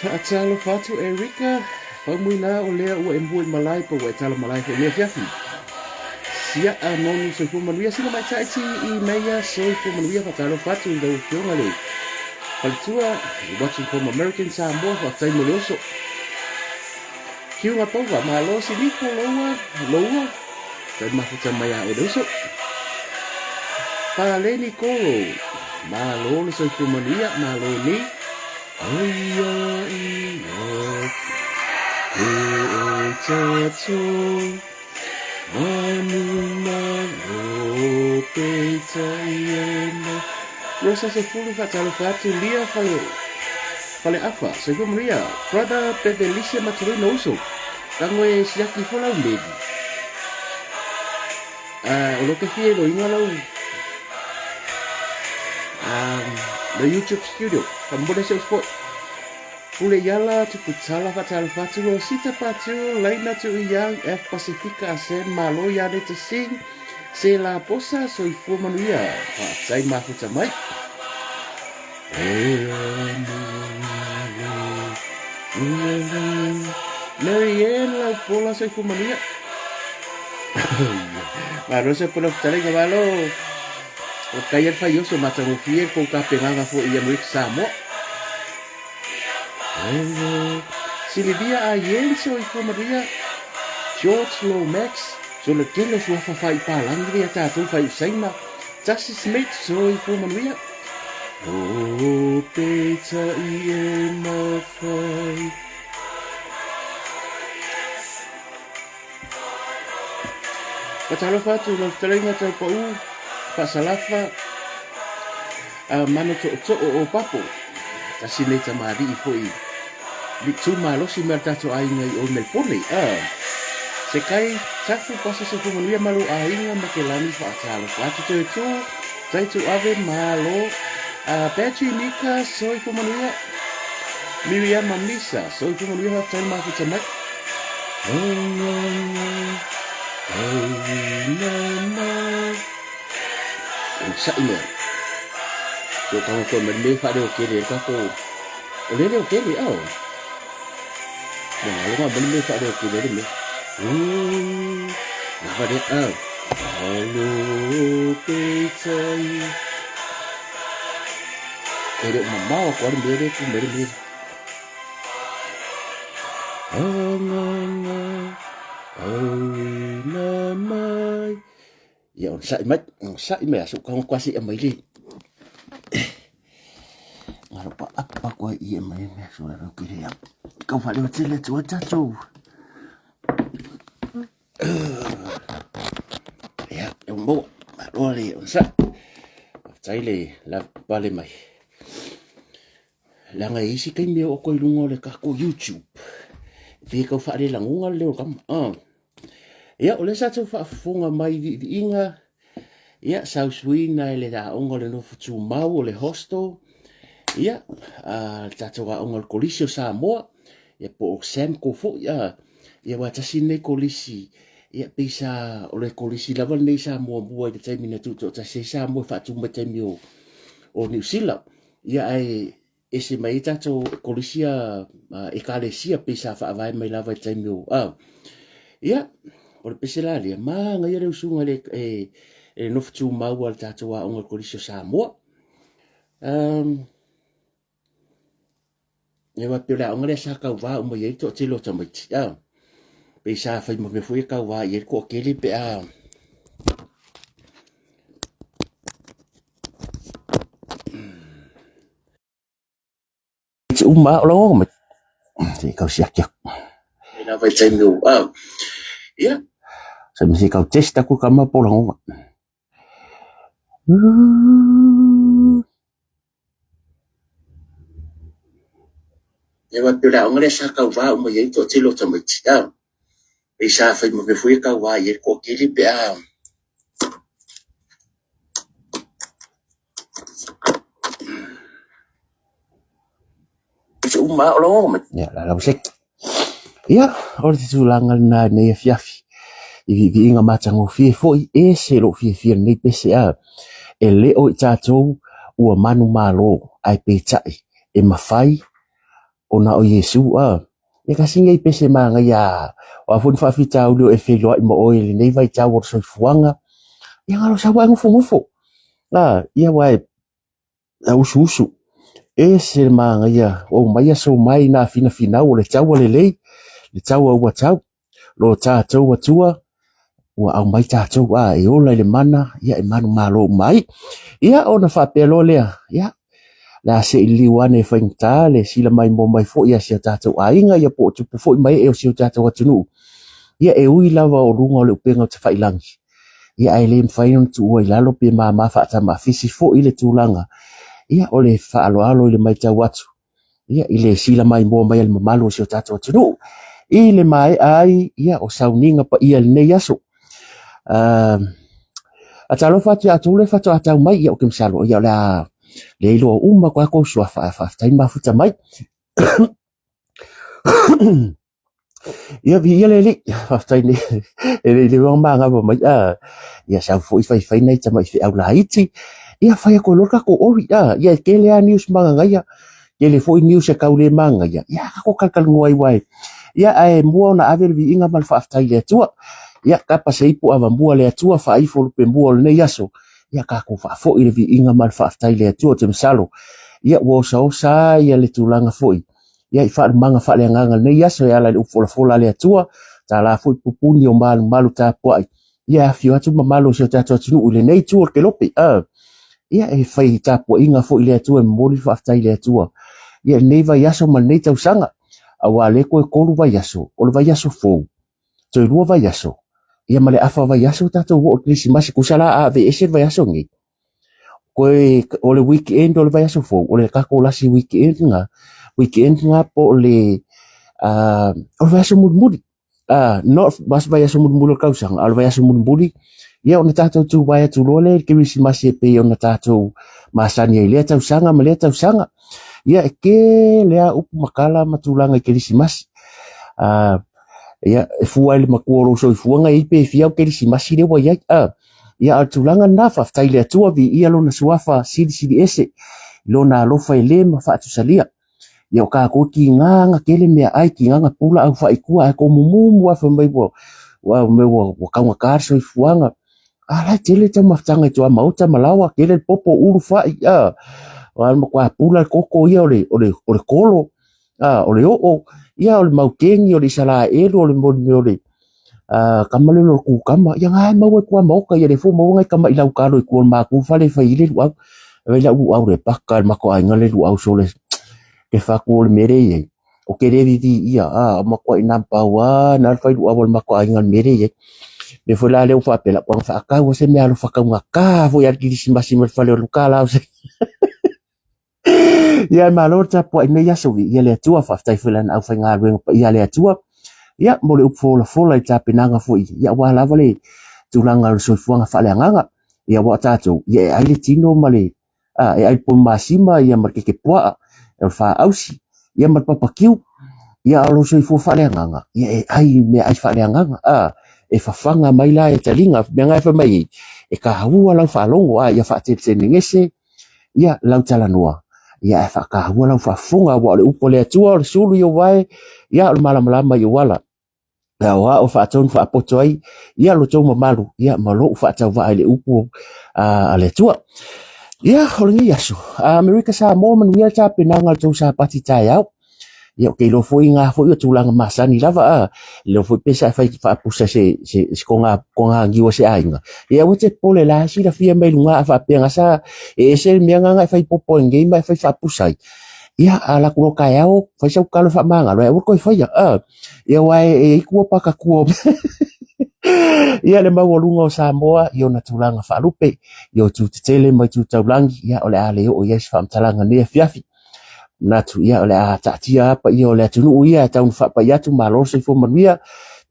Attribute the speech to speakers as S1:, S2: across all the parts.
S1: Faatalofa atu Erika, faumuina o lea ua e mua i malae po ua e tala malae foi i lenei afiafi. Siaa nonu soifua manuia sina maitaiti i meia soifua manuia faatalofa atu i lau afioga le faletua watching from American Samoa faafetai mo le oso. Kiuga Pauga malo sinifo loua loua tai mafuta mai a le uso. Paleni Kolo malo le soifua manuia malo ni Aia ia e o tatou manu malo peitai e ma Rosa Sefulu faatalofa atu Lia Fale Faleafa Soifua Manuia Brother Pepe Lisia Matulino Uso Tango e siaki fo lau meli uh, o lo ke fia iloiga lau um, the YouTube studio Kamole se uspot Pule iala tupu tala faatalofa atu o sita patu laina tu yang F Pasifika Asen malo ia ne te sing se la posa soifua manuia faafetai mafuta mai Mary Ann Laupola soifua manuia Malo se pula fetalaiga malo o kai al fai oso matagofie kou tapenaga foi i Amerika Samoa. Silivia a Yen soifua manuia George Lomax so le tele o suafa fai palangi le ia tatou fai usaina Tasi Smith soifua manuia O peitai e mawhai Fatalofa atu lau fetalaiga tau pau faasalafa a mana tootoo o papo tasi nei tamalii foi li tu malosi me tatou aiga i o Melpone a se kai tafu pasa se fumanuia malo aiga ma ke lani faatalofa atu toe tu tai tu ave malo a Patrick Nika soifua manuia Miriama Misa soifua manuia faafetai le mafuta mai Sa'i mea. Ko tanga koe mai me whare o kere ka ko. O lele o kere ao. Mo ngā longa mai me whare o kere le me. Nā whare ao. Alo peitai. E reo mamao ko are mere ku mere mere. Anganga auina mai. Ia on sa'i mai, on sa'i mai aso ka kwasi e mai le. Ngaro pa apa koe i e mai me so ro kiri ya. Kau whare o tele tu tatou. Ia, e mo, roa le on sa. Tai le la pale mai. Leaga e isi taimi e oo atu ai i luga o le tatou YouTube e pei e tau faalelagoga le leo o le tama. Ah. Ia, o lea sa tau faafofoga mai i viiviiga, ia, sausuina e le aoga o le nofo tumau o le hostel, ia, a, le tatou aoga o le Kolisi o Samoa, ia, po o SAMCO foi, a, ia, aua tasi lenei kolisi, ia, pei sa, o le kolisi lava lenei sa muamua i le taimi na tutoatasi ai Samoa e faatu mai i taimi o, o Niu Sila. Ia ae ese mai ai tatou ekalesia ekalesia pei sa faavae mai lava i le taimi o a ia o le pese la lea manaia le usuga le e, e nofo tumau a le tatou aoga o le Kolisi o Samoa. Um, Ia aua e pei o le aoga lea sa tauva uma i ai le toatele o tamaiti, a. Pei sa fai ma mea foi e tauva i ai le toatele pe a Te uma o lagona mai. Se i tau siaki aku. E lava i taimi o a. Ia. Se me se kau test aku ka ma po lagona. Ia wa pela o ngale sa kau va uma i to telo tamaiti. A. E sa fai ma me foi kau va i ko kili pe a. Ia, la lau seki. Ia, o le tulaga lena i nei afiafi. I viiviiga matagofie foi e se lou fiafia lenei pese a. E le o i tatou ua manumalo ae peitai e mafai ona o Iesu a. E tasi nei pese manaia o a foi ni faafitauli o e feiloai ma oe i lenei vaitau o le soifuaga. Ia na o sau ae nofonofo. A, ia aua e usuusu. E ese le manaia o aumai aso mai nā finafinau o le tau a lelei, le tau a ua tau. Lo tatou Atua, ua aumai tatou a e ola i le mana, ia e manumalo uma ai. Ia ona faapea loa lea, ia, le a se i liliu ane e faigata le sila maimoa mai foi a si o tatou aiga, ia po o tupu foi ma ee o si o tatou atunuu. Ia e ui lava o luga o le upega o tafailangi, ia ae le mafai ona tuua i lalo pe mama faatamafisi foi le tulaga, ia o le faaaloalo i le matau atu. ia, i le sila maimoa mai a le mamalu o si o tatou atunuu. I le maea ai ia, o sauniga paia i lenei aso. Uh, a talofa atu ia outou le faatoa tau mai, ia o ke masalo, ia o le a le iloa uma ko akou suafa, a faafetai mafuta mai. Ia viia le Alii, faafetai nei e le i leva ona manava mai a ia sau foi faifai nai tamai feau laiti. Ia fai atu ai loa le tatou ori a, ia e tele lava news magagaia, tele foi news e tau le magaia, ia tatou talatalanoa ai aua e ia ae mua ona ave le viiga ma le faafetai i le Atua. Ia tapa se ipu avamua le Atua faaifo lupe mua o lenei aso, ia tatou faafoi le viiga ma le faafetai i le Atua. Ou te masalo ia ua osaosa ia le tulaga foi Ia i faalumaga faaleagaga lenei aso e ala i le upu folafola a le Atua, tala foi pupuni o malumalu tapuai, ia e afio atu mamalu o si o tatou atunuu i lenei itu o le kelope. Uh, ia e fai tapuaiga foi le Atua e momoli le faafetai i le Atua. Ia lenei vaiaso ma lenei tausaga, aua le toe tolu vaiaso, o le vaiaso fou, toe lua vaiaso, ia ma le afa vaiaso tatou oo i Kerisimasi, tusa la a aveese le vaiaso lenei. Koe o le weekend o le vaiaso fou, o le tatou lasi weekend na, weekend na po o le uh, o le vaiaso mulimuli. Uh, not vaiaso mulimuli o le tausaga, a o le vaiaso mulimuli, ia ona tatou tuvae atu loa lea i le Kerisimasi e pei ona tatou masani ai i lea tausaga ma lea tausaga. Ia e tele lava upu ma tala ma tulaga i Kerisimasi. Uh, ia e fua ai le matua o lou soifuaga e i ai pe fia au Kerisimasi lea ua i ai. Uh, Ia, a o le tulaga lena, faafetai i le Atua, viia Lona suafa silisili ese, i Lona alofa e le ma faatusalia. Ia, o kākou tigaga tele meaai, tigaga pula au faaitua, ae tomumumu lava fai mai ua, ua, mea ua, ua taugata le soifuaga. A la e tele le taumafataga i tuamaota ma laoa, tele le popo, ulu, fai, a, o le matua pula le koko ia o le, o le, o le kolo, a, o le oo, ia, o le maukeni, o le Isaraelu, o le mea o le, a kama le lo ku kama ia ngai maua i kua maoka ia le fo maua ngai kama i lau kalo i kua maku fale fai le luau vai lau luau le paka le mako ainga le luau so le ke fa ku le mere ia o ke le vivi ia a o mako i nam pau a na fai luau le mako ainga le mere ia me fo la le u fa pela kwa fa ka se me alo fa ka ka fo ya kirisimasi me fale o luka la se Ia e malo le tapuai nei aso i le Atua, faafetai foi lana aufaigaluega paia a le Atua. Ia mo le upu folafola i tapenaga foi, ia aua lava le tulaga o le soifuaga faaleagaga. Ia aua o tatou, ia e ai le tino ma le, a, e ai le poimasima ia ma le kekepuaa, o le faausi, ia ma le papakiu. Ia a o lou soifua faaleagaga, ia e ai i meaai faaleagaga, a, e fafaga mai la e taliga. Mea na e fai mai ai, e taua lau faalogo, a, ia faateletelegese, Ia, lau talanoa, ia ae faataua lau faafofoga, aua o le upu a le Atua, o le sulu i ou vae, ia o le malamalama i ou ala. Ia o ao faatonu faapoto ai, ia lo tou mamalu, ia ma lou faatauvaa i le upu a le Atua. Ia, o lenei aso, Amerika Samoa manuia le tapenaga o le tou Sapati taeao. Ia, ou te iloa foi ngā foi o tulaga masani lava, a, iloa foi pe sa e fai faapusa se, se, se konga, konga niu a se aiga. Ia, aua te popole la e silafia mai luga a faapea nga sa e ese le mea nga e fai popo ai nei ma e fai faapusa ai. Ia, a alu atu loa taeao, fai sau tatalo e faamagalo ai, aua le toe faia, a. Ia, aua e i ai tua pakatua o mea. Ia, le maualuga o Samoa i ona tulaga faalupe, i o itu tetele ma itu taulagi, ia, o le a le oo i ai se faamatalaga i lenei afiafi. Manatu, ia, o le a taatia lava paia o le atunuu ia e tau ina faapai atu, malo le soifua manuia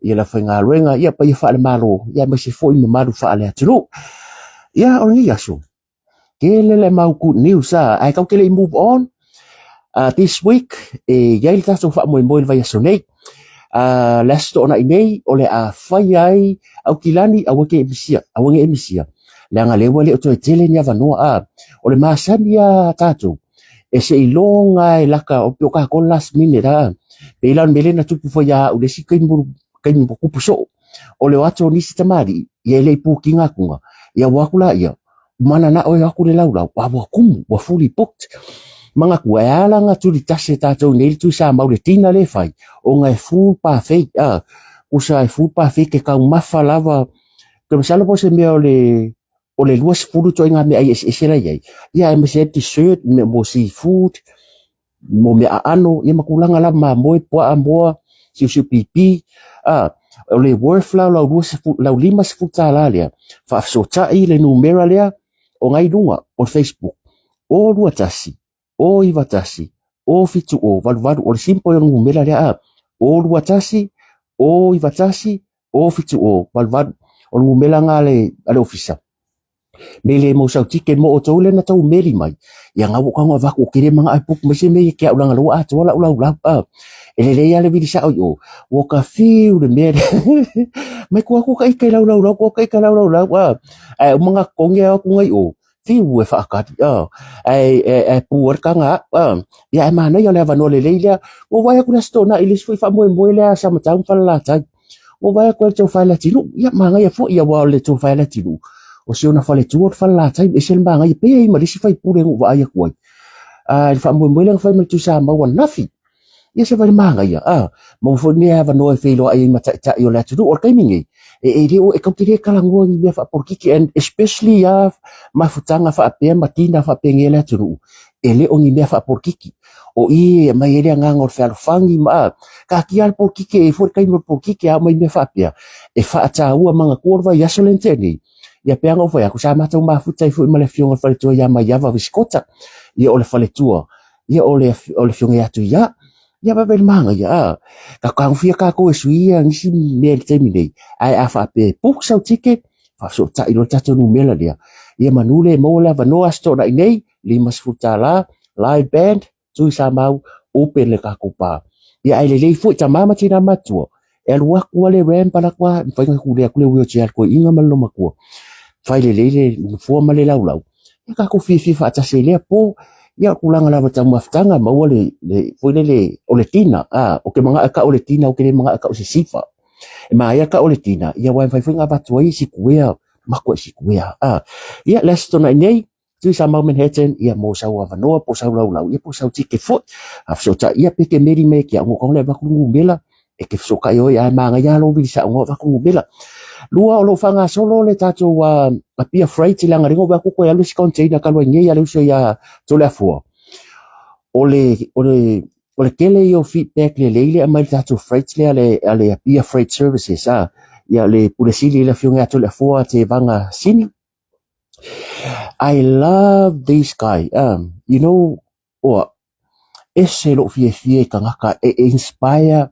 S1: i le aufaigaluega, ia, paia faale-Malo, ia, aemaise foi mamalu faale-atunuu. Ia, o lenei aso, tele le mau good news a, ae tatou te le i move on, this week, e i ai le tatou faamoemoe i le vaiaso nei. Le Aso Toonai nei, o le a fai ai Aukilani, aua te misia, aua ne i misia, leaga lea ua le o toe tele ni avanoa, a. O le masani lava a tatou, e seiloga e laka, o tatou last minute a. Pei la o le mea lea na tupu foi ia au i le isi taimi, taimi ua tupu soo, o le o atu o nisi tamalii, ia e le i pukiina atuga, ia o atu laia, mananao e o atu le laulau, a ua tumu, ua fully booked. Manatua, e ala ona tulitasi e tatou nei le Tuisamau le dinner lea e fai, ona e full buffet, a, tusa e full buffet ke taumafa lava, ke masalo po o se mea o le o le 20 ituaiga meaai eseese la e i ai, ia aemaise ai dessert, mea mo seafood, mo mea aano, ia ma tulaga lava mamoe, puaa, moa, siusiu pipi, a, o le worth la o lau 20, lau $50 lea, faafesootai le numera lea o na i luga o le Facebook, 021 091 070 88, o le simple ia o le numera lea, a, 021 091 070 88, o le numera na a le ofisa. Me le mau sau ticket mo outou lea na tou meli mai, ia nga ua tago avatu ou te le manao e book mai se mea ia ke au leaga o lea ua atoa lau laulau a. E lelei lava le vili sao i o, ua ka fiu le mea lea. Mai tua atu ka ika i lau laulau, tua ka ika i lau laulau a. Ae uma ona totogi au atu i o, fiu e faatali a. Ae ae pu ai le taga au a. Ia ae manaia o le avanoa lelei lea. Ua ou vaai atu i le Aso Toonai i le isi foi faamoemoe lea a Samatau ma Falelatai. Ua vaai atu ai le tou fale atunuu, ia manaia foi aua o le tou fale atunuu, o si ona faletua o le falelatai, e ese le manaia, pei e i ai ma le isi faipule na ou vaai atu ai. A i le faamoemoe lea na fai ma le Tuisamau ananafi, ia se vaai manaia, a, maua foi lenei avanoa e feiloai ai ma taitai o le atunuu. O le taimi nei, e le o, e tatou te le talanoa i ni mea faapolokiki and especially lava mafutaga faapea ma tina faapenei a le atunuu, e le o ni mea faapolokiki. O i e aumai ai le agaga o le fealofani ma a, taatia lava le polokiki e i ai foi le taimi o le polokiki a aumai mea faapea e faataua manatua le vaiaso lea na tea nei. Ia pei lava ona ou fai atu, sa matou mafuta ai foi ma le afioga i le faletua ia Maiava Visikota, ia o le faletua, ia o le afioga ia Tuia. Ia vaai le manaia, a, tatou tagofia tatou e sui ia nisi mea i le taimi nei, ae a faapea e book sau ticket, faafesootai loa le tatou numera lea, ia manu le maua le avanoa Aso Toonai nei, $50, live band, Tuisamau, open le tatou bar. Ia ae lelei foi tama ma tina matua, e alu atu lava le ramp alu atu lava, mafai ona tulei atu le wheelchair a le toeaina ma le loomatua, fai lelei le nofoa ma le laulau, ia tatou fiafia faatasi ai i lea po. Ia o tulaga lava tau mafutaga, maua le, le foi lele o le tina, a, ou te manao e tau o le tina, ou te le manao e tau o se sifa. E manaia le tau o le tina, ia aua e mafai foi ona avatu ai sikuea, matua i sikuea, a. Ia, le Aso Toonai nei, Tuisamau Manhattan, ia mo sau avanoa po o sau laulau, ia po o sau ticket foi. A fesootai ia pe te meli mai ki au ngō le avatu numera, e te fesootai oi ae manaia lou vili sao ngō avatu numera. Lua o lo o faagasolo le tatou Apia Freight leaga lea na ou vaai atu toe alu isi container talu ai nei a le uso ia Toleafoa. O le, o le, o le tele ia o feedback lelei lea e aumai i le tatou freight lea a le Apia Freight Services a, ia le Pule Sili le Afioga ia Toleafoa Tevaga Sini. I love this guy. You know what? Ese lou fiafia i tagata e inspire,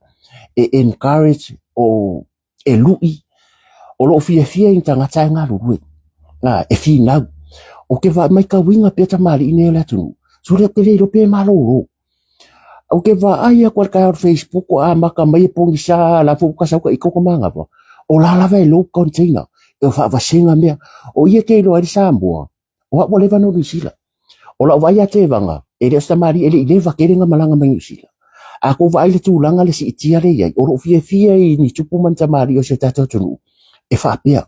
S1: e encourage, o e lui. O lou fiafia i tagata e galulue, e finau. Ou te vaai matauina pea tamalii nei o le atunuu, sole ou te le iloa pe malolo. Ou te vaai atu i le taeao i le Facebook ua amata mai e pogisa la foi ua sau ita ua manava. O la lava e load container e faavasega mea. O ia te iloa ai le Samoa, o au ua leva ona Niu Sila. O lau vaai ia Tevaga, e le o se tamalii e le i leva tele ona malaga mai Niu Sila. A tou vaai i le tulaga le siitia lea e i ai, o lou fiafia i ni tupu ma ni tamalii o si o tatou atunuu e faapea,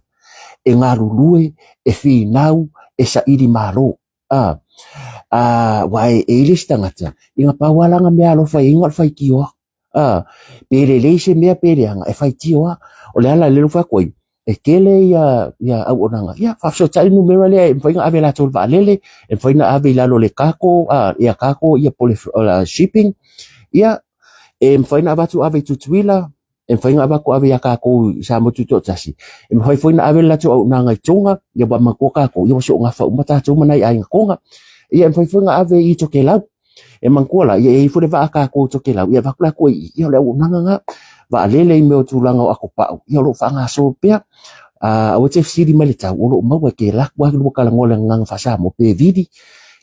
S1: e galulue, e finau, e saili malo. A. Aua e i ai le isi tagata, ia na pau lava lana mea alofa i ai na o le faitio lava. Pe lelei se mea pe leaga, e faitio lava. O le ala lea ou fai atu ai, e tele ia auaunaga, ia faafesootai le numera lea e mafai ona ave e latou i le vaalele, e mafai ona ave i lalo o le cargo, air cargo po o le shipping. Ia, e mafai ona avatu ave i Tutuila, e mafai ona avatu ave ia tatou i Samoa Tutoatasi, e mafai foi ona ave le latou auaunaga i Toga, ia ua manatua tatou, ia ua soongafa uma tatou ma nai aiga Toga. Ia e mafai foi ona ave i Tokelau, e manatua la, ia e i ai foi le vaa a tatou i Tokelau, ia avatu latou i i, ia o le auaunaga lena. Vaalele i mea o tulaga o atopau, ia o lo o faagasolo pea. Aua e te fesili mai i le tau, o lo o maua e te alu atu lava lua talanoa i le agaga faa-Samoa pe vili,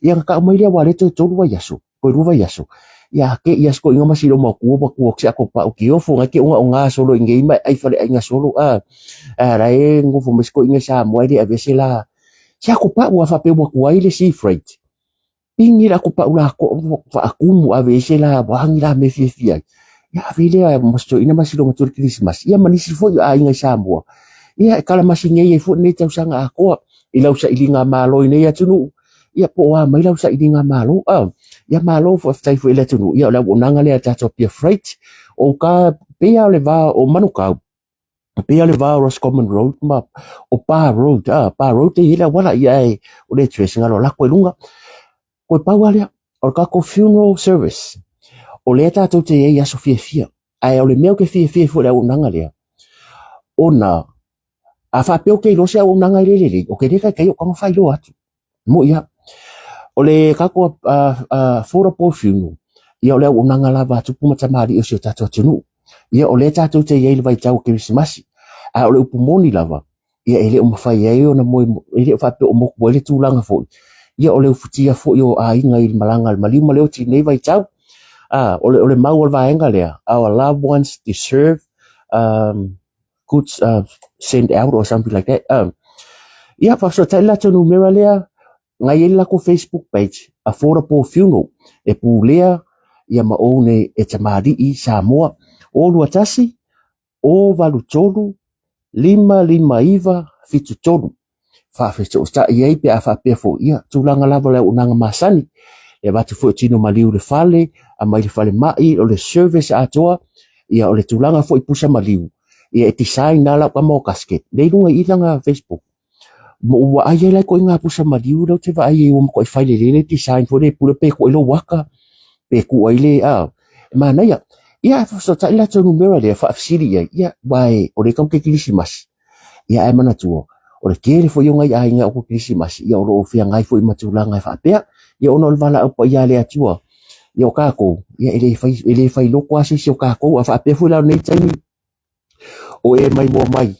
S1: ia ona tau mai lea aua o lea toe 3 vaiaso. Toe 2 vaiaso, ia te i a sikoiga ma silo matua ua tua atu se atopau ki ofo ngai ke ogaoga solo i nei ma e ai faleaiga solo a a la e nofo mai sikoiga i Samoa e le aveese la se atopau a faapea ua tuai le sea freight. Pigi le atopau la faatumu aveese la ua ni la mea fiafia ai. Ia ave lea ma sitoina ma silo matua i le Kerisimasi ia ma nisi foi o aiga i Samoa. Ia e kalamasi nei ai foi lenei tausaga atoa i lau sailiga malo i nei atunuu. Ia po o a mai lau sailiga malo. Ia malo faafetai foi i le atunuu. Ia o le auaunaga lea a le tatou Apia Freight. O uta pei lava o le va o Manukau, pei lava o le va o Roscommon Road ma o Pa Road, Pa Road e i ai le auala, ia ae o le address na alu atu i luga. Toe pau lava lea, o le tatou funeral service, o lea tatou te i ai i aso fiafia. Ae o le mea ou te fiafia ai foi i le auaunaga lea, ona a faapea ou te iloa se auaunaga e le lelei, ou te le taitai ou tago faailoa atu. Moʻi lava. O le tatou affordable funeral, ia o le auaunaga lava a tupu ma tamalii o si o tatou atunuu. Ia o lea tatou te i ai i le vaitau o Kerisimasi, a o le upu moni lava, ia e le o mafai ai ona moe, e le o faapea o motu ai le tulaga foi. Ia o le ufutia foi o aiga i le malaga a le maliu ma le oti i lenei vaitau. O le mau o le vaega lea, our loved ones deserve goods send out or something like that. Ia, faafesootai le latou numera lea, na i ai le latou Facebook page, Affordable Funeral, e pulea ia ma ou nei e tamalii Samoa. O 21, o 83, 559, 73. Faafesootai ai pe a faapea foi, ia, tulaga lava o le auaunaga masani, e avatu foi o tino maliu i le fale, aumai le falemai, o le service atoa, ia, o le tulaga foi pusa maliu, ia, e design lava lau tama o casket, lea i luga i i lana Facebook. Ma ua vaai ai la i ituaiga pusa maliu lea ou te vaai ai ua matuai fai lelei le design foi lea e pule pe tuu ai lou aka, pe tuu ai le, a, e manaia. Ia, ae faafesootai le latou numera lea, faafesili i ai, ia, aua o lea e taumate kerisimasi, Ia ae manatua, o le tele foi o nai aiga o ko Kerisimasi, ia o lo o feagai foi ma tulaga e faapea. Ia ona o le valaau paia a le Atua, ia o tatou, ia e le fai, e le fai loko lava se isi o tatou. A faapea foi la o lenei taimi, o e maimoa mai,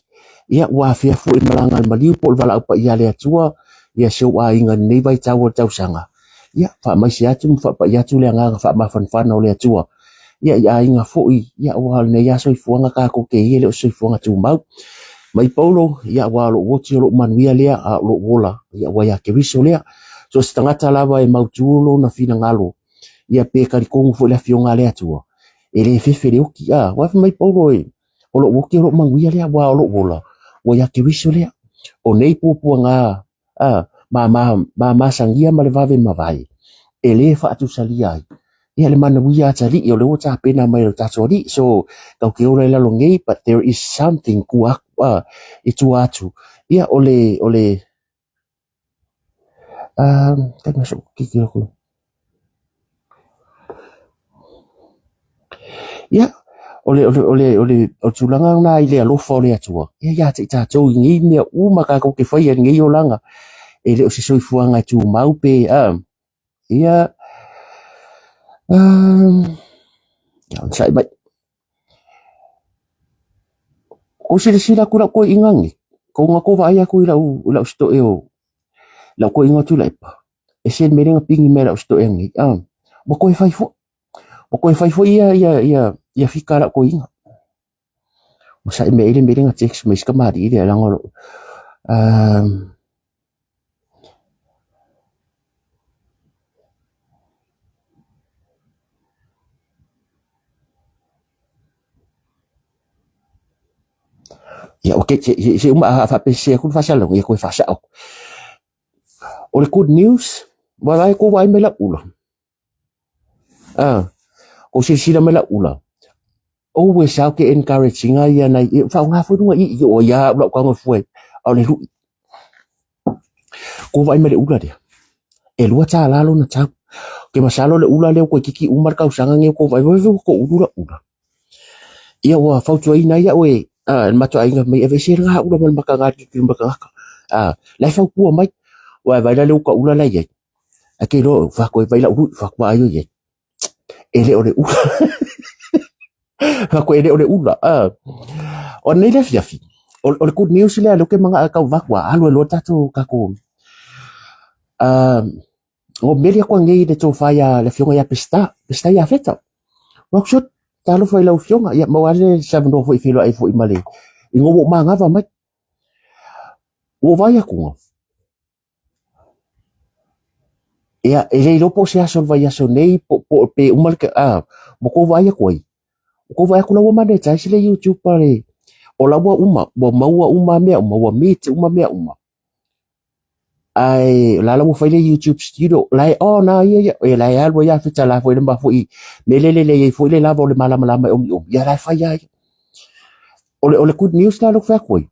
S1: ia ua afea foi i le malaga a le maliu po o le valaau paia a le Atua, ia si ou aiga i lenei vaitau o le tausaga. Ia, faamaise atu ma faapai atu le agaga faamafanafana o le Atua. Ia, i aiga foi, ia, aua o lenei lava soifuaga tatou te i ai, e le o se soifuaga tumau. Mai Paulo, ia, aua o lou oti o lou manuia lea, a o lou ola, ia, ua ia Keriso lea. So o se tagata lava e mautu lona finagalo, ia, pe talitonu foi i le Afioga a le Atua, e le fefe le oti. A, aua fai mai Paulo e, o lou oti o lou manuia lea, aua o lou ola, ua ia Keriso lea. O nei puapuaga a, ma, ma, ma masagia ma le vave mavae, e le faatusalia ai. Ia le manuia atalii o lea ua tapena mai e lo tatou alii. So, tau te ola i lalo nei, but there is something kua aku, a, i tua atu. Ia, o le, o le, um, taima so, kiki aku. Ia, o le, o le, o le, o le, o le tulaga lena i le alofa o le Atua, ia ia te i tatou i nei mea uma tatou te faia i lenei olaga, e le o se soifuaga e tumau pe, a, ia, ia, onosai mai. Kou silasila atu i lau toeaina nei, kou na kou vaai atu i lau, i lau sitoe o, lau toeaina o Tuilaepa, e se mea lea na pigi mai e lau sitoe nei, a, ua toe fai foi. Ua toe fai foi ia, ia, ia, ia fika a lau toeaina. Ua sa'i mai ai le mea lea na text mai si kamali'i lea leaga o lou, Ia, okay, se, se, se uma a faapea se aku le faasalalauga, ia toe faasao. O le good news, Ua la e kou vaai mai lau ula. Ah, kou silasila mai lau ula. Always au ke encourage ina ia nai e whaonga foi lunga i i o ia ula ka ngofue au le lui. Ko vai mai le ula lea. E lua tā lalo na tau. Ke masalo le ula lea koe kiki uma le kausaga nge ko vai vai ko ulu la ula. Ia ua fautuaina ai au e le matou aiga mai aveese le ga ula ma le maka ga kiki ma ka. A la e fautua mai. Ua vai la le uka ula la i ai. Ae ke iloa fa koe vai lau lui fa koe ai i ai. E le o le ula. Fa koe e le o le ula. O nei le afiafi. O le good news lea lea ke manga kau vaku a alu e loa tatou kako. O meli aku anei le tofa ia le afioga ia Peseta, Peseta Iafeta. Ua aku sot, talofa i lau afioga, ia maua le seven foi feiloai foi ma le i ngo ua magava mai. Ua vai aku ngo. Ia, e le iloa po o se aso o le vaiaso nei po po pe uma le a mo kou vaai aku ai. O kou vaai aku la ua monetize le YouTube a le o la ua uma, ua maua uma mea uma, ua meet uma mea uma. Ae o la la ua fai le YouTube studio, la e on lava ia ia, e la e alu ai lava fita la foi le ma foi mea lele lelei ai foi le lava o le malamalama e omiomi, ia la e fai lava ia. O le good news la lea ou te fai atu ai,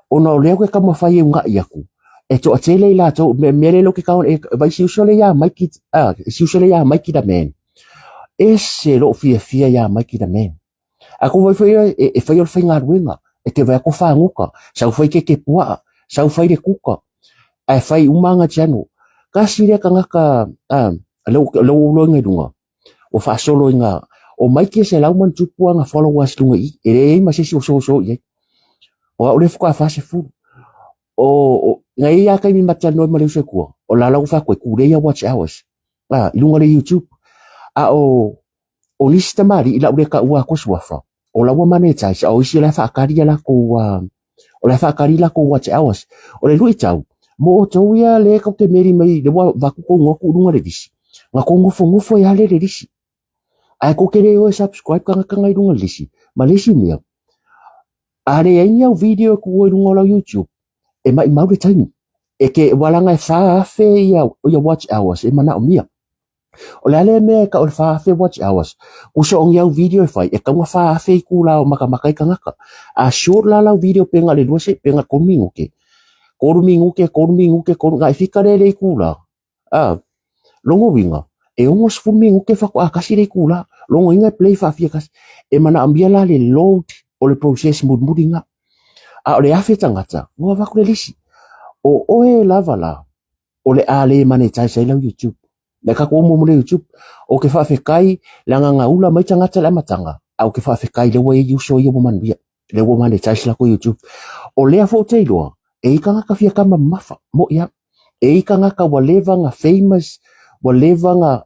S1: ona o lea ou te taumafai e uunai atu, e toatele i latou, mea lea ou te tau e vaai si uso lea ia Mikey, si uso lea ia Mikey the man. E ese lou fiafia ia Mikey the man. A kou vai foi e fai o le faigaluega, e te vai atu faguta, sau fai keke puaa, sau fai le kuka, ae fai uma aga channel. Tasi lea tagata lea ua ou iloaina i luga, ua faasolo i ga, o Mikey e 100+ ana followers i luga i i, e leai ma se isi o soso i ai. O au lea faatoa 40. O, na i ai lava taimi ma te talanoa ai ma le uso i tua, o la la ua fai atu e tulei ia watch hours, i luga o le YouTube. A o O nisi tamalii i lau le taua atu suafa, o la ua monetize, a o isi o la e faatali a latou, o la e faatali latou watch hours. O le luitau, mo outou ia lea tou te meli mai, lea ua avatu tou igoa tuu i luga o le lisi, na tou nofonofo ai lava lea i le lisi. Ae tou te le o e subscribe tagata na i luga o le lisi. Ma le isi mea, a leai ni au video e tuu ai i luga o lau YouTube, e maimau le taimi. E ke, ua laga e 4,000 ia watch hours e manaomia. O le a lea mea e tau o le 4,000 watch hours? Uso o ni au video e fai, e tatau ona 4,000 itula o matamata ai tagata. A short la lau video pe na o le lua se, pe na o le tolu minute. Tolu minute, tolu minute, tolu, na e fika lea i le itula. A, lona uiga, e 60 minute faatoa tasi le itula. Lona uiga e play faafia tasi. E manaomia la le load o le process mulimuli lena. A o le 1,000 tagata, ua avatu le lisi. O oe lava la, o le a le monetize ai lau YouTube. Le tatou mo le YouTube, o ke faafetai leaga na ula mai tagata i le amataga, a o ke faafetai lea ua i ai uso ia ua manuia, lea ua monetize latou YouTube. O lea foi ou te iloa, e i ai tagata fia tama mamafa, mo'i lava. E i ai tagata ua leva ona famous, ua leva ona,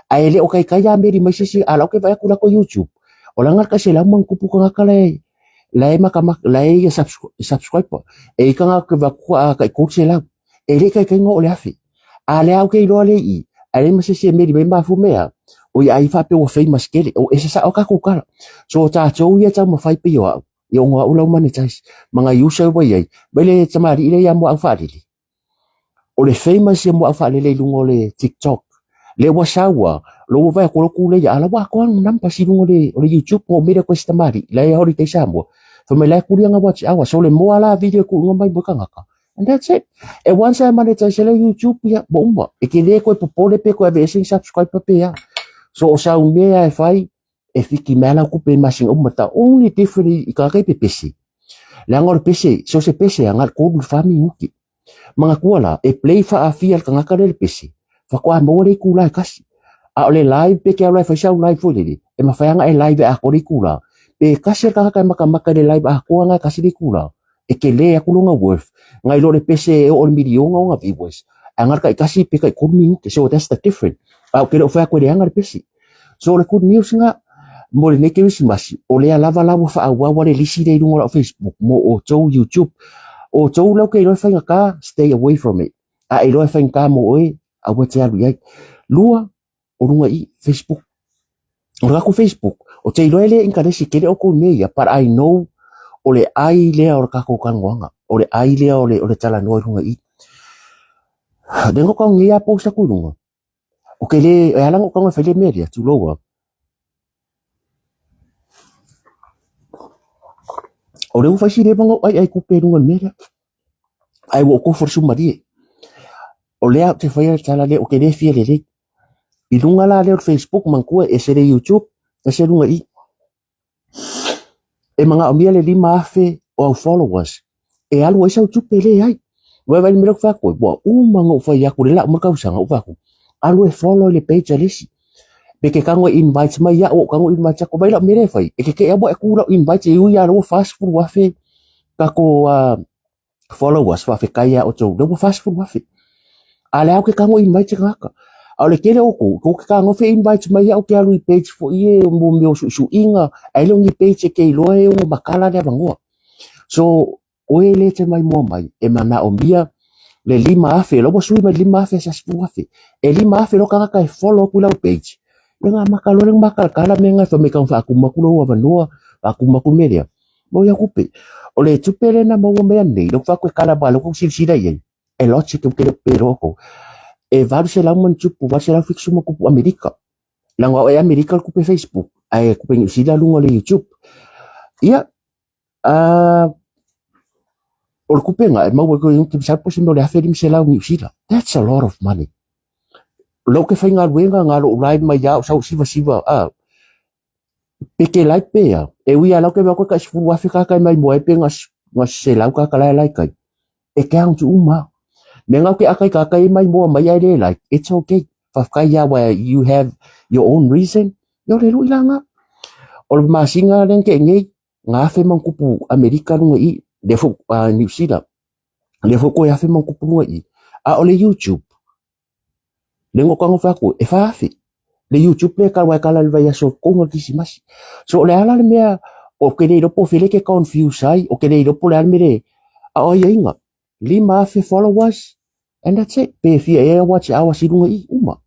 S1: ae le o taitai lava meli mai se isi, a o la ou te vaai atu i latou YouTube, o la e na o le tai 100+ tagata la e la e matamata, la e ia subscriber. E i ai tagata ou te vaai atu a tai 300. E le i taitai ona oo le 1,000. A lea ou te iloa lea i i, ae leai ma se isi e meli mai mafua mea, o ia ai faapea ua famous tele. O e sasao tatou tala. So o tatou ia e taumafai pei o au, ia ona o au la ua monetize. Ma nai uso ua i ai, mai le tamalii lea ia Muaau Faalele. O le famous ia Muaau Faalele i luga o le TikTok. Lea ua sau a, lea ua vaai atu lou kule ia, a la ua atoa ana numbers i luga o le YouTube, na ou meli atu ai i si tamalii, la e holiday i Samoa. Fai mai la e kuli ana watch hours. So le moa la video e tuuina mai mo tagata. And that's it. E once e monetize le YouTube ia, ua uma. E te le koe popole pe koe aveese ni subscriber pe a. So o sau mea e fai, e whiti mai lau kupe i masina uma. The only difference i ka kai pe pese. Leaga o le pese, so se pese a ngal kolu le wha minuti. Manatua la, e play whaafia le tangata lea le pese, whatoa maua le itula e kasi. A o le live pe te alu e fai sau live foi lele, e mawhai anga e live e atoa le itula. Pe kasi le tangata e matamata i le live atoa nga e kasi le itula. E tele atu lona worth ngai lo le pese e oo i le miliona ona viewers ae na o le taitasi pe taitolu minute so that's the different a ou te le o fai atu e leaga le pese. So o le good news lena mo lenei kerisimasi o lea lava la ua faaauau le lisi lea i luga o lau Facebook mo outou YouTube. O outou la ou te iloa e faigata stay away from it a e iloa e faigata mo oe aua e te alu i ai. Lua, o luga i Facebook. O le tatou Facebook, ou te iloa e le encourage tele outou i mea ia, but I know o le ai lea o le tatou talanoaga, o le ai lea o le talanoa i luga i i. Lea na ou nei a post atu i luga, o ke le, e ala na ou tago e fai le mea lea, tulou lava. O lea ua fai si leva ona ou aiai tupe i luga o le mea lea, ae ua ou tofu i le sumalie. O lea ou te faia le tala lea ou te le fia lelei. I luga la lea o le Facebook manatua e ese le YouTube, ese luga i i. E manaomia le 5,000 o au followers e alu ai sau tupe leai. Ua vaai i le mea lea ou te fai atu ai, ua uma ona ou fai atu i le la uma tausaga ou fai atu, alu e follow i le page a le isi. Pe te tago e invite mai au, ou tago invite atu. Vaai lau mea lea e fai, e tetee lava e tu lau invite e ui lava ua 40,000 tatou followers, faafetai ia outou, lea ua 40,000. A o lea ou te tago invite se tagata. A o le tele o outou, tou te tago fe invite mai au ke alu i page foi e mo mea o suisuiga, ae le o ni page e te iloa e ono matala le avanoa. So, oe le te maimoa mai, e manaomia le 5,000, la ua sui mai le 5,000 sa 10,000. E 5,000 loa tagata e follow atu i lau page. Ia na amata loa lea ona matalatala mea na, fai mai tau faatumu atu lou avanoa, faatumu atu le mea lea. Maua ia tupe. O le tupe lea na maua mai nei, lea ua fai atu e kala aua o lea ua silasila i ai, e logic ou te le o pe loa tou. E 800 ma ona tupu, 870 ma tupu Amerika. Leaga o e Amerika le tupe Facebook, ae tupe Niu Sila luga o le YouTube. Ia, o le tupe lena e maua ai koe masalo po o se mea o le 1500 Niu Sila. That's a lot of money. O lea ou te faigaluega na lou live mai lava o sau sivasiva, Pe ke like pe a, e ui a lau ke mea koe kai 10,000 kākai mai mua e pe nga 100 kāka lai like ai. E count uma. Me ngau ke akai kākai e mai mua mai ai le like, it's okay. Whawhkai ia where you have your own reason, ia o le lui la ngā. O le masinga le ke ngei, ngā afe mang kupu Amerika lunga i, le fo New Zealand, le fo koe afe mang kupu lunga i. A o le YouTube, Le ngo ka fai atu, e 4,000. Le YouTube le kala wai kala le vaiaso konga kisimasi. So o le ala le mea o ke le iloa po o fea le ke confuse ai, o ke le iloa po o le a le mea le, a o aiaiga, 5,000 followers and that's it. Pe fia ea watch hours i luga i i, uma.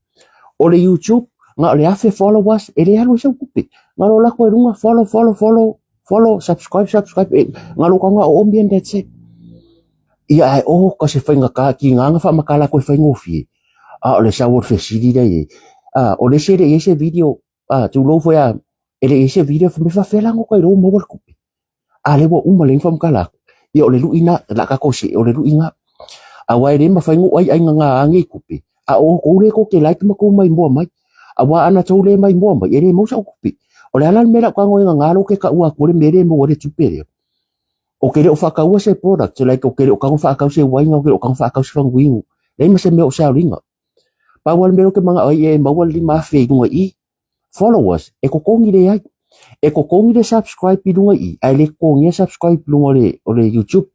S1: O le YouTube, na o le 1,000 followers, e le alu ai sau tupe. Na o lako e luga, follow, follow, follow, follow, subscribe, subscribe, e, na lo kanga o omi and that's it. Ia ae oho ka se faiga ka ki ngā nga whaamakala koe whaingofie. A o le sau o le fesili lea i ai. A o le isi e le i ai se video, a tulou foi a, e le i ai se video me faafefea la ngoka i lou maua le tupe. A lea ua uma le whaamakala aku. Ia o le lui na, la ka ko se, o le lui na. Aua e le mawhai ngu ai ai nga ngā ange i kupe. A o kou le ko ke like ma kou mai mua mai. Aua ana tou le mai mua mai, e le mau sau kupe. O le ala le mea lau ka ngoi nga ngā lo ke ka ua aku le me le maua le tupe lea. O ke le o whakaua se product, like o ke le o kago whakau se wainga, o ke le o kago whakau se whanguingu. Leai ma se mea o se aolinga. Pau a le mea o ke manga ai e maua le 5,000 i lunga i followers, e kokongi le ai. E kokongi le subscribe i lunga i, ae le kokongia subscribe i lunga o le, o le YouTube.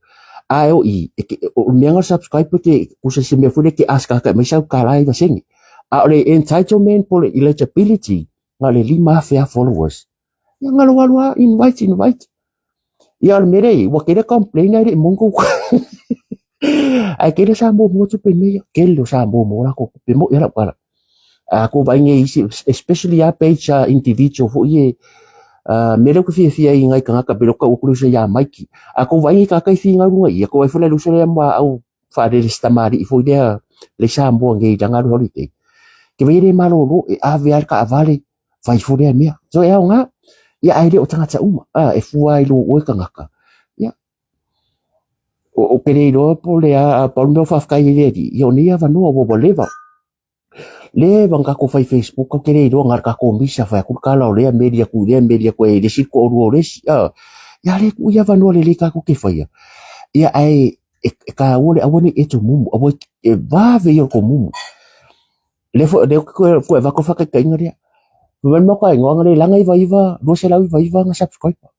S1: Ae o i, e ke, o mea nga subscribe o te, kusa se mea foi le ke ask ka mai sau ka lai vasenge. A o le entitlement po le eligibility, nga le 5,000 a followers. Ia ngalo alu a invite invite. Ia o le mea lea ua kele complain ai le mongo. Ai kele sa mo mo tupe nei, kele o sa mo mo la ko pe mo ia la kala. A ko vai nge isi especially a page a individual fo ie me le ku fia fia i ngai kanga ka pelo ka ukulu se ia maiki. A ko vai ka kai fi ngai runga ia ko vai fo le luso le mo au whaarere se tamalii foi lea le Samoa ngei langa alu holiday. Ke vai le malolo e ave al ka avale fai fo lea mea. So e aoga, ia ae le o tagata uma, a, e fua ai lo oe kangaka. Ia, o, o ke le iloa po le a, a pau le mea o faafetai ai le Alii, ia o nei avanoa ua ua leva. Leva na tatou fai Facebook ou te le iloa na o le tatou misa fai atu le tala o lea meli atu i lea meli atu e le isi toalua o le isi, a. Ia le tuu i avanoa lelei tatou te faia. Ia ae e, e taua le aua ne i e tumumu, aua e vave ia o le tomumu. Lea foi, lea koe koe avatu le faataitaiga lea. Fai mai le matou aiga, ana le laga 99, 299 ana subscriber.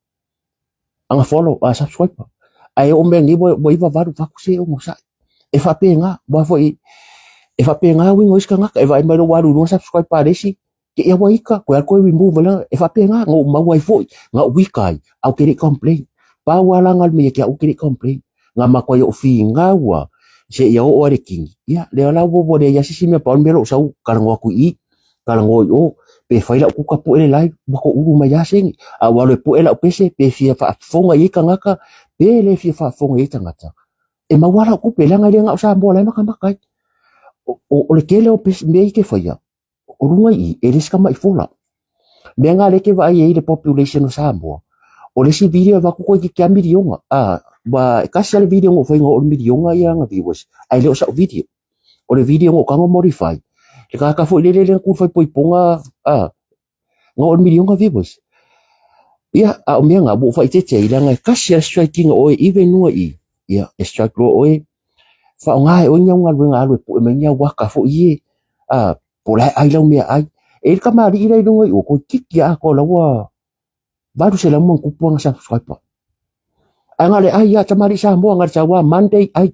S1: Ana follow, a subscriber. Ae oo mai nei ua 98 fatu se onosai. E faapena, aua foi e faapena uiga o isi tagata, e vaai mai loa ua alu i luga subscriber a le isi, te i ua ika, koe alu koe remove la, e faapena, na ou maua ai foi, na ou ika ai, a ou te le i complain. Pau lava la na alu mai ia te au ou te le i complain. Na matua ou finau lava seia oo ai le kini. Ia, lea la ua leai lava se isi mea, pau le mea o lou sau talanoa atu i i, talanoa i o, pe fai lau kuka pue le live, ua toulu mai lava seni. A ua alu e pue lau pese, pe fia faafofoga i ai tagata, pe le fia faafofoga i ai tagata. E maua lava lau tupe, leaga e le na o Samoa la e matamata ai. O le tele o mea ia e te faia, o luga i i, e le se tama'i fola. Mea na lea e te vaai ai i le population o Samoa, o le isi video e avatu toeitiiti lava miliona, a, ua e tasi lava le video na ou faia na oo i le miliona ia ana viewers, ae le o sa'u video. O le video na ou tago modify, le tagata foi lele lea na tu i le faaipoipoga, a, na oo i le miliona viewers. Ia, a o mea na, ua ou faaeteete ai, leaga e tasi lava le strike ina oe even luga i i, ia, e strike loa oe, faaaoga e oe ni au galuega alu e pue mai ni au aka foi e, a, po o la e ai lau meaai. E i ai le tamalii la i luga i o, toeitiiti lava atoa o la ua 800 ma ona tupu ana subscriber. Ae na o le ai lava, tamalii Samoa, na o le sau lava Monday ai,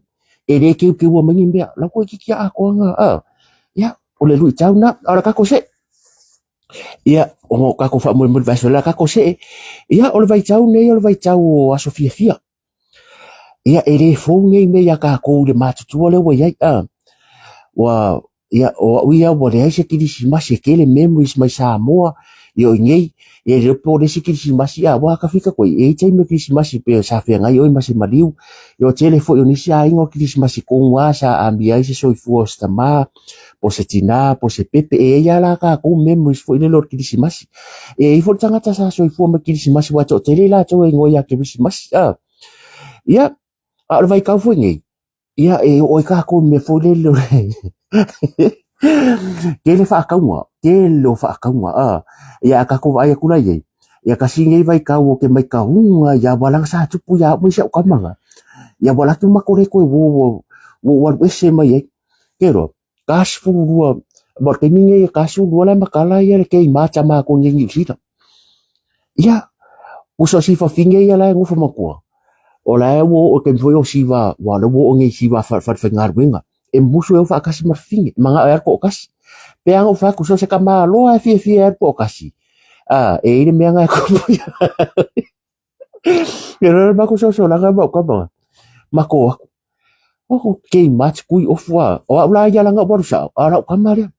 S1: e le keukeua mai ni mea, la toeitiiti lava atoa na, a, ia, o le luitau lena. A o le tatou see, ia, ona o tatou faamoemoe i le vaiaso, o le tatou see, ia, o le vaitau lenei o le vaitau o aso fiafia. Ia, e le fou nei mea iā tatou i le matutua lea ua i ai, a, ua, ia, o au ia ua leai se kerisimasi e tele memories mai Samoa, ia o i inei, ia e le iloa po o le isi kerisimasi, a ua tafita koe, e i ai taimi o kerisimasi pei sa feagai oe ma se maliu, ia o tele foi o nisi aiga o kerisimasi tonu lava sa amia ai se soifua o se tama, po o se tinā, po o se pepe, e i ai lava la tatou memories foi lele o le kerisimasi. E i ai foi le tagata sa soifua mai kerisimasi aua e toatele i latou e igoa ia kerisimasi, a. Ia, a o le vaitau foi nei, ia e oo ai tatou i mea foi lele o le tele faatauga, tele o faatauga, a. Ia a tatou vaai atu la i ai, ia tasi nei vaitau ou te maitauga ia aua leaga sa tupu ia au ma isi au tama na, ia ua alu atu matou le toe uo ua ou alu ese mai ai. Kero, ka 12, ma o le taimi lenei e ka 12 la e matala ia le Kmart a matou nei i Niu Sila. Ia, ua so o si fafine ia la e nofo matua, o la e ua oo i le taimi foi o siva, ua o lea ua oo nei i siva falefaigaluega, e musu e o faatasi ma le fafine, manao e alu toatasi. Pe a na ou fai atu, so o se tamaloa e fiafia e alu toatasi, a, e i ai le mea na e tupu ia. Ia loa le matou sosolaga ma ou tama, matou o atu. Oh, Kmart kui ofu a. O au la ia langa ua alu sao, a o lau tama lea.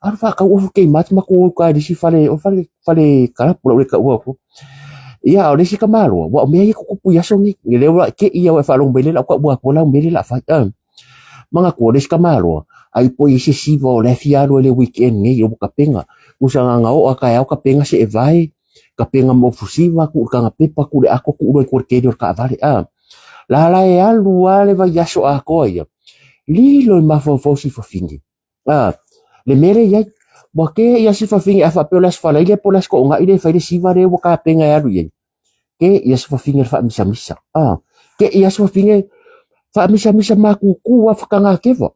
S1: Alu faatau ofu Kmart ma ku uka i le isi fale, o fale, fale kalapu lau le taua aku. Ia, o le isi tamaloa, ua o mea ia tutupu i aso nei. E le ua te ia ua e faalogo mai le lau taua atu lau mea le la fai. Ah. Manatua o le isi tamaloa, ai po i se siva o le fia alu ai le weekend nei o kapenga. Musa nganga o a taeao kapenga se e vae, kapenga mo ofu siva, ku kanga pepa, ku le ako, ku uro i kua le keli o le kaavale. Ah. La la e alu lava le vaiaso atoa ia, lilo i mafaufau si fafine. A, le mea lea e i ai, ua kē ia si fafine a faapea o le Aso Faraile po o le Aso Toonai lea e fai le siva lea ua tapena e alu i ai. Kē ia si fafine le faamisamisa. A, kē ia si fafine faamisamisa matutu lava whakangākewa.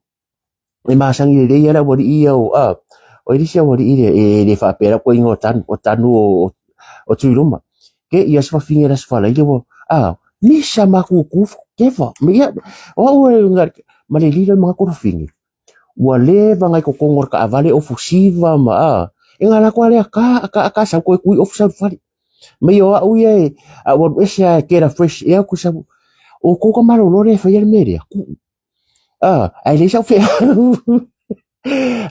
S1: E masani lelei a le aualii ia o, a, o ai le isi aualii lea, e le faapea la koe ingoa o Tanu, o Tanu o, o Tuiloma. Ke ia si fafine le Aso Faraile ua, a, misa matutu kewa. Me ia, o au e nga, ma le lilo i manatu o le fafine. Ua leva nai totonu o le taavale ofu siva ma, a, e nga lako a lea ka, ka, ka sau koe kui ofu sau i le fale. Mai o au ia e, a ua alu ese a e get a fresh air ku sau, o kou ka malolo lea e faia le mea lea, kuu. A, ae leai sau feau.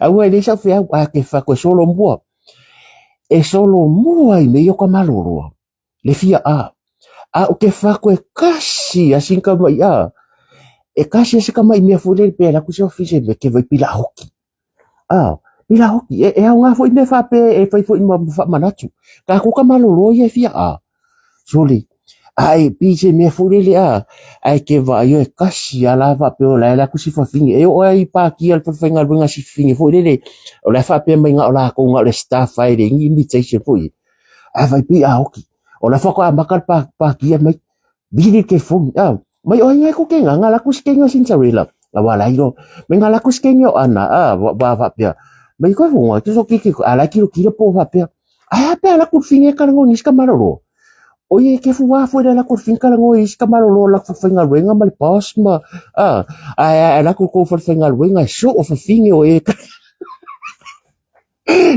S1: Aua e leai sau feau, a ke wha koe solo mua. E solo mua i mea o ka maloloa. Le fia a. A o ke wha koe kasi a sin ka mai a. E kasi a se ka mai mea foi le pe la ku se office me ke vai pila hoki. A, pila hoki. E, e au ngā foi mea whape e whai foi ma wha manatu. Ka ko ka malolo ia e fia a. Sole, ae pi se mea foi lele a, ae ke vaai oe kasi a la faapea o la e alu atu si fafine, e oo ai i pākia le falefaigaluega si fafine foi lele, o la e faapea mai na o lakou na o le staff a e leai ni invitation foi, ae fai pei a oki, o la faatoa amata le pākia mai, vili ke phone, a, mai o ai ngai ko kenga, nga laku si kenga Cinderella, a wa lai lo, mai nga laku si kenga o Anna, a, wa faapea, mai koe fonga, ke so kiki, a la kilo kilo po faapea, Ae a pea la ku fine ka rango ni ska malolo. O ye ke fu wa fu la ku fine ka rango i ska malolo la ku faigaluega ma le boss ma a ae ae la ku ko fa faigaluega e so o fa fine o e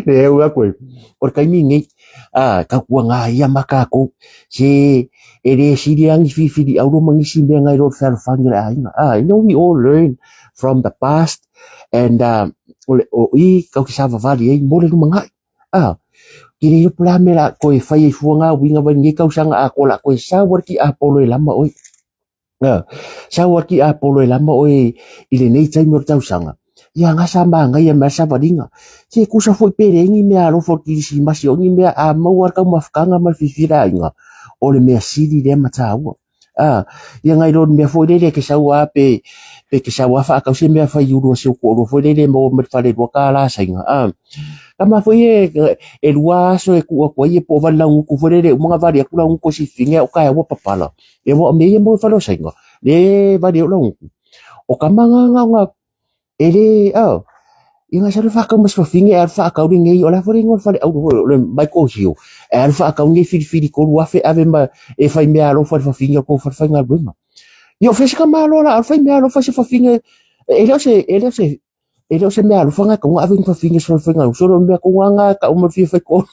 S1: e ua koe. O le taimi nei a ka kua ngā ia ma kākou se e le sili angi whiwhiri auro ma nisi mea ngai ro fealofani o le aiga. Ah, you know, we all learn from the past and o le o i kau te savavali ai mo le lumanai. A, ki reira po la me la koe whai ai fua ngā winga wai nei kausanga a ko la koe sau ar ki Apollo e lama oi. A, sau ar ki Apollo e lama oi i le nei taimi o le tausanga. Ia nga sa magaia ma le savaliga. Se kusa foi pe leai ni mea alofa o le kilisimasi o ni mea a maua le taumafataga ma le fiafia i le aiga, o le mea sili lea ma taua. A, ia nai lo le mea foi lele e te sau lava pe, pe te sau lava faatau se mea faiulu a si ou toalua foi lele e maua mai le falelua $1 Saina. A, tama foi e, e lua aso e tuu atu ai ia po o vale laugutu foi lele e uma ona vale atu laugutu o si fafine a o taeao ua papala. Ia aua o mea ia e maua i le fale o Saina, lea e vale ai laugutu. O tama na na ona e le, a, ia na sau le faatau ma si fafine e alu faatau lenei, o le a foi le igoa o le faleauro foi, o le Michael Hill, e alu faatau nei filifili 3000 ave ma e fai meaalofa i le fafine o le tou falefaigaluega. Ia o fea se tamaloa la alu fai meaalofa i se fafine, e le o se, e le o se, e le o se meaalofa na e tatau ona ave i ni fafine i se falefaigaluega, sole o le mea tonu lava lena e tau mai le fia faitonu.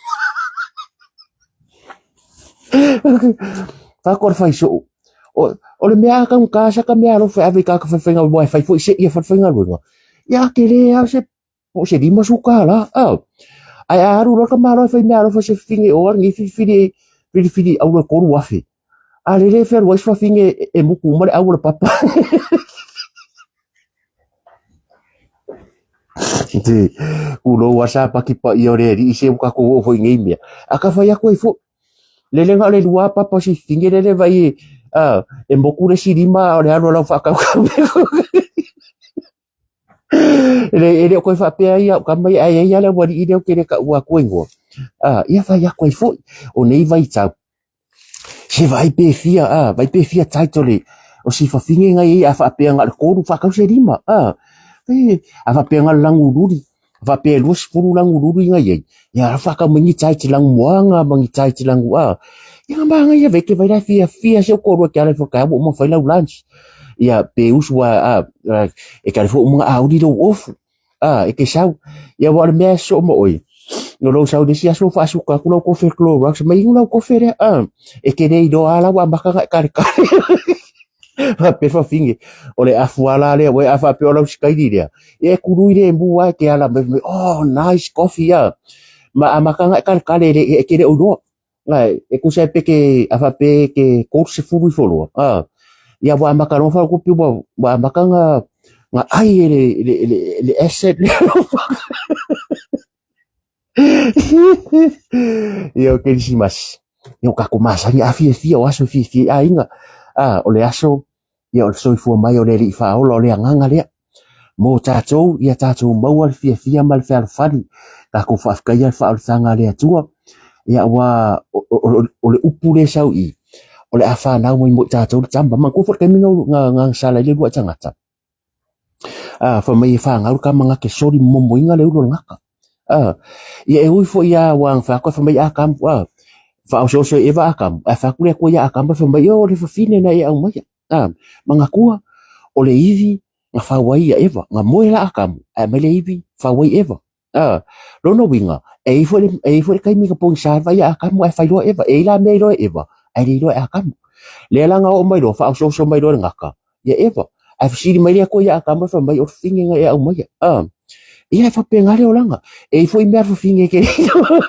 S1: Fatu o le fai soo. O, o le mea a taugata sa ka meaalofa e ave i tagata falefaigaluega aua e fai foi se ia falefaigaluega. Ia a tele lava se po o se $50, a. Ae a alu loa le tamaloa e fai meaalofa i se fafine o lenei filifili filifili auro e 3000. A lele e fealuai se fafine e mutu uma le au o le papa. Te kulou a sa paki paia o le alii se ua tatou oo foi i nei mea. A ka fai atu ai foi, lele na o le lua papa o si fafine lele vai a, e moku le isi lima a o le alu a lau faakaukau. E le, e le o koe faapea ia au tama ia, ae i ai lava le aualii lea ou te le taua atua igoa. A, ia fai atu ai foi, o nei vaitau, se vaai pe fia, a, vaai pe fia title le, o si fafine nai ai a faapea na o le tolu faatau se lima, a, e, a faapea na o le lagululi, a faapea e 20 lagululi nai ai, ia a faatau mai ni title lanumoana ma ni title lanu, a, ia na manaia veke vai la fiafia si ou toalua ke ala i whakaea ua uma whai lau lunch. Ia, pe usu a, a, e kare fo uma auli lou ofu. A, e ke sau. Ia, ua o le mea e soo ma oe. No lou sau le isi aso faasuka atu lau kofe Clorox, mai inu lau kofe lea, a, e te le iloa a la ua amata ona e kalekale. Faapea fafine, o le afu ala lea, ua e a faapea o lau sikaili lea. Ia e kului lemu lava e te ala mai, mai, oh, nice coffee, a. Ma amata ona e kalekale le, e te le o iloa. Ai, e tusa ai pe ke, a faapea ke 30 ifo loa, a, ia ua amata loa faakupi ua, ua amata nga, nga ai e le, le, le, le asset lea. Ia o Kerisimasi, ia o tatou masani a fiafia o aso e fiafia ai aiga, a, o le aso, ia o le soifua mai o le Alii Faaola, o le agaga lea. Mo tatou, ia tatou maua le fiafia ma le fealofani, tatou faafetaia le faaolataga a le Atua, ia aua o le upu lea e sau i i, o le a fanau mai mo i tatou le tama. Manatua foi le taimi na gasala ai le uluai tagata, a, fai mai e fanau le tama na te soli momoina le ulu o le gata. A, ia e ui foi ia ua fai atu fai mai Atamu, a, faaoso'oso e Eva Atamu, ae fai atu le Atua ia Atamu, fai mai, o le fafine na e aumaia. A, manatua, o le ivi na fau ai ia Eva, na moe la Atamu, ae aumai le ivi fau ai Eva. A, lona uiga, e i ai foi le, e i ai foi le taimi na pogisa ai ia Atamu ae fai loa Eva, e i ai la mea i loa e Eva, ae le iloa e Atamu. Lea la na oo mai loa, faaoso'oso mai loa le gata, ia Eva, ae fesili mai le Atua ia Atamu, fai mai, o le fafine na e aumaia. A, ia e faapena le olaga, e i ai foi mea a le fafine e te le iloa.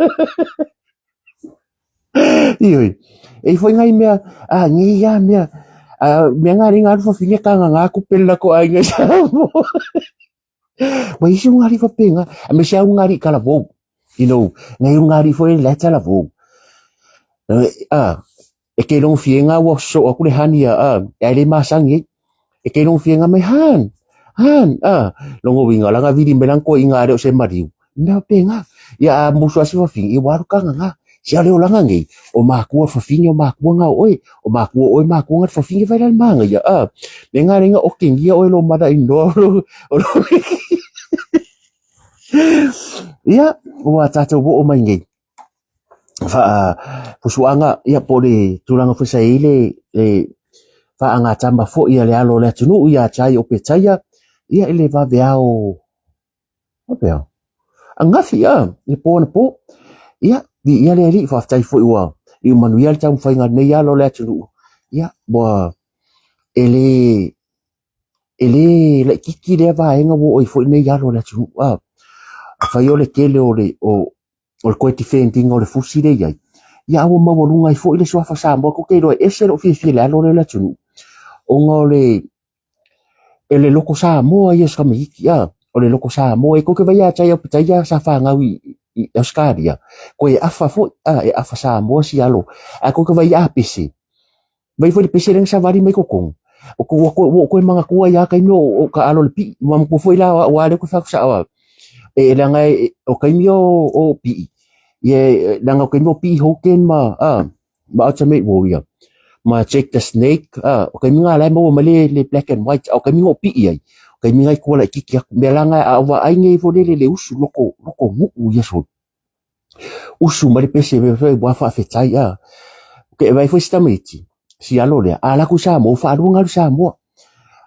S1: Ioe, e i ai foi nai mea, a, nei lava mea, a, mea na le alu fafine kagagā kupe le latou aiga i Samoa. Ua isi o ngā faapena, aemaise lava o ngā talavou, you know, ngai o ngā foi le la talavou. A, e ke logo fienga ua sosoo atu le hani ia, a, ae le masani ai. E ke logo fienga mai, han, han, a, logo uiga, langa vili mai langa toeaiga a le o se maliu. Mea faapena. Ia a musu lava si fafine, ia ua alu kagagā. Se a le olaga nei, o makua le fafine o makua na o oe, o makua oe makua na le fafine fai la le manaia, a. Me nga lenga okengia oe lo mala inoa o lo Ia, ua tatou oo mai nei faafusuaga, ia po o le tulaga foi sa i ai le, le faagatama foi a le alo o le atunuu ia Jai Opetaia, ia i le vaveao Faapea, Angafi, a, i le pō anapo. Ia, viia le Alii, faafetai foi ua iu manuia le taumafaiga a lenei alo o le atunuu. Ia, ua e le, e le laitiiti lea vaega ua oo ai foi lenei alo o le atunuu. A, afai o le tele o le, o, o le toe defend ina o le fusi lea e i ai, ia a ua maualuga ai foi le suafa Samoa. Tou te iloa e ese lou fiafia i le alo lea o le atunuu, ona o le, e le loko Samoa ia o si tamaiti, a. O le loko Samoa, e koke vai ia tai au petaia sa whāngau i, i Australia. Koe e awha foi, a, e awha Samoa si alo. A koke vai a pese. Vai foi le pese lenga sa vali mai kokong. O ko ko o koe manga kua ia kai no o ka alo le pi. Ma mo foi la o ale ko fa sa o. E langa e o kai mi o o pi. Ye langa o kai mi o pi hoken ma a ma Ultimate Warrior. Ma Jake the Snake a o kai mi nga lai mo ma le le black and white o kai mi o pi ai. O kai mi ngai kua la kiki aku me langa a wa ai nge fo le le usu loko loko ngu ia so. Usu ma le pese me foi ua faafetai a. Ke vai foi si tamaiti, si alo lea, a laku Samoa, ua faalua galu Samoa.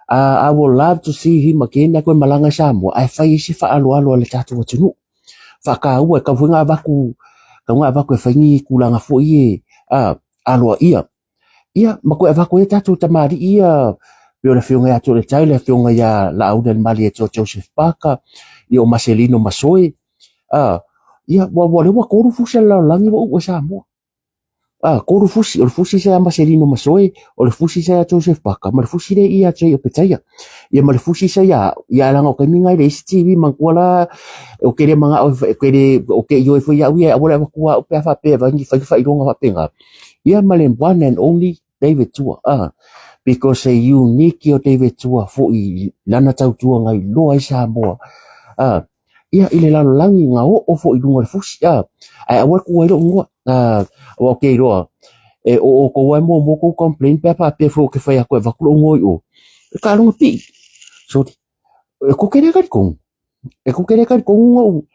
S1: I will love to see him again a koe malaga i Samoa, ae fai ai se faaaloalo a le tatou atunuu. Faataua e tau foi na avatu, tau na avatu e fai ni tulaga foi e a aloaia. Ia, ma koe avatu ai tatou tamalii ia, pei o le afioga ia Toletai, le afioga ia Laauli Malie Joseph Parker, ia o Maselino Masoe, a, ia, ua, ua lea ua tolu fusi a le lalolagi ua uu e Samoa. A, tolu fusi, o le fusi sa ia Maselino Masoe, o le fusi sa ia Joseph Parker, ma le fusi lea ia Jay Opetaia. Ia ma le fusi sa ia au, ia leaga o taimi na e leai se TV manatua la, o ke le manao e, ke le, o ke ioe foi au ia, aua le avatua au pe a faapea e fai ni faailoga faapena. Ia ma le one and only David Tua ah because e unique o David Tua foi lana tautua ngai loa i Samoa ah ia i le lalolagi nga oo foi i luga o le fusi ah ae aua le kua ai lou igoa ah aua ou te iloa e o outou lava e muamua tou complain pe a faapea foi ou te fai atu e avatu lou igoa i o e taaloga pii sorry e koke le talitonu e koke le talitonu na ou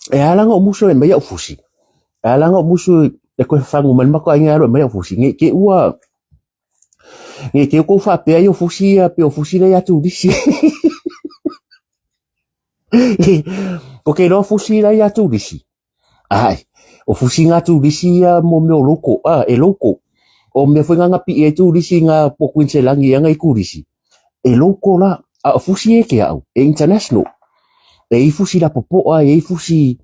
S1: E ala ona ou musu e aumai au fusi, e ala ona ou musu e toe fafagu mai le matou aiga e alu e aumai au fusi, ne i te i ua, ne i te i ua tou faapea ai o fusi ia pei o fusi la e ia Turisi. Ou te iloa fusi la e ia Turisi, Ae, o fusi ngā tūrisi ia mō mea o loko, ā, e loko. O mea foi ngā ngā pi'i ai tūrisi ngā po Quinselangi ia ngai kūrisi. E loko la, a o fusi e ke au, e international. E i fusi la popo'a, e i fusi,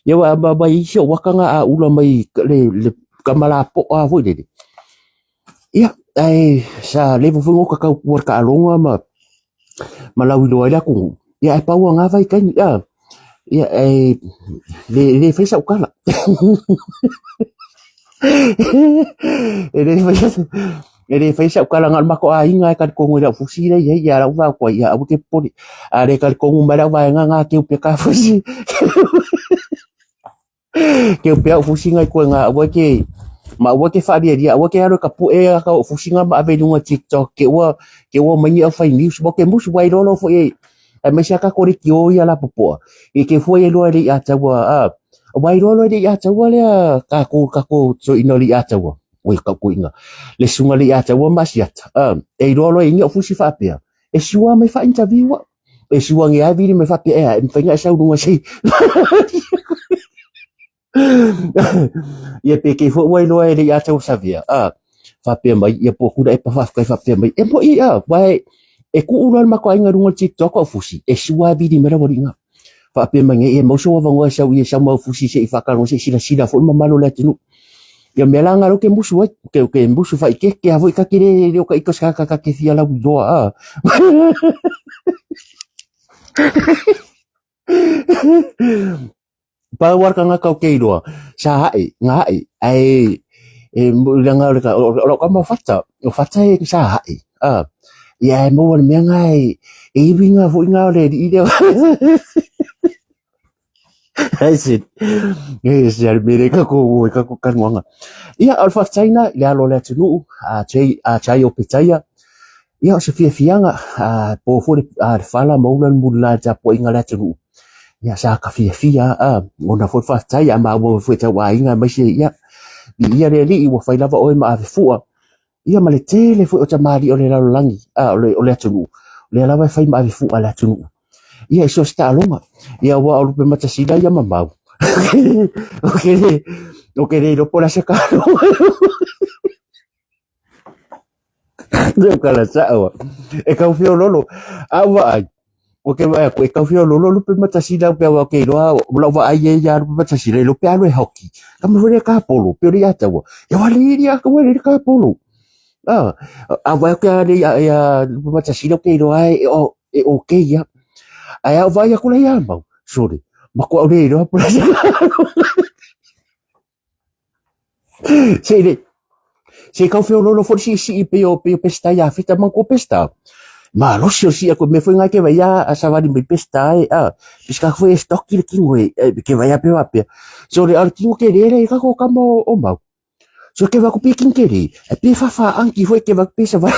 S1: ia wa, ma, ma i isi o waka ngā a ula mai le, le kamalapo'a foi lele. Ia, ae sa leva foi ngoka kau kua taaloga ma ma lauiloa ai le atunuu. Ia ae pau lava vaitaimi, a, ia e le le fai sau tala. E le fai e le fai sau tala na o le matou aiga e talitonu i lau fusi lea e i ai, ia lau va atu ai, ia aua e te popole. A le talitonu mai lau vaega na teu pea ta fusi. Keu pea o fusi ngai koe ngā aua ke ma aua ke whaariaria, aua ke aro ka poe a ka o fusi ngā ma ave i runga TikTok, ke ua, ke ua mai ni au whai news, mo ke musu wai rolo fo e, ai mai sia ka kore ki o ia la popoa. I ke fua e loa le i ataua, a, wai rolo le i ataua lea, ka ko, ka ko, so ina le i ataua, oi ka ko inga, le sunga le i ataua ma siata, a, e roa loa i ni o fusi whaapea, e siua mai wha interview a, E sua nge ai vili me whapea ea, e mwhainga e sau runga sei. Ia pe kei fo wai loa e le ia tau savia. A, whapea mai, ia po kura e pa whawhkai whapea mai. E mo i a, wai, e ku ula mako ainga runga TikTok o fusi. E sua vili me rawa ringa. Whapea mai nge, e mauso wa vangoa sau i e sau mau fusi se i whakarongo se i sila sila fo i mamalo le atunu. Ia mea la ngaro ke musu ai, ke, ke musu whai ke, ke hafoi ka kere reo ka iko ska ka ka ke fia lau iloa a. Pau ar ka ngakau ke iloa, sa hae, nga hae, ai, e langa o le ka, o lau ka mau fata, o fata e sa hae, a. Ia e maua le mea nga e, e iwi nga foi nga o le ri leo. Ai se, e se ale mere ka ko oi ka ko kanuanga. Ia, o le faafetai i le alo o le atunuu, a Jay, a Jay o Petaia. Ia, o se fiafiaga, a po foi le, a le fala ma ula le mulila i le tapuaiga a le atunuu. Ia, sa ka fiafia, a, ona foi le faafetai, a maua foi tau aiga aemaise, ia, viia le Alii ua fai lava oe ma ave fua. Ia ma le tele foi o tamalii o le lalolagi, a, o le, o le atunuu, o lea lava e fai ma ave fua le atunuu. Ia, i so o se taaloga. Ia, aua o lupe matasila ia mamau. O ke le, o ke le iloa po o le a se taaloga. Leo kala sao. E kau fiololo. A vaai. O ke vaai aku, e kau fiololo lupe matasila pe awa ke iloa, o lau vaai e ia lupe matasila, ilo pe alo e hoki. Ka me hore ka polo, pe ore ia taua. E wale iri a ka wale ka polo. A vaai atu ia nei ia Lupematasila ou te iloa e e okay ia. Ae a ou vaai atu la ia Mau, sole, matua ou le iloa po o le a se Se le se i kau feoloolo foi le siisii pei o pei o Peseta ia Feta manatua Peseta. Malosi o le sii atu mea foi na e te vaai a savali mai Peseta e a pisi foi e stocky le tino e te vaai a pe faapea. So le o le tino tele le ka ko kama o Mau. So ke vaku pe tino tele e pe whawha anki foi ke vaku pe savali.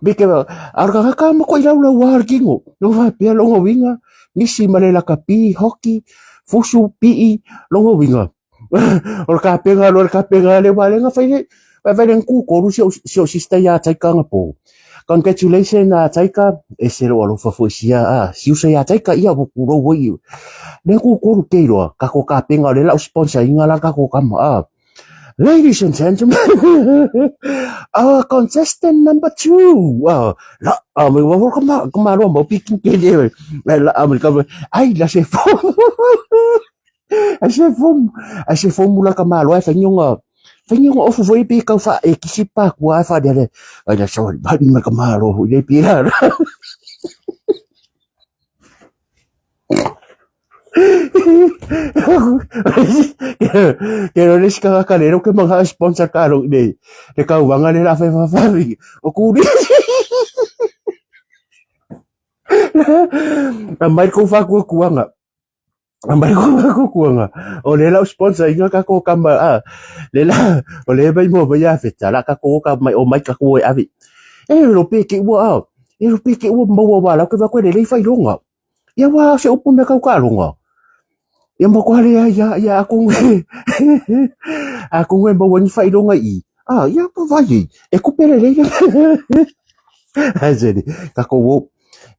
S1: Pe ke ara ka ka ma ko i laulau a le tino. No faapea lona uiga misi ma le lakapi, hoki, fusu, pii, lona uiga. O le kapega loa le kapega le aua lea na fai le fai le kukolu si ou si ou sister ia Taika anapo. Congratulations a Taika, ese lou alofa foi sia a si uso ia Taika ia ua pulou foi. Le kukolu ke iloa kako kapega o le lau sponsor inga la kako kama a. Ladies and gentlemen, our contestant number 2. La a me wa ka ma ka ma lo mo pi ke le la a me ka ai la se fo. Ai se fo ai se fo mula ka ma lo ai fa nyonga fa nyonga ofu foi pi ka fa e kisi pa ku ai fa de ai la so ba ni ka ma lo le pi la. Ke rore si kanga le ro ke mga sponsor ka ro nei. Le ka wanga le la fe fa fa o ku ni. A mai ko fa ku kuanga. A mai ko fa ku kuanga. O le lau sponsor inga ka ko kama a. Le la o le mai mo mai a feta la ka ko ka mai o mai ka ko e avi. E ro pe ke ua a. E ro pe ke ua maua wa la ke va ko le le fai longa. Ia wā se upu mea kau karonga. Ia mo ko hale ia ia a konge. A konge maua ni whaironga i. Ah, ia pa vai e kupe le leila. Ai se ka ko wo.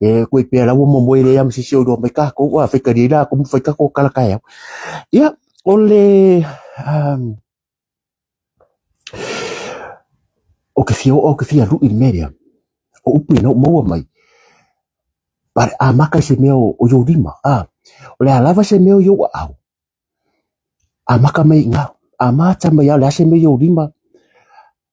S1: E koe pea laua mo moe le am sisi o mai ka ko wa fai kari la ko fai ka ko kala kai. Ia o le o ke fia o ke fia lu'i le mea lea. O upu ina ou maua mai. But a maka i se mea o i ou lima, a, o le a lava se mea o i ou aao. A maka mai i ngā, a māta mai a o le a se mea i ou lima,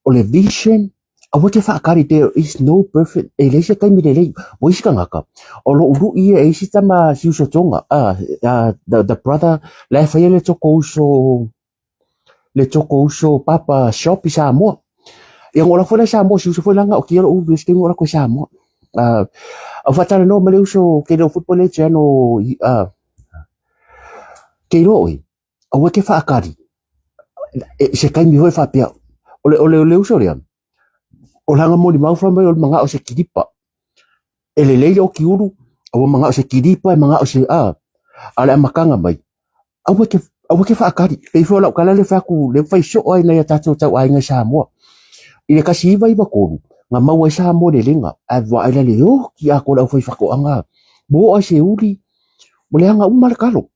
S1: o le vision, aua te whaakari, there is no perfect, e leai se taimi lelei, mo isi tangata, o lou lui ia e isi tama si uso Tonga, a, the brother, la e whaia le toko uso, le toko uso papa shop i Samoa. Ia ngo la foi la i Samoa, si uso foi langa o kia lou le se taimi o lako i Samoa. Au whaatalanoa ma le uso ke leo football e ano, ke iloa oe, aua e te whaakari. E, se taimi hoi whaapea, o le, o le, o le uso lea, o langa moni mau wha mai o le manga o se kiripa. E lelei le oki ulu, aua manga o se kiripa, e manga o se, a, a le amakanga mai. Aua e te, aua e te whaakari. Pei foi o lau tala lea fai atu, lea ua fai soo ai nai a tatou tauaiga i Samoa. I le 1993, na maua ai Samoa le lega, ae vaai la le oki atoa le aufai faatoaga. Ua oo ai se uli, ua leaga uma le talo.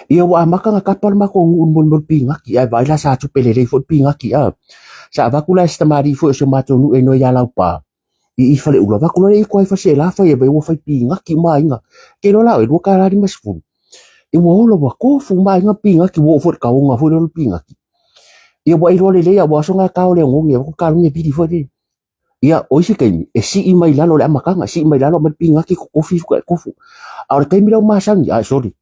S1: Ia ua amata ona tapa le matou nuu i le molimoli pinati, ae vaai la sa tupe lelei foi le pinati a. Sa avatu la e si tamalii foi o si o matou nuu e igoa ia Laupa i i Faleula, avatu loa lea i koa i Fasiela fai ai mai ua fai pinati uma aiga. Ke iloa la oe, $2.50. Ia ua ola ua tofu uma aiga pinati, ua oo foi i le taoga foi lea o le pinati. Ia ua iloa lelei lava ua aso na tao le oneone, avatu le kalone vili foi lea. Ia, o isi taimi, e sii mai lalo le amataga, sii mai lalo aumai le pinati totofi ifo e tofu. A o le taimi lea ua masani, ai sorry,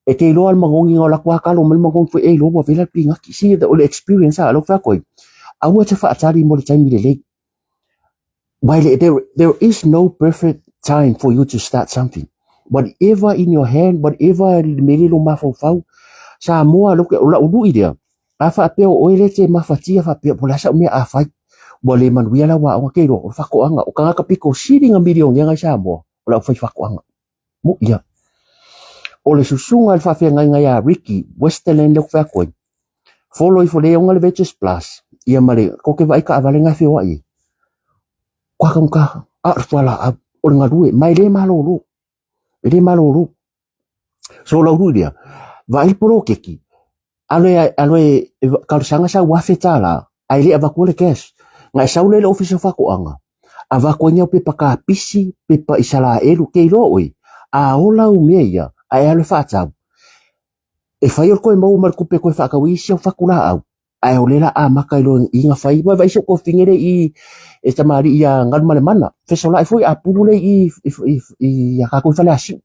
S1: e te iloa le manogi na o latou lava talo mai le manogi foi e iloa ua vela le pinati. See, o le experience lava lea ou te fai atu ai, aua e te faatali mo le taimi lelei. Why there is no perfect time for you to start something. Whatever in your hand, whatever le mea lea i lou mafaufau, Samoa, o lau lui lea, A faapea o oe lea e te mafatia faapea po o le a sau mea a fai, ua le manuia lau aoga ke iloa, o le faatoaga, o tagata pito sili na milionea i Samoa, o le aufai faatoaga. Mo ia. O le susuga i le faafeagaiga ia Ricky Westerland lea ou te fai atu ai, follow ifo le ona le Veggies Plus, ia ma le, kou te vaai taavale na e feoai ai. Kua taugata, a o le fualaau, o le galue, ma e le malolo, e le malolo. So lau lui lea, vaai le poloketi, alo e, alo e, e talosaga sau $1,000, ae le avatua le cash. Na e sau lea i le ofisa o faatoaga, avatu ai ni au pepa kapisi, pepa Isaraelu, ke iloa oe, a ola au mea ia, ae alu e faatau. E fai o le koe maua ma le kupe koe whaakau i isi au whaku laau. Ae o le la amaka i loa i nga whai. Wai vai so ko fingere i e tamari i a ngalu ma le mana. Fesolai foi a pulu le i i i i a kākou i Faleasiu.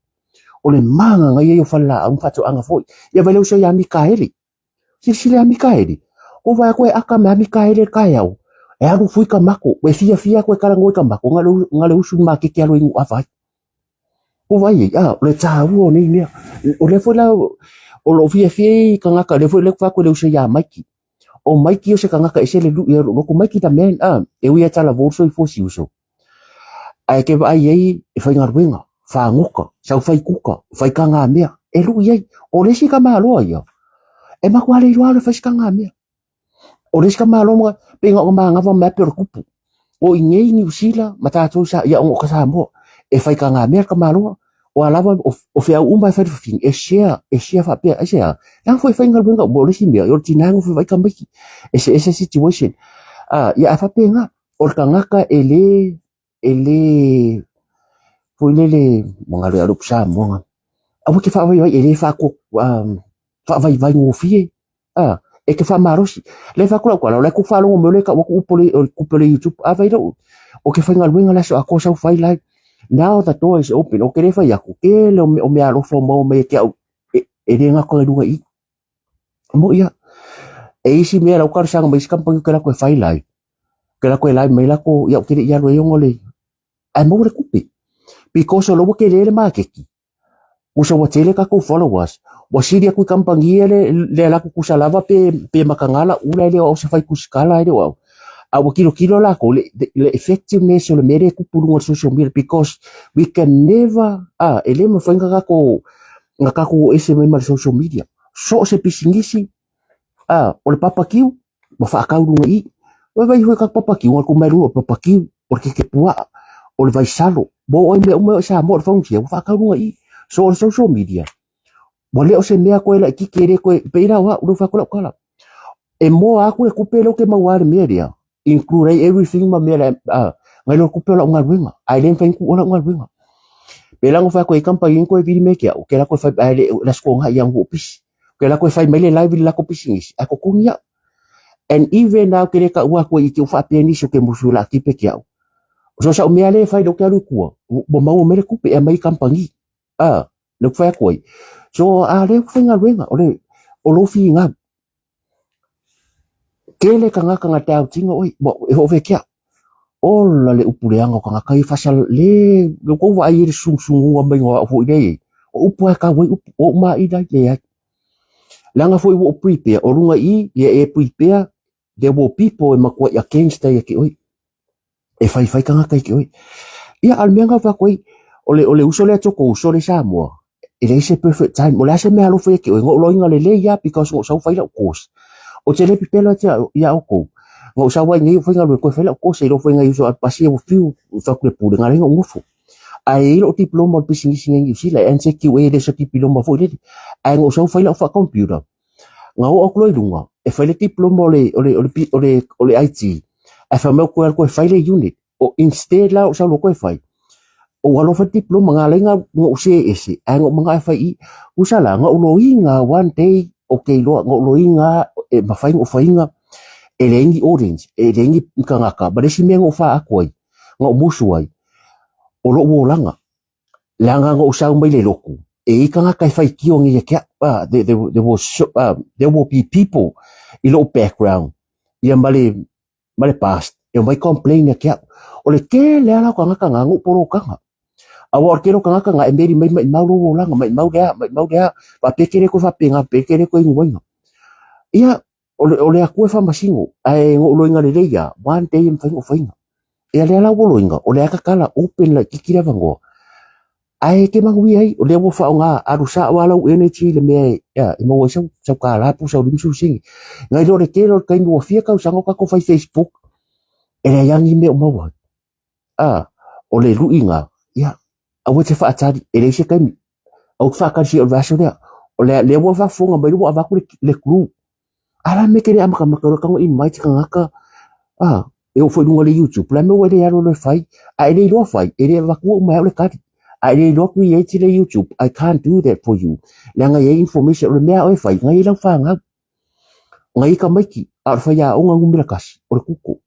S1: O le manga ngai ai o fale laau ma faatoaga foi. Ia vai le uso ia Mikaele. Silasila ia Mikaele. Ko vai koe aka me a Mikaele kaeao. E alu fui ka mako. E fia fia koe kala ngoi ka mako. Nga le usu ma keke alo ingu avai. Ko vai ei, ah, o le tāua o nei mea. O lea foi la, o lou fiafia i kangaka, lea foi lea ku le uso ia Maiki. O Maiki o se kangaka ese le lui, loko Maiki the man, ah, e ui e tala vō soifua si uso. Ae ke vaai ai e faigaluega, fāgoka, sau fai kuka, fai kagā mea, e lui ai. O le isi tamāloa ia, e matua le iloa le fai se kagā mea. O le isi tamāloa ma, pei na o manava mai pei o le kupu. O i nei Niu Sila ma tātou sa, ia ona o ka Samoa, e fai kagā mea le tamāloa, o a lava, o feau uma e fai le fafine, e share, e share faapea, aisea? Leaga foi e faigaluega uma, o le isi mea, o le tinā e nofo ai tamaiti, eseese situation. Ah, ia ae faapena, o le tagata e le, e le, foi lele, ua galo ia le upu Samoa, aua e te faavaivai, e le faavaivai gofie, a, e te faamalosi. Le fai atu lau tala, o la e tou faalogo mai o lea e tau atu upu o le, o le tupe o le YouTube, a fai lou, ou te faigaluega le aso atoa sau fai live. Now the door is open, ou te le fai atu, tele o mea alofa o maua mai ia te au, e le gata i luga i i. Mo ia, e isi mea lau talosaga mai isi kamupani ou te alu atu e fai live, ou te alu atu e live mai latou, ia ou te le i alu ai ona o le, ae maua le tupe. Because o la ua tele le maketi, Usa ua tele tatou followers, ua sili atu i kamupani ia le, le alu atu tusa lava pe, pe makagala ula e le o au se fai tusikala e le o au. A ua tilotilo lakou le, le effectiveness o le mea lea e tupu i luga o le social media because we can never, ah, e le mafai ona tatou, ona tatou o ese mai ma le social media. So o se pisinisi, ah, o le papakiu, ua faatau i luga i i. Ua vaai foi i tatou papakiu, na tuu mai luga o le papakiu, o le kekepuaa, o le vaisalo, ua oo ai mea uma i Samoa, o le faunusia, ua faatau i luga i i. So o le social media, ua le o se mea koe laitiiti e le toe, pei la o au, lea ua fai atu lau tala, e moa atu le tupe lea ou te maua ai i le mea lea, include ai everything ma mea la, nai lo le tupe o lau galuega, ae le mafai ona tuua lau galuega. Pei la ona fai atu ai kamupani nei toe vili mai ia te au, ke la toe fai, ae le o le aso toga ia ua ou pisi. Ke la toe fai mai le live i le latou pisinisi, ae totogi au. And even now ke le taua atu ai i te u faapea nisi o ke musu o le a tipe te au. So sau mea lea e fai lea ou te alu i tua, ua maua mai le tupe e aumai i kamupani. Ah, lea ou te fai atu ai. So a lea ou te faigaluega, o le, o lou finau. Tele tagata na te autino oi, e hoʻowhekea. Ola le upu leaga o tagata ia fasa le, le kou vaai i le sungsunguga mai o au foi lea i ai. O upu lava e tau ai upu, o ou maʻila ai, leai. Leaga foi ua ou prepare, o luga i i, ia e prepare, there were people e matuai against ai ia te oe. E faifai tagata i te oe. Ia, a o le mea lena ou fai atu ai, o le, o le uso lea toko uso le Samoa, e leai se perfect time. O le a se mea alofa ia te oe, na ou loiga lelei lava because na ou sau fai lau course. Ou te le pepelo atu ia outou. Na ou sau ai nei ou faigaluega toe fai lau course, e iloa foi nai uso a pasi ua fiu, fai atu le Pulega lea na ou nofo. Ae i ai lou diploma o le pisinisi nei i Niu Sila, e NZQA e le o se diploma foi lele. Ae na ou sau fai lau faa-computer, Na oo atu loa i luga, e fai le diploma o le, o le, o le, o le, o le IT, ae fai mai ou toe alu toe fai le unit. O instead la o sau loa toe fai, ou alu fai le diploma, na ala ai na ou see ese, ae na ou manao e fai i i. Tusa la, na ou loiga one day, ou te iloa, na ou loiga e mafai ona ou faiga, e leai ni audience, e leai ni tagata. Ma le isi mea na ou faa atu ai, na ou musu ai, o lou olaga. Leaga na ou sau mai le lotu, e i ai tagata e faitio nei ia te au, ah, there, there, there, was so, there will be people i lou background, ia ma le, ma le past, e omai complain ia te au. O le tele lava o tagata na na ou polokaga. Aua o le tele o tagata na e meli mai maimau lou olaga, maimau le a, maimau le a, faapea ke le toe faapena, faapea ke le toe inuaina. Ia, o le, o le Atua e faamasino, ae na ou loiga lelei lava, one day e mafai ona ou faiga. Ia lea la ua loiga, o lea tatala open laitiiti le avanoa, ae e te manuia ai, o lea ua faaaoga, alu sao lava lau energy i le mea e, ia, e maua ai sau, sau $1 po o sau 50 sene. Nai lo le tele o le taimi ua fia tausaga o tatou fai Facebook, e leai lava ni mea o maua ai. A, o le luiga, ia, aua e te faatali, e leai se taimi. Aua e te faatali se i o le vaiaso lea. O lea, lea ua faafofoga mai ua avatu le, le clue. A la me te le amatamata o le tago invite tagata, a, e oo foi i luga o le YouTube, o le a le mea ua e le alu alu e fai, a e le iloa fai, e le avatua uma e au le tali. A e le iloa create le YouTube, I can't do that for you. Leaga e i ai information, o le mea a oe e fai, ngai ai lau fanau, ngai ai tamaiti, a o le faiaoga numera tasi, o le Google.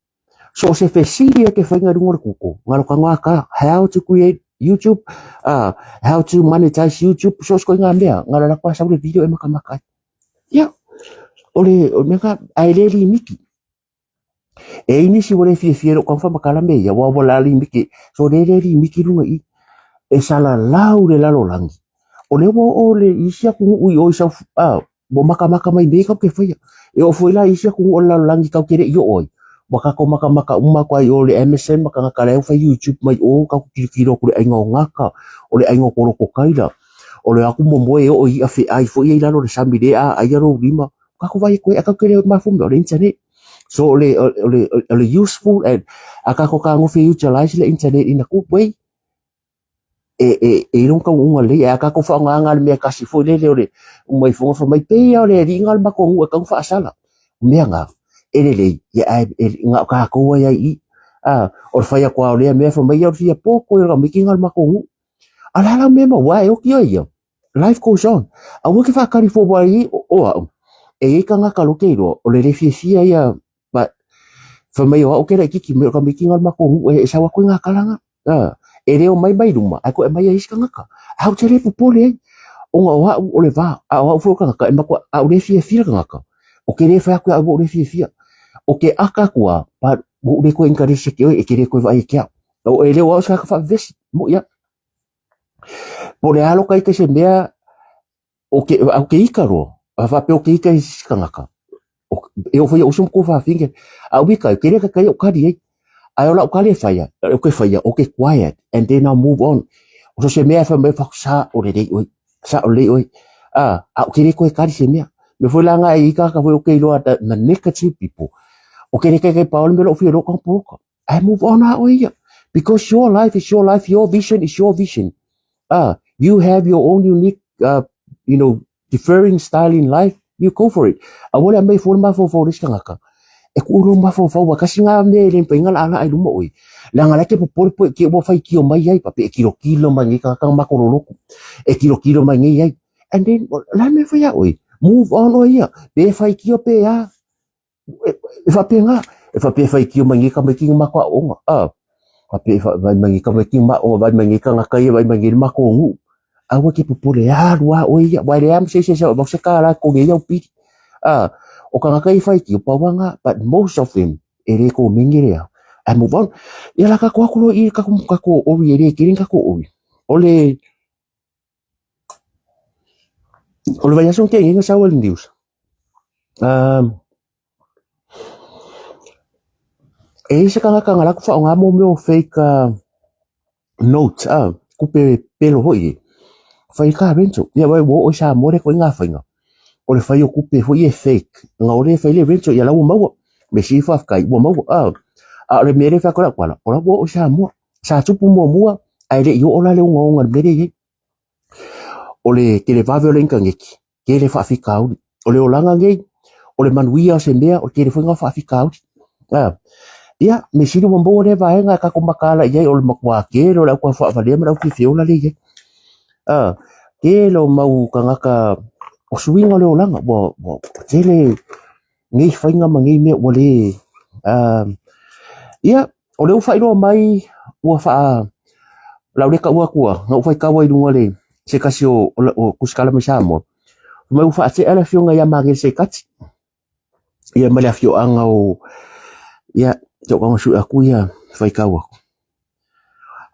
S1: So o se fesili e te whainga runga o le Google, ngā roka ngā ka, how to create YouTube, how to monetize YouTube, so se ngā mea, ngā rara kua sau le video e makamaka ai. Ia, o le, o mea ngā, ai le limiti. E i nisi ua le fiafia lou taumafa ma tala me ia, ua ua la limiti, so le le limiti luga i, e salalau le lalolagi. O lea ua oo le isi atunuu i o i South, ua makamaka mai nei kau ke faia. E oo foi la i isi atunuu o le lalolagi kau ke le i oo ai, ua tatou makamaka uma atu ai i o le MSN ma tagata la e fai YouTube mai o, tatou tilotilo atu i le aiga o Gaka, o le aiga o Kolokokaila, o le atu momoe e oo i i'a feai foi ia i lalo o le sami le aaia lou lima, tatou vaai atu ai, ae tatou te le mafua mea o le internet. So o le, o le, o le useful and a tatou fetagofi e utilize le internet in a good way, e, e, e iloa taunuuga lelei, ae a tatou faaaogaina le mea tasi foi lele o le uma ifoga fai mai, pei lava o le alii na o le matou nuu e tatau ona faasala. O mea na, e lelei, ia ae e, na o tatou ai ai i i. A, o le fai atu lava o lea mea fai mai, ia o le fia poto ia o le tamaiti na o le matou nuu. A o le a la mea e maua ai, e oti ai ia. Life goes on. Aua e te faatali fua aua e i o au, e i ai tagata loa ke iloa, o le le fiafia ia But, fai mai o au ke laititi mai o ka mitinga o le matou nuu e sau atu i ngā kalanga. E le o mai mai luma, ae koe mai e isi tagata. Ae ou te le popole ai, ona o au o le va, a o au foi o le tagata, e matua, a ou le fiafia le tagata, o ke le fai atu ia au ua ou le fiafia. O ke aka atu a, but ua ou le toe encourage e ke oe, e ke le toe vaai e ke au. O e le o au se tagata faavevesi, moi au. Po o le a loka ita i se mea, O ke, au ke ika roa, a faapea o ke ika i sisi tagata, e oo foi ia uso ma kou fafine, a o ika, ke le kai o kali ai. Ae o lau kali e whaia, o ke whaia, o ke quiet, and then I'll move on. O so se mea e whai mai whaku sa o le rei oi, sa o le rei oi. A, a o ke le koe kali se mea. Me foi la nga e ika ka foi o ke iloa the, the negative people. O ke le kai kai paole me lo fia lo ka poloka. I move on a oe ia. Because your life is your life, your vision is your vision. Ah, you have your own unique, you know, differing style in life, you go for it. Aua le aumai fua le mafaufau o le isi tagata. E kuu lou mafaufau ua kasi ngā mea e le mafai ona laalaa i luma o oe. Leaga la e te popole po e ua faitio mai ai, pe e kilokilo mai nei tagata ma makololoku. E kilokilo mai nei ai. And then, o le a le mea e fai ia oe? Move on oe ia. Pe faitio pe a. E faapena, e faapea e faitio mai nei tamaiti i matou aoaoga, a, faapea e vaai mai nei tamaiti ma aoga, vaai mai nei tagata ia, vaai mai nei le matou nuu. Aua e te popole, alu lava oe ia, aua e leai lava ma se isi e sau e avatu se $1 e totogi ai au pili. A, o tagata ia e faitio, pau lava lena, but most of them, e le komeni le ao. Ae move on. Ia la tatou atu loa i i le tatou ori, e le tele ni tatou ori. O le O le vaiaso na tea nei na sau ai le news. E i ai se tagata na latou faaaoga mo mea o fake notes tupe pelo foi ia, fai ai car rental. Ia ua oo i Samoa lea ituaiga faiga, o le fai o tupe foi ia fake, ona o lea e fai le rental ia la ua maua. Mea sili faafetai ua maua. A o le mea lea e fai atu ai lau tala, o la ua oo i Samoa. Sa tupu muamua ae le i oo la le ogaoga i le mea lea e i ai. O le televave o le initaneti, tele faafitauli. O le olaga nei, o le manuia o se mea, o le tele foi lena o faafitauli. Ia, mea sili ua maua lea vaega e tatou mataala i ai, o le matua tele o le au faavalevalea ma le au fiafia ola lea e i ai. Tele o mau tagata, o suiga o le olaga, ua tele nei faiga ma nei mea ua le... Ia, o lea ua faailoa mai ua faa... O le a ou le taua atua, na ou faitau ai i luga o le se tasi o tusitala mai Samoa, fai mai ua faatea le afioga ia Magele Sekati, ia ma le afioaga o... Ia, se i ou tago e sue atu ia faitau atu.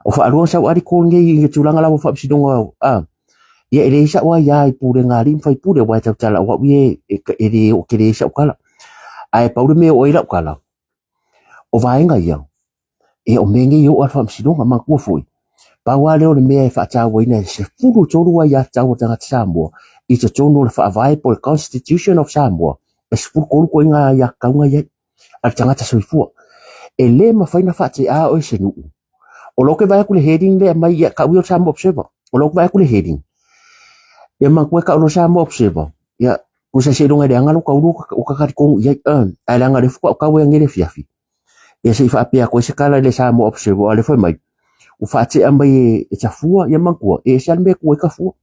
S1: O faalua sau article lenei i le tulaga lava o faamasinoga a ia e leai sau aia i pulega a alii ma faipule aua e tautala o au ia e le oo tele ai sau tala. Ae pau le mea e oo ai lau tala, o vaega ia, ia o mea nei e oo lava i le faamasinoga. Manatua foi, pau lava lea o le mea e faatauaina e 13 aiatatau a tagata Samoa i totonu o le Faavae po o le Constitution of Samoa, e 13 ituaiga aiatatau na i ai. a le tagata soifua. E le mafai ona faatea oe e se nuu. O lou ke vaai atu i le heading lea e aumai ia kau ia o le Samoa Observer. O lou ke vaai atu i le heading, ia manatua e kau loa Samoa Observer, ia tusa seiloga e leaga lou taulu o ta talitonu i ai, ae leaga o lea faatoa ou tau ai anei i le afiafi. Ia se i faapea atu ai se tala i le Samoa Observer, a o lea fai mai, Ua faatea mai e, e Tafua, ia manatua, e ese lava le mea e tu ai Tafua.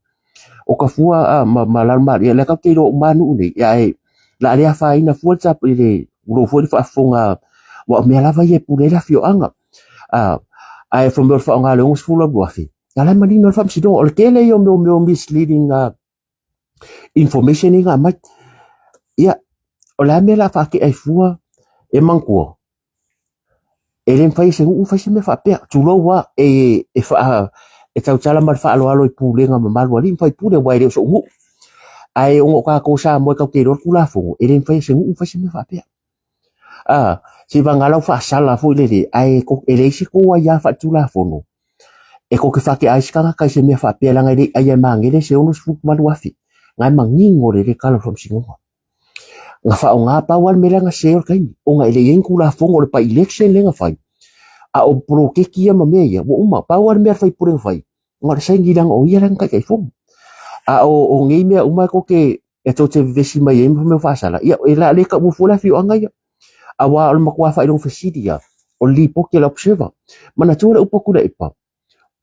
S1: O Tafua a, ma, ma Lalomalie, ia lea tatou te iloa uma lava nuu nei, ia ae o le a le afaina fua le tap, i le, tulou foi le faafofoga, aua o mea lava ia e pule ai le afioaga. A, ae fai mai o le faaaoga o le $62,000, ia la e manino le faamasinoga. O le tele ia o mea o mea o misleading information ia na aumai. Ia, o le a le mea o le a faatea ai fua e manatua, e le mafai e se nuu ona fai se mea faapea. Tulou lava, e, e, faa, e tautala ma le faaaloalo i pulega mamalu a alii ma faipule aua e le o so'u nuu. Ae ona o tatou Samoa tatou te iloa le Tulafono, e le mafai e se nuu ona fai se mea faapea. A, seivagana lau faasala foi lele, ae e leai se tou aia faaletulafono e tou te faatea ai se tagata i se mea faapea leaga e le i aia e Magele se $68,000. Na e manino lelei le tala o le faamasinoga. Na faaaoga pau lava le mea lea na sese ai o le taimi, ona e le i i ai ni Tulafono o le by-election lea na fai, a o poloketi ia ma mea ia, ua uma. Pau lava le mea a le sui usufono na fai, na o le saini leaga o ia lea na Taitaifono. A o nei mea uma e tou te e tou te vevesi mai ai ma mea faasala, ia e le taua fua le afioaga ia. Aua o le matua faailoga fesili lava, o le lipoti a le Observer. Manatua le upu a Tuilaepa,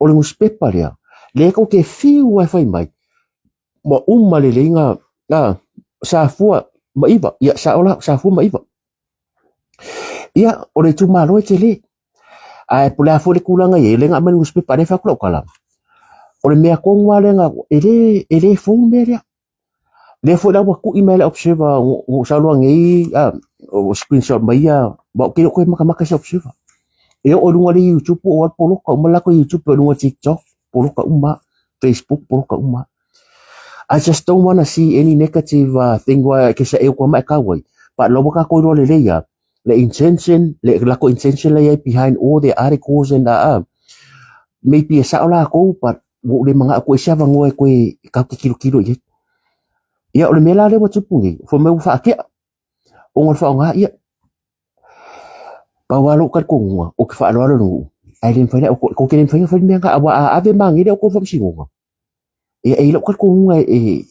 S1: o le nusipepa lea, lea tou te fiu lava e fai mai, ua uma lelei na, na Safua ma Iva, ia sao la, Safua ma Iva. Ia, o le itumalo e tele. Ae po o le a foi le tulaga i ai, o lea na aumai le nusipepa lea e fai atu lau tala, o le mea tonu lava lea na, e le, e le fou le mea lea. Lea foi la ua tui mai le Observer ua ou saunoa nei, ua screenshot mai ia, aua ou te le o toe matamata i se Observer. E oo i luga o le YouTube ua alu poloka uma le latou YouTube i luga o TikTok, poloka uma, Facebook, poloka uma. I just don't wanna see any negative thing where ke sa e kua mai kau ai. But la ua kākou iloa lelei lava, le intention, le lako intention la i ai behind all the articles and maybe e sao lakou but ua ou le manao koe i se avanoa e koe e tatou te tilotilo i ai. Ia, o le mea la lea ua tupu nei, fai mai ua faatea, ona o le faaaoga, ia, pau lava lou talitonuga, ou te faaaloalo i le nuu, ae le mafai ona, tou te le mafai ona fai le mea lena, aua a ave magele outou i le faamasinoga, ia e i ai lou talitonuga e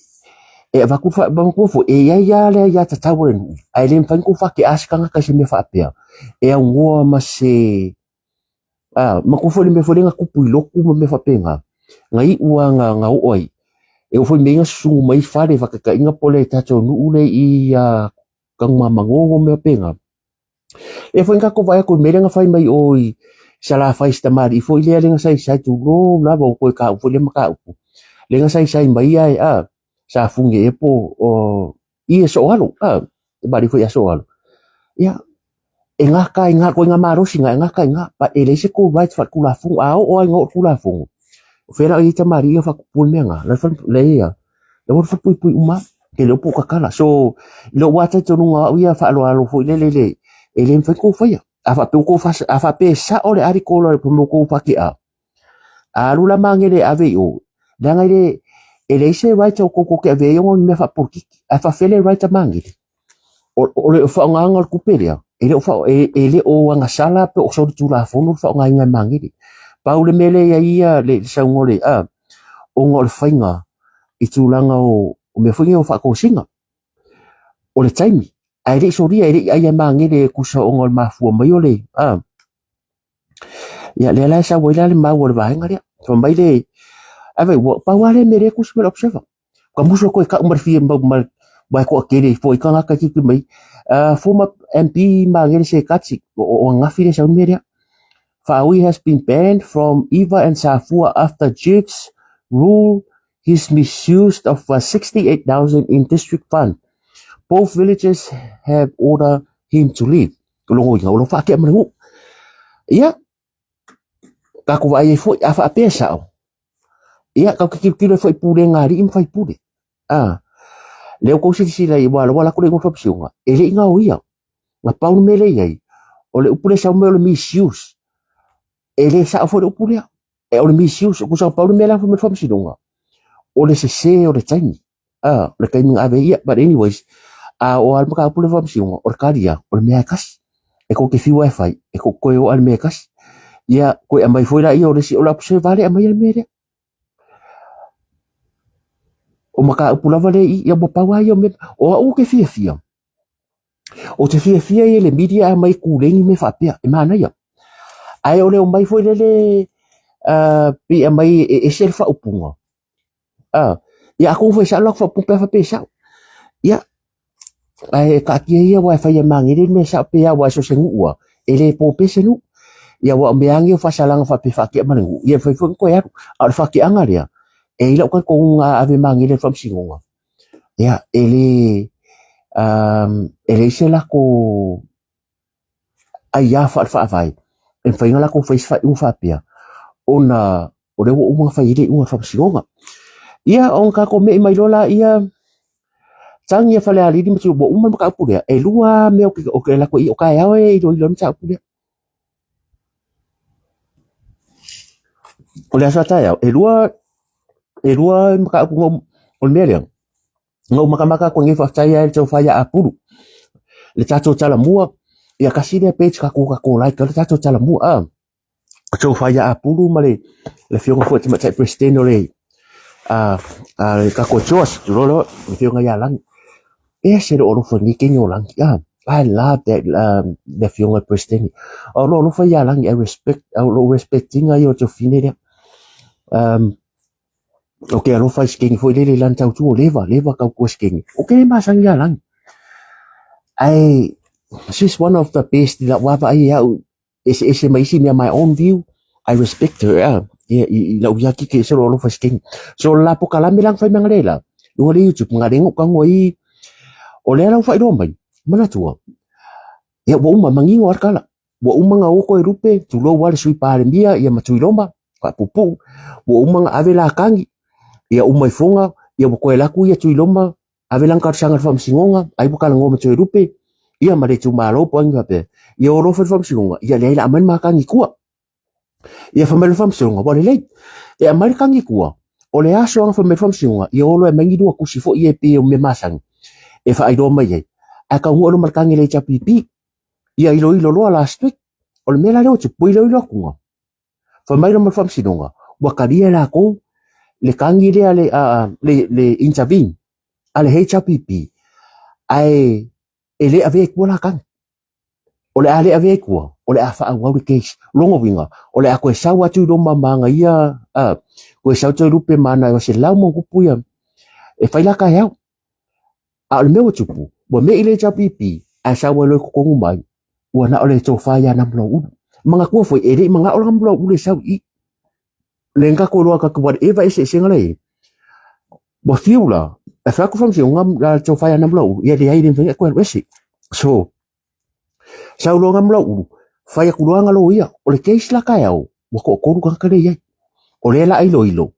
S1: e avatu le manatua foi, e i ai lava le aiatatau a le nuu, ae le mafai ona outou faatea se tagata i se mea faapea, e aunoa ma se manatua foi le mea foi lea na tupu i lotu ma mea faapena, na iu lava na oo ai, e oo foi i mea ia na susu mai fale, faataitaiga po o le tatou nuu lea i i Tanugamanono ma mea faapena. E foi na tatou vaai atu i le mea lea na fai mai o i Salafai i si tamalii foi lea na saisai tulou lava ua toe taua foi lea mataupu. Lea na saisai mai ai a sa fune ea po o i e Sooalo a tamalii foi ia Sooalo. Ia e gata ai i ina malosi na e gata ai i ina but e leai se tou right faaletulafono. A oo lava ina oo le Tulafono, o fea la o i ai tamalii ia faatupu le mea lena? Leai lava. Lea ua faapuipui uma e le o po o tatala. So, i lou lava talitonuga o au ia faaaloalo foi lele i le, e le mafai ona outou faia. A faapea ua outou a faapea e sao le article a le outou faatea, a alu la Magele e ave i o, leaga e le, e leai se right a outou tou te avea ai ona o ni mea faapolokiki. Ae faapefea le right a Magele? O le faaaogaina o le tupe lea, e le o, e le o agasala pe o solitulafono le faaaogaina e Magele. Pau le mea lea e i ai ia le saunoa o le, ona o le faiga i tulaga o mea foi nei o faatosina. O le taimi, ae le i solia, e le i aia e Magele e tusa ona o le mafua mai o le, ia lea la e sau ai la le mau a le vaega lea. Fai mai le, ae fai, ua pau lava lea mea lea e tusi mai le Observer. Ka musu koe kau ma le fia mau ma ma e toatele foi tagata e tipi mai. Former MP Magele Sekati, o ananafi lea e sau ai le mea lea. Faaui has been banned from Iva and Safua after judge ruled his misuse of 68,000 in district fund. Both villages have ordered him to leave. O lona uiga, o lo o faatea ma le nuu. Ia, tatou vaai ai foi, a faapea e sao, ia, tatou te tilotilo ai foi i pulega a alii ma faipule. A, lea ua tou silasila i aua o la ua alu atu le igoa faamasinoga, e le i gaoia. Na pau le mea lea e i ai, o le upu lea e sau mai o le misuse. E le sao foi le upu lea. E o le misuse, tusa na pau le mea lea na fai mai le faamasinoga, o le sese o le taimi. O le taimi na ave ai ia, but anyways, a oo lava le mataupu lea i le faamasinoga, o le tali lava, o le mea lava e tasi. E tou te fiu lava e fai, e tou te toe o lava i le mea e tasi. Ia, toe aumai foi laia o le isi, o le observer lea e aumaia le mea lea. O mataupu lava lea i i, ia ua pau lava ia o mea. O au ou te fiafia, ou te fiafia ia i le media e aumai e tulei ni mea faapea, e manaia. Ae o le omai foi lele Pei e aumai e ese le faaupuga. Ia atonu foi e sao latou faaupuga pe a faapea e sao. Ia, ae taatia ia aua e fai e Magele le mea sao pe a aua so o se nuu lava, e le po pea se nuu. Ia aua o mea lava nei o faasalaga faapea e faatea ma le nuu, ia e mafai foi ona toe alu. A o le faateaga lea, e i ai lou talitonuga a ave Magele i le faamasinoga, ia e le e leai se latou aia faale-faavae e mafai ona latou faia se faaiuga faapea, ona o lea ua uma ona fai ai le iuga o le faamasinoga. Ia ona tatou me'i mai loa laia, tagi a Falealili ma ua uma le mataupu lea, e 2 lava mea ou te alu atu ai, o taeao e iloilo ai le mataupu lea. O le aso a taeao, e 2 mataupu na o le mea lea, Na ou matamata atu nei faafetai lava i le tofa ia Apulu. Le tatou talamua, ia tasi lea page tatou tatou like ai le tatou talamua a. O tofa ia Apulu ma le afioga foi i le Tamaitai Peresetene o le a le tatou George, tulou lava, le afioga ia Lagi. E ese lou alofa i lenei teine o Lagi a. I love that le afioga i le Peresetene. O lou alofa ia Lagi, I respect, o lou respect ina ia o le tuafafine lea. Ou te alofa i se teine foi lele i lana tautua, leva, leva tautua se teine. Ou te le masani ia Lagi. Ae, she's one of the best i lau vaavaai e au, eseese ma isi mea, my own view, I respect her, ah. Ia, i lau ia kike, se lou alofa i se teine. So, o le la pokalame la na fai mai analeila, luga o le YouTube, na lea na ou tago ai, o lea la ua faailoa mai, manatua, ia ua uma, manino lava le tala. Ua uma ona o Toelupe, tulou lava le Sui Palemia ia ma Tuiloma, faapuupuu, ua uma ona ave la tagi, ia uma ifoga, ia ua toe alu atu ia Tuiloma, ave lana talosaga i le faamasinoga, ai ua talanoa ma Toelupe, ia ma le itumalo po o ai ni faapea, ia o loa fai le faamasinoga, ia leai o le a aumai le ma tagi i tua. Ia fai mai le faamasinoga, ua lelei. E aumai le tagi i tua, o le aso lava na fai mai le faamasinoga, ia o loa e aumai ni lua tusi foi ia e pei o mea masani e faailoa mai ai, ae taunuu loa ma le tagi a le HRPP. Ia iloilo loa last week. O le mea la lea ua tupu, ua iloilo atu ga. Fai mai loa ma le faamasinoga, ua talia e latou le tagi lea le, le, le intervene a le HRPP, ae e le avea i tua la tagi. O le a le avea i tua, o le a faaauau le case. O lona uiga, o le a toe sau atu i luma ma ana ia, toe sau Toelupe ma ana 100+ ia e fai la taeao. A o le mea ua tupu, ua me'i le HRPP ae sau ai loa i totonu mai, ua na o le tofa ia Namulauulu. Manatua foi, e le i manao Namulauulu e sau i i. Le na tatou iloa tatou whatever eseesega la e i ai. Ua fiu la, e fai atu faamasinoga la le tofa ia Namulauulu, ia leai e le mafai ona e toe alu ese. So, sau loa Namulauulu, fai atu loa ana loia. O le case la taeao, ua toatolu tagata lea e i ai. O lea o le a iloilo,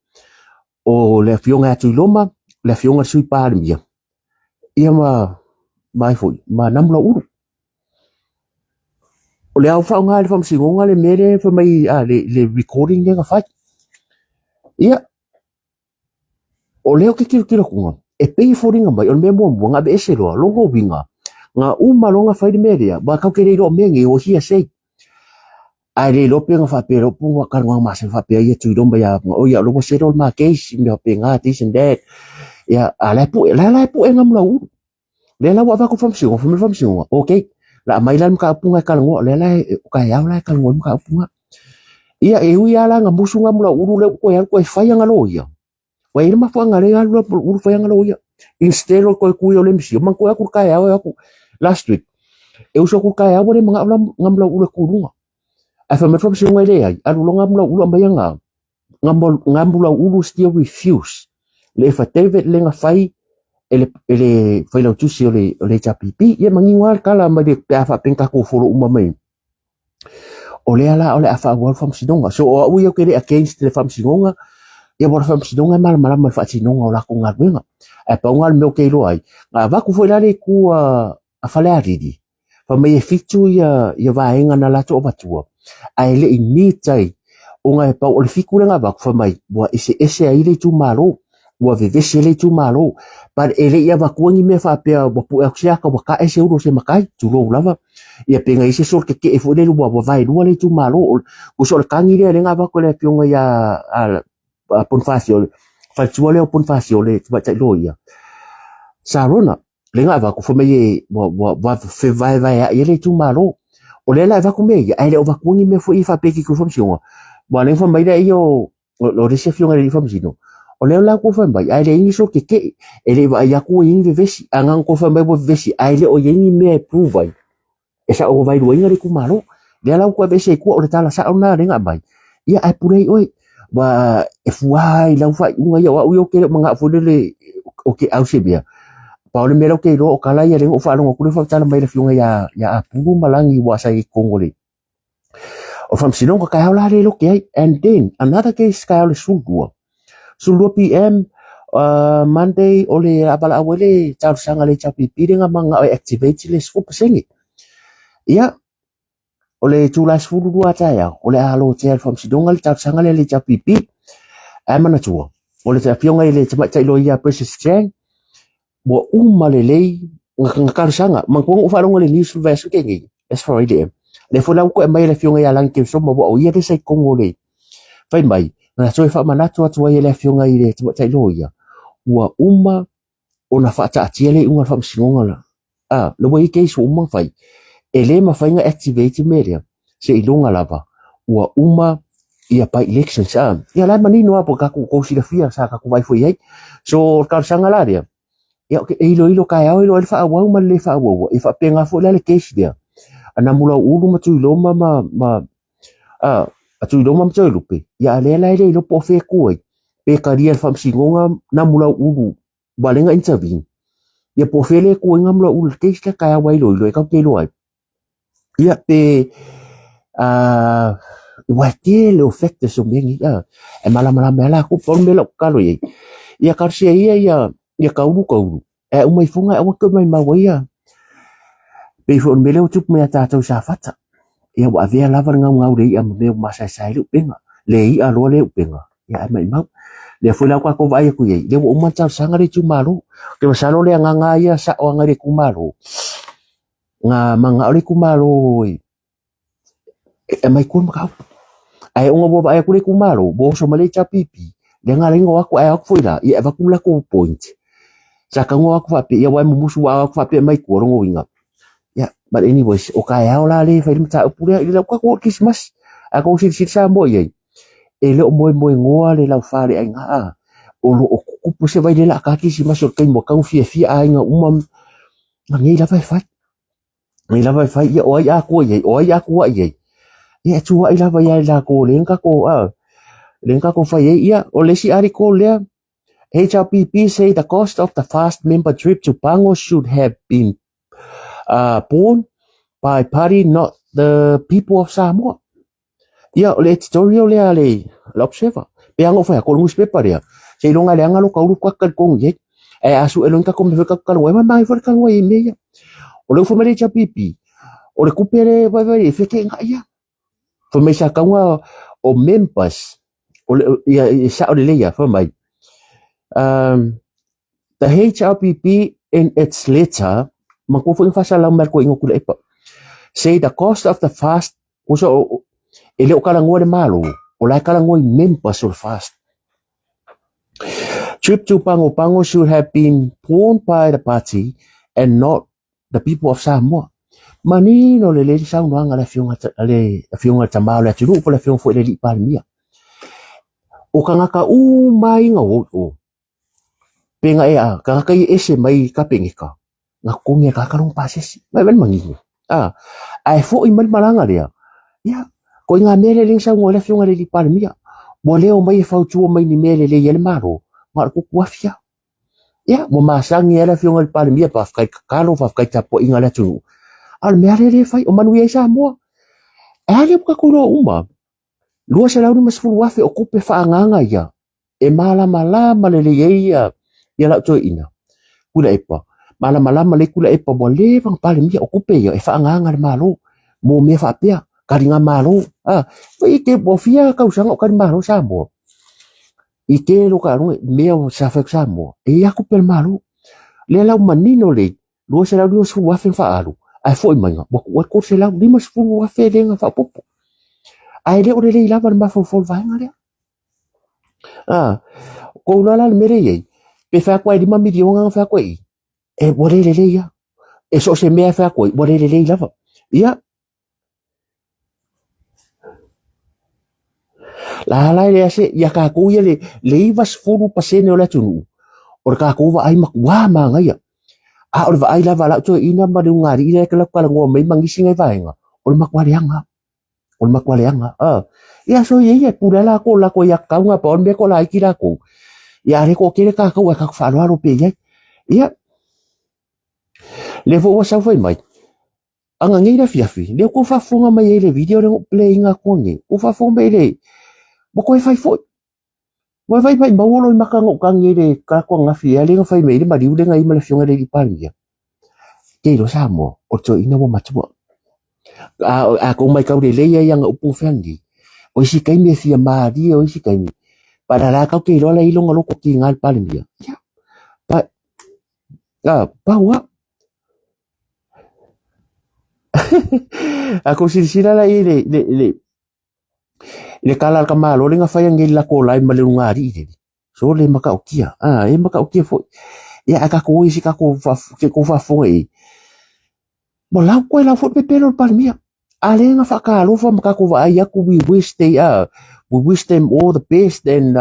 S1: o le afioga ia Tuiloma, le afioga i le Sui Palemia, ia ma, ma ai foi, ma Namulauulu. O le ao faaaoga e le faamasinoga le mea lea fai mai, a, le recording lea na fai. Ia, o lea ou te tilotilo atu, e pei e foliga mai, o le mea muamua, na aveese loa, lona uiga, na uma loa ona fai le mea lea, aua tatou te le iloa o mea nei, o hearsay. Ae le iloa pe na faapea loa po ua talanoa masani faapea ia Tuiloma ia oi ia o lea ua settle le ma case mea faapena this and that. Ia a la e pue la la e pue Namulauulu. Lea la ua avatu le faamasinoga, fai mai le faamasinoga, okay, la aumai la le mataupu lena e talanoa, lea la e o taeao la e talanoa ai le mataupu lena. Ia e ui lava la na musu Namulauulu lea ua toe alu toe fai ana loia. Ua i ai le mafuaaga lea alu ulu fai ana loia. Instead o le toe tui o le misi, manatua atu le taeao e o atu last week. E usu atu le taeao ua le manao la Namulauulu e tu i luga. Ae fai mai le faamasinoga e leai, alu loa Namulauulu aumai ana Namulauulu still refuse le affidavit lea na fai e le failautusi o le HRPP. Ia manino lava le tala mai le pe a faapea na tatou follow uma mai. O lea la o le a faaauau le faamasinoga. So o au ia ou te le against le faamasinoga, ia aua o le faamasinoga e malamalama i le faatinoga o latou galuega. Ae pau lena o le mea ou te iloa ai, na avatu foi la le itu a Falealili, fai mai e 7 ia vaega na latou avatua, ae le i meet ai, ona e pau o le 7 lea na avatu, fai mai ua eseese ai le itumalo, ua vevesi ai le itumalo. But e le i avatua ni mea faapea ua pue atu se ata ua tae se ulu o se matai, tulou lava. Ia pe na i ai se solo tetee foi lele ua vaelua le itumalo. Tusa o le tagi lea lea na avatu e le afioga ia Ponifasio, le faletua lea o Ponifasio le tamaitai loia, Sarona, lea na avatu fai mai e ua fevaevaeai ai le itumalo. O lea la e avatu mea ia, ae le o avatua ni mea foi ia faapea i te i faamasinoga. Ua lea fai mai lea ia o o le isi afioga i le alii faamasino, o lea la ua fai mai, ae leai ni solo tetee, e le i vaai atu ua i ai ni vevesi. A na ona toe fai mai ua vevesi, ae le o i ai ni mea e prove ai, e sao ua vaeluaina le itumalo. Lea la ua toe aveese ai tua, o le tala sao lena lea na aumai, ia ae pule ai oe. Ua e fua lava i lau faaiuga ia, o au ia ou te le o manao foi lele ou te au i se mea. Pau le mea lea ou te iloa o tala ia lea na ou faalogo atu lea fautala mai e le afioga ia Apulu ma Lagi aua sa i ai i totonu o le O le faamasinoga taeao la lea e lote ai. And then another case taeao le 12. 12 PM Monday o le a valaau ai le talosaga a le HRPP lea na mananao e activate le 10%. Ia, o le itula e 12 a taeao, o le a lotea e le faamasinoga le talosaga lea a le HRPP. Ae manatua, o le afioga i le tamaitai loia Precious Chang, ua uma lelei na talosaga. Manatua na ou faalogo i le news i le vaiaso na tea nei, aso Faraile ea. Lea foi la ua toe aumai e le afioga ia Lagi Kelsoma aua o ia lea sa i totonu o le fai mai, na toe faamanatu atu ai e le afioga i le tamaitai loia, ua uma ona faataatia le iuga o le faamasinoga la. A, lea ua i ai case ua uma ona fai, e le mafai ona activate le mea lea, seiloga lava ua uma ia by elections. A, ia la e manino lava po o tatou tou silafia sa tatou vaai foi i ai. So o le talosaga la lea, ia e iloilo taeao iloa ai le faaauau ma le le faaauaua. E faapena foi la le case lea a Namulauulu ma Tuiloma ma, ma a, a Tuiloma ma Toelupe, ia a lea la e le iloa po o fea e tu ai, pe talia e le faamasinoga Namulauulu ua lea na intervene, ia po o fea lea e tu ai Namulauulu i le case lea taeao a iloilo e tatou te iloa ai. Ia pe ua tele o factors o mea nei e malamalama ai latou. Pau le mea la ou tatalo i ai, ia talosia ia ia taulu taulu ae uma ifoga aua toe maumau ai ia pei foi o le mea lea ua tupu mai ia tatou i Safata. Ia ua avea lava le gaugau i le i'a ma mea ua masaesae ai le upega, le i'a loa lea upega, ia ae maumau. Lea foi la ua tatou vaai atu i ai, lea ua uma le talosaga a le itumalo. Ou te masalo o le agaga lava ia sao agai le itumalo, na manao le itumalo e aumai tua le mataupu. Ae ona ua vaai atu le itumalo, ua oso mai le HRPP, lea na ala ai ona o atu, ae o atu foi la, ia e avatu le latou point. Sa tatau ona o atu faapea, ia aua e mumusu a o atu faapea e aumai tua, lona uiga, ia, but anyways, o taeao la lea e fai ai le mataupu lea, i le tatou oo i le Kerisimasi. A outou silasila Samoa i ai, e le o moemoenoa le laufa le aiga a, o lo o tutupu se vailele a ta Kerisimasi o le taimi ua tau fiafia aiga uma, Na nei lava e fai. Nei lava e fai, ia o ai a tua i ai, o ai a tuuai i ai. Ia e tuuai lava ia i latou lea na tatou, a, lea na tatou fai ai. Ia, o le isi article lea, HRPP say the cost of the fast member trip to Pago should have been borne by party not the people of Samoa. Ia, o le editorial lea a le, le Observer. Pe ana ou fai atu, o le newspaper lea, seiloga e leaga lo taulu ta te talitonu i ai. Ae a sue loa ni tatou mea foi tatou talanoa ai, manaia foi le talanoa i mea ia. O le ufu mai le HRPP, o le tupe lea e vaivai e feteenai ia. Fai mai sa tauga o members, o le, ia, e sao lelei ia, fai mai, The HRPP in its letter, manatua foi na faasalalau mai le toeaina o Tuilaepa, say the cost of the fast Uso, e le o talanoa le Malo, o la e talanoa i members o le fast. Trip to Pago Pago should have been borne by the party and not the people of Samoa. Manino lelei le saunoaga a le afioga a le afioga i le tama o le atunuu po o le afioga foi i le alii Palemia. O tagata uma ia na o i o, pe na e a, tagata ia ese mai i Kapeneta, na totogi e tagata lona pasese. Mai mai le manino. A, ae foi mai le malaga lea, ia, ko i ngā mea lea lea na saunoa ai le afioga i le alii Palemia, ua le omai e fautua mai ni mea e lelei ai le Malo, na o le tutu afi lava. Ia, ua masani ai le afioga i le Palemia, faafetai tatalo, faafetai tapuaiga a le atunuu. A o le mea lea lea e fai, o manuia ai Samoa. E a lea ua tatou iloa uma, 250,000 o tupe faaagaaga ia e malamalama lelei ai ia, ia lau toeaina, Tuilaepa, malamalama lelei Tuilaepa ua leva ona Palemia, o tupe ia e faaagaaga le Malo mo mea faapea, taligamalo. A, foi te ua fia tausaga o talimalo Samoa. I tele o taaloga, mea sa fai atu Samoa, e i ai lava tupe a le Malo. Lea la ua manino lelei, 250,000 na faaalu, ae foi mai ua tuu ai 350,000 lea na faaopoopo. Ae le o lelei lava le mafaufau o le vaega lea. A, kou loa la le mea lea e i ai, pe fai atu ai 5 miliona na fai atu ai i i, e ua le lelei lava. E so o se mea e fai atu ai, ua le lelei lava. Ia, La la le ase ia kākou ia le le 90% o le atunuu o le kākou vaai matua manaia. A o le vaai lava a lau toeaina ma le ulugalii lea e talanoa mai ma nisi nai vaega, o le matua leaga. O le matua leaga. A. Ia so ia ia pule lākou lākou ia kaunga pa o le mea ko laiti lākou. Ia a le toatele kākou ae kākou faaaloalo pea i ai. Ia, lea foi ua sau fai mai, Aga nei le afiafi, lea ua faafofoga mai ai i le video lea na ou play ina atu nei, ua faafofoga mai i le, ua toe fai foi. Ua fai mai maua lou maka na ou tagi ai le talaatu ananafi ea lea na fai mai ai le maliu lea na i ai ma le afioga i le alii Palemia. Te iloa Samoa, o le toeaina ua matua. A, a tou matau lelei ai ana upu fea nei, o isi taimi e fia malie, o isi taimi, pa la la kau te iloa la i lona loto kiga le Palemia. Ia, pa, a, pau lava. A kou silasila la i le, le, le, le kala al ka malo le nga fai ange la ko lai ma le ulugalii lele. So le matautia, a e matautia foi. Ia a tatou o i se tatou se kou faafofoga i ai. Ua lau koe lau foi pepelo le Palemia. A le na faatalofa ma tatou vaai atu we wish they we wish them all the best and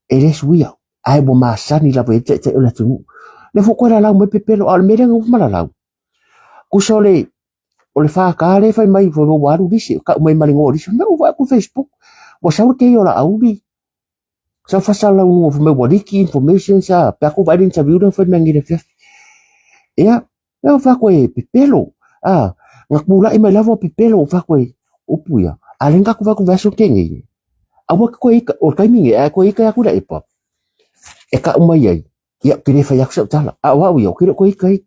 S1: e le suia. Ae ua masani lava i ai le taitai o le atunuu. Lea foi koe lalau mai pepelo, a o le mea lea na ua malalau. Tusa o le o le FK lea e fai mai ua alu lisi, tau mai ma le igoa o lisi, fai mai ua vaai atu i Facebook, ua sau le kei o Laauli, sau faasalalauga fai mai ua leaky information sa, pe a kou vaai le interview lea na fai mai nei i le afiafi. Ia, ia ua fai atu e pepelo, a, na tulai mai lava o pepelo, ua fai atu e upu ia, a lea na tatou vaai atu i le vaiaso na tea nei, aua te toe ita, o le taimi nei, a e toe ita atu i le epa, e tau mai ai, Ia, ou te le fai atu sau tala. A o au ia, ou te le o toe ita ai.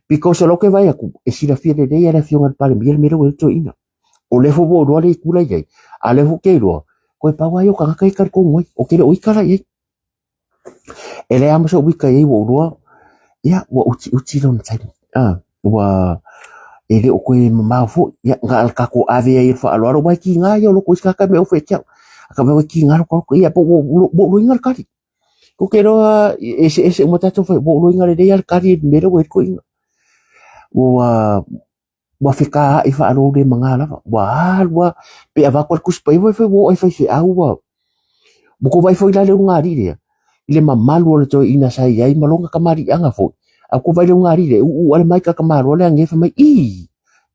S1: Because o lau ke vaai atu, e silafia lelei e le afioga i le Palemia le mea lea ua i ai le toeaina. O lea foi ua ou iloa le itu la i ai, a o lea foi ou te iloa, toe pau lava ia o tagata ia e talitonu ai. Ou te le o ita la i ai. E leai lava ma sou ita i ai ua ou iloa, ia, ua utiuti lona taimi. Ua e le o toe mamao foi. Ia, na o le tatou ave ai o le faaaloalo, aua e tiga ia o loko o isi tagata e mea ofe ia te au. A ka mea e tiga lou taloto, ia po ua ou iloaina le tali. Ou te iloa e eseese uma tatou fai, ua ou iloaina lelei lava le tali i le mea lea ua i ai le toeaina. Ua ua fetaai faalolemaga lava, ua alu lava, pe avatu lava le Tusi Paia foi ua oo lava i faifeau ua ua tou vaai foi la i le ulugalii lea, i le mamalu o le toeaina sa i ai ma lona tamaliiaga foi. A ua tou vaai i le ulugalii lea, e uu lava le mic a le tamaloa lea ane fai mai, ii,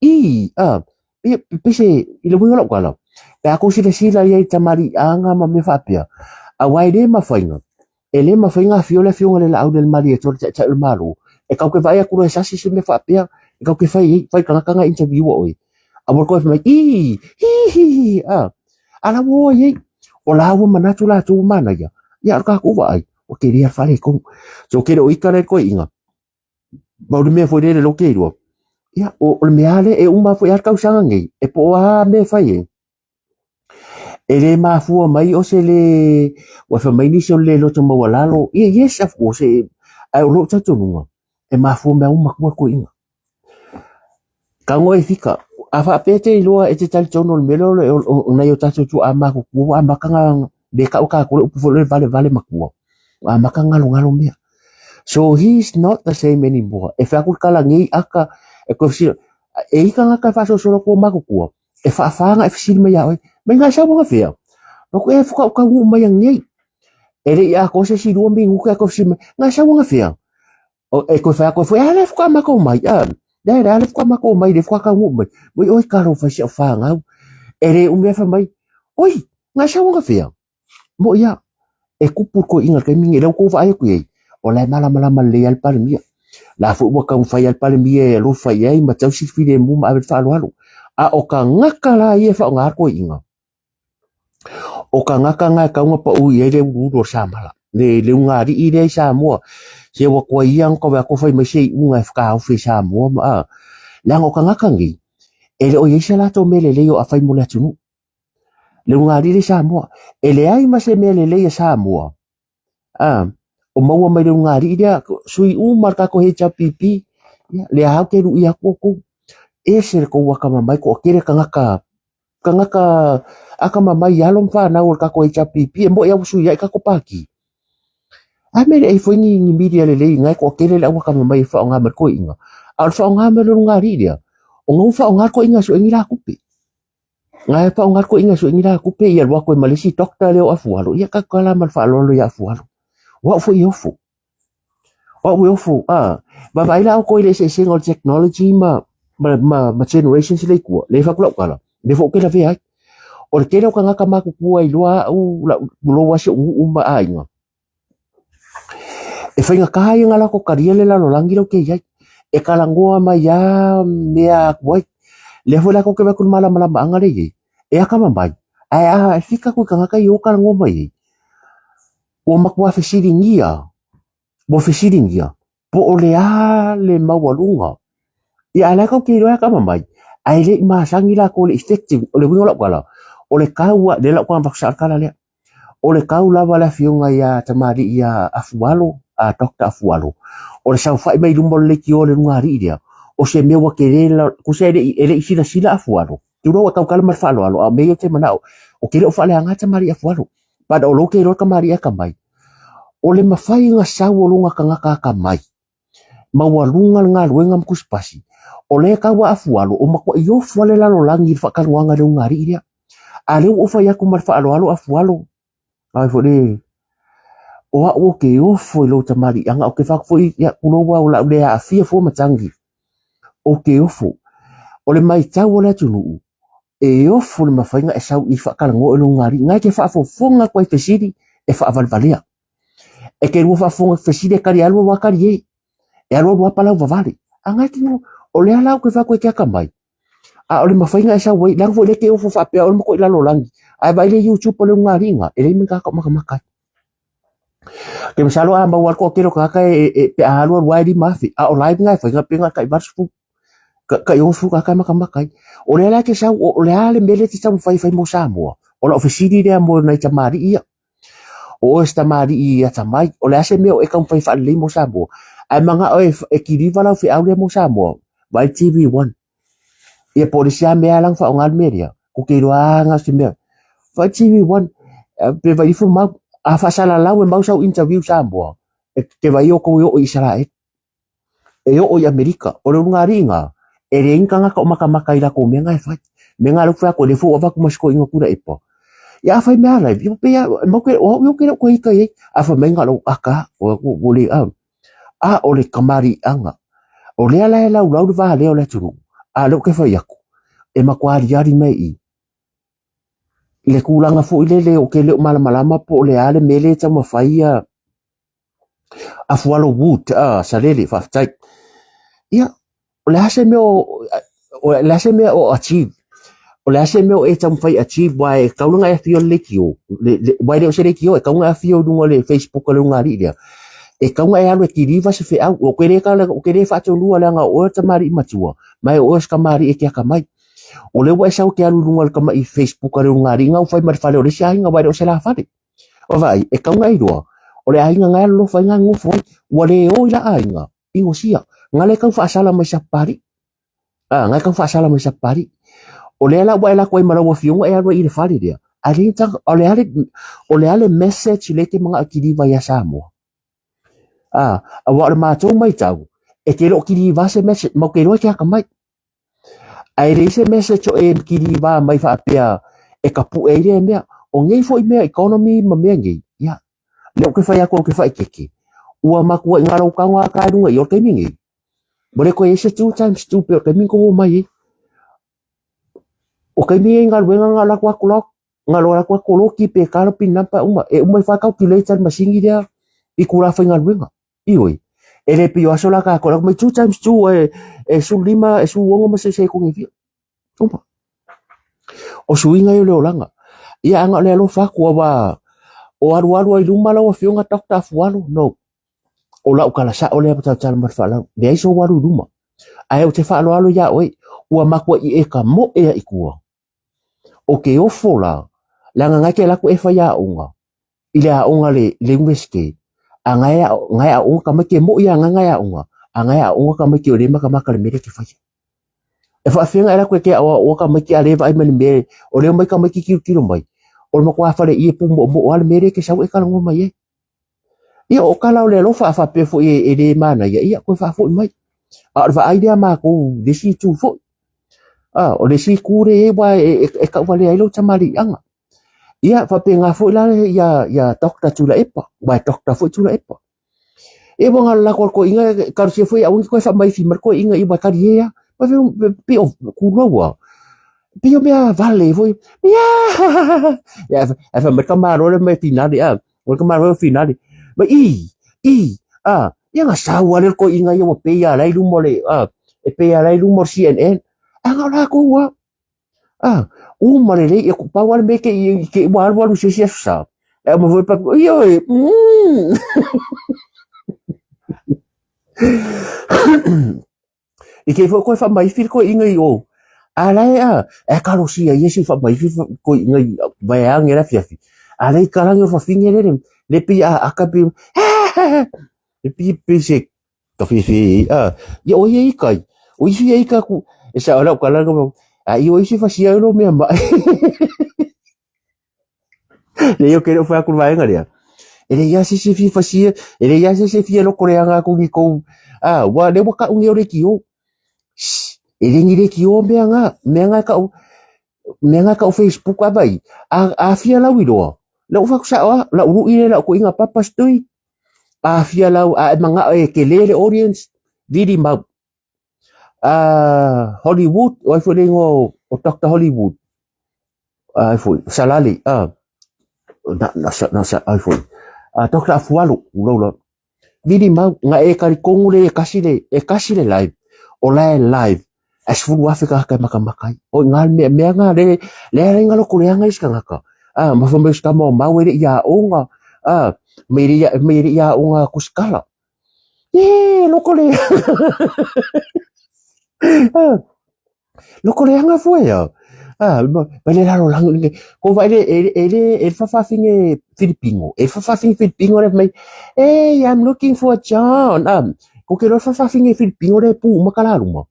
S1: ii, a. Ia, pei se, i le uiga o lau tala, pe a tou silasila i ai i tamaliiaga ma mea faapea, aua e le mafai na, e le mafai na afio le afioga i le Laauli a le Malietoa le Taitai o le Malo, e tatou te vaai atu loa e sasi se mea faapea, e tatou te fai ai, fai tagata na interview a oe, aua le toe fai mai, ii, hi hi hi, a, a la ua o ai ai, o la ua manatu latou ua manaia, ia a o le tatou vaai, ua tele lava le faaletonu. So, ke le o ita lea i le toeaina, Ma o le mea foi lele lea ou te iloa, ia, o le mea lava lea, e uma foi lava le tausaga nei, e po o a mea e fai ai, e le mafua mai o se le, ua fai mai nisi o le le loto maualalo, ia yes of course, ae o lou talitonuga, e mafua mai lava ua matua le toeaina. Tago e fika, a faapea e te iloa e te talitonu o le mea lea o nai o tatou tuaa matutua ua amata ona le tau tatou le upu foi lele valevale matua, ua amata ona galogalo mea. So he is not the same anymore. E fai atu le tala nei aka, e toe fesili, e i tagata e faasolosolo atu o matutua, e faafa ona e fesili mai ia oe, mai na e sau anafea? Fai atu, e faatoa ou taunuu mai anei. E le i atoa se isi 2 minute ae toe fesili mai, na e sau anafea? E toe fai atu ai foi, a lea faatoa matou mai, a, lea lea faatoa matou mai, lea faatoa taunuu mai. Oi, oi, talofa i si au fanau. E le umi ae fai mai, oi, na e sau anafea? Moʻi lava, e kupu le toeaina i le taimi lenei, lea ua outou vaai atu i ai, o la e malamalama lelei lava le Palemia. La foi ua taumafai lava le Palemia e alofa i ai ma tausi le filemu ma ave le faaaloalo. A o tagata la ia e faaaoga le toeaina, o tagata na e tatau ona pau i ai le uluulu o le samala, le ulugalii lea i Samoa. Se ua tuai ia ona tau atu fai mai se iuga e faaofi i Samoa ma a. Leaga o tagata nei, e le o i ai se latou mea lelei o a fai mo le atunuu. Le ulugalii lea i Samoa, e leai ma se mea lelei a Samoa, a, o maua mai le ulugalii lea, sui uma le tatou HRPP, ia, lea lava ou te luia atu outou. Ese le tou akamamai, toatele tagata, tagata akamamai i alo ma fanau o le tatou HRPP, e moni lava ua sui ai tatou Pati. A mea e leai foi ni, ni media lelei i ina e toatele le au akamamai e faaaoga mai le toeaina. A o le faaaoga mai o le ulugalii lea, ona ua faaaoga le toeaina e sue ai ni la tupe. Nga e faaaoga le toeaina e sue ni la tupe ia alu atu ai ma le isi doctor lea o Afualo, ia tatou tala ma le faaaloalo ia Afualo. O au foi e ofo. O au e ofo, a. Vaavaai la outou i le eseesega o le technology ma, ma, ma, ma generations lea i tua, lea e fai atu lau tala, lea foi ou te lavea ai. O le tele o tagata matutua iloa au, lau, tulou lava si ou nuu ma aiga, E faigata ia ona latou talia le lalolagi lea ou te i ai. E talanoa mai lava mea atu ai. Lea foi la tou te vaai atu i le malamalamaaga lea e i ai, e atamamai, ae a fika atu i tagata ia o talanoa mai ai, ua matua fesiligia, ua fesiligia po o le a le maualuga. Ia a o la e tou te iloa e atamamai, ae le i masani latou i le effective. O le uiga o lau tala, o le tau lava, lea la ou te avatu sao le tala lea. O le tau lava le afioga ia tamalii ia Afualo, a Doctor Afualo, o le saofai mai luma o le leitio a le lugalii lea, o se mea ua tele la, tusa e le i, e le i silasila Afualo, tulou e tautala ma le faaaloalo, a o mea ia ou te manao, ou te le o faaleaga tamalii Afualo, but o lou te iloa le tamalii atamai, o le mafai ona sau o lona tagata atamai, maualuga le galuega ma tusipasi, o lea e tau a Afualo, o matuai ofo lava le lalolagi i le faatanoaga i le ulugalii lea. A lea ua ou fai atu ma le faaaloalo Afualo, ai foi le, o au ou te ofo i lou tamaliiaga, ou te fai atu foi, ia tulou lava, o le a ou le aafia fua matagi, ou te ofo. O le matau a le atunuu, e ofo le mafaiga e sau i faatalanoa i le ulugalii, na e te faafofoga atu ai i fesili e faavalevalea. E te lua faafofoga fesili e tali alu alu a tali e. E alu alu a palau vavale. A ngai te o lea la ou te fai atu e te atamai. A o le mafaiga e sau ai, leaga foi lea e te ofo faapea o le matua lalolagi. Ae vaai le YouTube o le ulugalii e leai ma ni tagata o makamaka ai. Ke masalo a maua le toatele o tagata e, e, pe a alu alu a e 5,000. A o live na e fai, pe na tai 80 tai 60 tagata e makamaka ai. O lea la e te sau, o le a le mea lea e te taumafai e fai mo Samoa? O lau fesili lea mo nai tamalii ia. O oe o se tamalii atamai, o le a se mea o e taumafai e faalelei mo Samoa? Ae manao e, e kiliva lau feau lea mo Samoa, vaai TV1. Ia po o le isi lava mea la na faaaoga le mea lea, ou te iloa lava na o se mea. Vaai TV1, pe vaai ifo mau, a faasalalau e mau sau interview Samoa, e te vaai outou e oo i Isaraelu. e oo i Amerika. O le ulugalii na, e leai ni tagata o makamaka i latou mea na e fai. Mea na lea ou te fai atu ai, lea foi ua avatu ma si toeaina Tuilaepa. Ia a fai mea live, ia pei lava, matou te, o au ia ou te le o toe ita i ai. A fai mai na lou aka, o ua le, a, a o le kamaliiaga. O lea la e laulau le valea o le atunuu, a o lea ou te fai atu, e matua aliali mai i i le tulaga foi lele ou te le o malamalama po o le a le mea lea e taumafai ia Afualo Wood, ah, Salele, faafetai. Ia, o le a se mea o, o le a se mea o achieve? O le a se mea o e taumafai achieve wa e tatau ona e afio i le leitio, wa e le o se leitio, e tatau ona e afio i luga o le Facebook a le ulugalii lea. E tatau ona e alu e kiliva se feau. Ou te le tala, ou te le faatonua leaga o oe o le tamalii matua, ma e o oe o se tamalii e te atamai. O lea ua e sau e te alu i luga o le tamai Facebook a le ulugalii na ua fai ma le fale o le isi aiga, wa e le o se la fale. Vaai, e tau na iloa, o le aiga na e alolofa ai na nofo ai, ua le o i la aiga, i Gosia, na le tau faasala mai Sapapalii. A, na e tau faasala mai Sapapalii. O lea la ua e lako ai ma lau afioga e alu ai i le fale lea, ae le o le a le, o le a le message lea e te manao e kiliva ia Samoa? A, aua o le matou matau, e te le o kiliva se message, matou te iloa e te atamai. Ae leai se message o e kiliva mai faapea e tapue ai lea mea. O nei foi mea economy ma mea nei, ia, lea ou te fai atu ou te faaeteete, ua matuai galo taga ka i luga i o le taimi nei. Ua le toe i ai se two times two pei o le taimi na tou omai ai. O taimi nei galuega na o latou atu loa na loa atu koloki pe kala pin number uma, e uma ifo lava calculate e le masini lea i itula faigaluega. Ioe, e le pei o aso la kākou, lako mai two times two e, e 15, e 16 ma se sekone fia. Uma. O suiga ia o le olaga. Ia ana o le alofa atu aua o alualu ai luma lau afioga Dr. Afualo, no. O lau tala sao lea tautala ma le faaaloalo. Leai sou alu i luma. Ae ou te faaaloalo iā oe, ua matuai e kamoe a i tua. O ke ofo la, leaga ngai ke alu atu e fai aoga, i le aoga le le Iunivesite, a ngai ngai aoga tamaiti e moʻi a ngai ngai aoga, a ngai aoga tamaiti o le makamaka le mea lea e te faia. E faafefea ona e alu atu e te aoaoga tamaiti a le vaai mai le mea, o lea omai tamaiti tilotilo mai, o le matua faleie pumoomoo lava le mea lea e te sau e talanoa mai ai. Ia o tala o le alofa a faapea foi e le manaia, ia toe faafoi mai. A o le vaai lea a matou i le isi itu foi. A, o le isi itu lea e i ai aua e tauvalea ai lou tamaliiaga. Ia, faapena foi la ia Doctor Tuilaepa, aua e Doctor foi Tuilaepa. Ia ua galo latou toeaiina ekalesia foi aua ne i toe faamaifi mai le toeaina ia ua talie a. Pei o tulou a, pei o mea vale foi. Ia ae fai mai le tamaloa lea mai finale a, o le tamaloa lea finale. Mai i, i, a, ia na sau lava lea le toeaina ia ua pei lava la i luma o le, a, e pei lava la i luma o le CNN. Ae na o latou lava. Ah, uma lelei, ia pau lava le mea te i te ua alu alu i se isi aso sa. E aumai foi papu, ioe, mm. I te foi koe whamaifi le koe inga i o. A la e a, e kalosia ia si whamaifi koe inga i vai a ngera fiafi. A la i karangi o whawhinge rere, le pi a aka pi, le pi pi se Ka whiwhi, a, ia o ia i kai. O isi ia i ka ku, e sa ora ka langa mo. A i o isi fasia i lo mea mai. Le yo kere fa ku vaenga lea. E le ia se se fi fasia, e le ia se se fi lo kore anga ku ni kou. A, wa le wa ka unge o le ki o. E le ni le ki o mea nga, mea nga ka u, mea nga ka u Facebook a vai. A, a fia lau i loa. Le u fa ku sa oa, la uru i le la ku inga papas tui. Afia lau a e mangao e tele le audience, vili mau. Hollywood, o ai foi le ingoa o Doctor Hollywood. Ai foi, Salale, na, na, na, na, ai foi. Doctor Afualo, ulau la. Vili mau, nga e talitonu le e kasi le, e kasi le live. O la e live. Ae 10,000 tagata e makamaka ai. O i ngā mea, mea ngā le, le ala i ngā loko leanga i se tangata. A, ma whamau se tama o mau e le i a onga, a, me le ia, me le ia onga kusikala. E, loko le, a, loko leanga fue a. A, ma, ma le lalo langi le, ko vai le, e, e le, e le whawhawhinge Filipino, e whawhawhinge Filipino le mai, hey, I'm looking for John. A, Ko ke loa fafafine Filipino le pu uma ka laluma.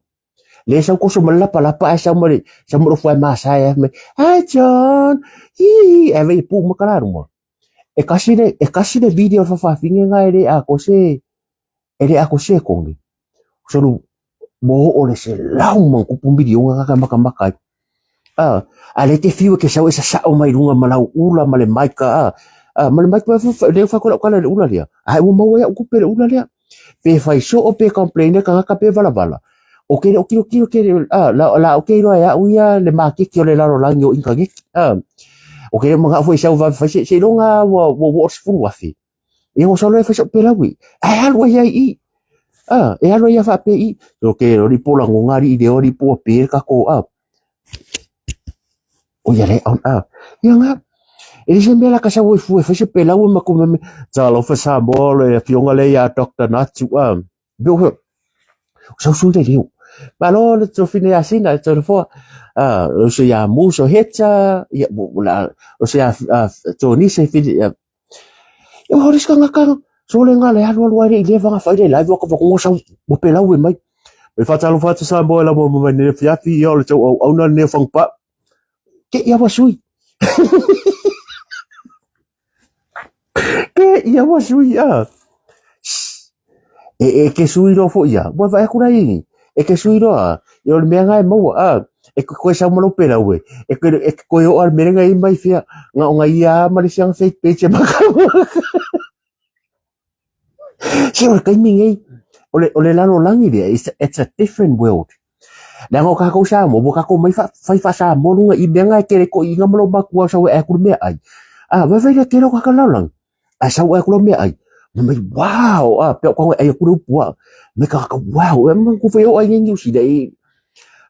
S1: Le sau koso ma le lapalapa ae sau ma le sau ma lofo ai masa e mai, Hi John. Hi hi e vei pu uma ka laluma. E kasi le e kasi le video le fafafine nga e le a ko se e le a ko se kongi. Solu mo o le se lau ma kupu miliona ka makamaka ai. A, a le te fiu e ke sau e sasao mai lunga ma lau ula ma le maika a, a ma le maika le fa ko lau kala le ula lea. A ua maua ia kupe le ula lea. Pe fai soo pe complain le kangaka pe valavala. O ke o kilo kilo ke a la la o ke iloa e au ia le makeki o le lalolagi o intaneti. A o ke manga foi sau va fai se se longa ua ua ua o 10,000. Ia ua sau loa e fai sau pelaui. Ae alu ai ai i. A, e alu ai a whaape i. O ke ori po lango ngā ri i le ori po pe ka ko a. O ia le on a. Ia ngā. E le se mea la ka sau e fue fai se pelaui ma ko meme. Talofa Samoa le afioga le ia Dr. Natu a. Be o sau sui le leo. Malo le tofine ia sina e tole foa. Ah, o se ia muso heta, ia la o se ia tonise fili ia. Ia hori ska ngaka so le ngale alu alu ai le ile vanga fai le live ka vakongo sau mo pelau e mai. Me whatalo whatu sa mo la mo mo ne fiafi ia o le tau au au na ne whangpa. Ke ia wa sui. Ke ia wa sui a. E, e ke sui roa foi ia. Ua vaai atu la i. E ke sui roa. Ia o le mea nga e maua. A, e ke koe sau ma lou pela ue. E ke, e ke koe oa le mea lenga i mai fea. Nga o nga ia ma le sianga fake page e maka. Se o le taimi nei, o le, o le lalolagi lea, it's, it's a different world. Leaga o kākou Samoa, ua kākou mai fa, fai faa-Samoa luga i mea nga e tele koʻiʻiga ma lou makua sau e ʻae aku le meaʻai. A, vaivai lea tele o kākou lalolagi. Ae sau ʻoe aku lau meaʻai, fai mai, wow, a, pea o ka ʻai aku le upu a. Mai ka ka wow, e ma ku fai o ai nei New Zealand i.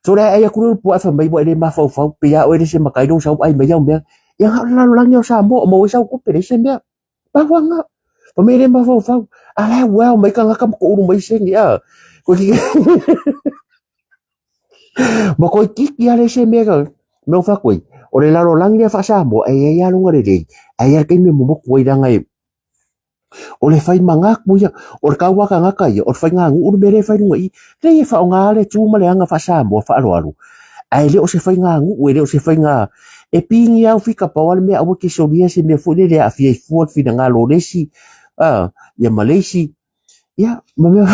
S1: So le ai aku le upu a fai mai ua e le mafaufau, pe ia oe le se makai lou sau ʻai mai au mea. Ia nga o le lalolagi o Samoa, o maua ai sau tupe, leai se mea. Pahuanga, fai mai e le mafaufau. A la e wow mai kangaka ma koʻu mai sene a. Koe ki Ma koe kiki ale se mea ka, mea o whakoi, o le lalolagi lea faa-Samoa, e iai a lunga lelei, ae iai le taimi e momoku ai leaga e, o le fai mangaku ia, o le kaua kangaka ia, o le faigānuʻu le mea lea e fai luga i i, leai e faaaoga le tu ma le aga faa-Samoa faaaloalo, ae le o se faigānuʻu, e le o se faiga, e pigia au fika pau lava le mea aua e te solia se mea foi lele e aafia ai fua le finagalo o le isi, a, ia ma le isi, ia, ma mea,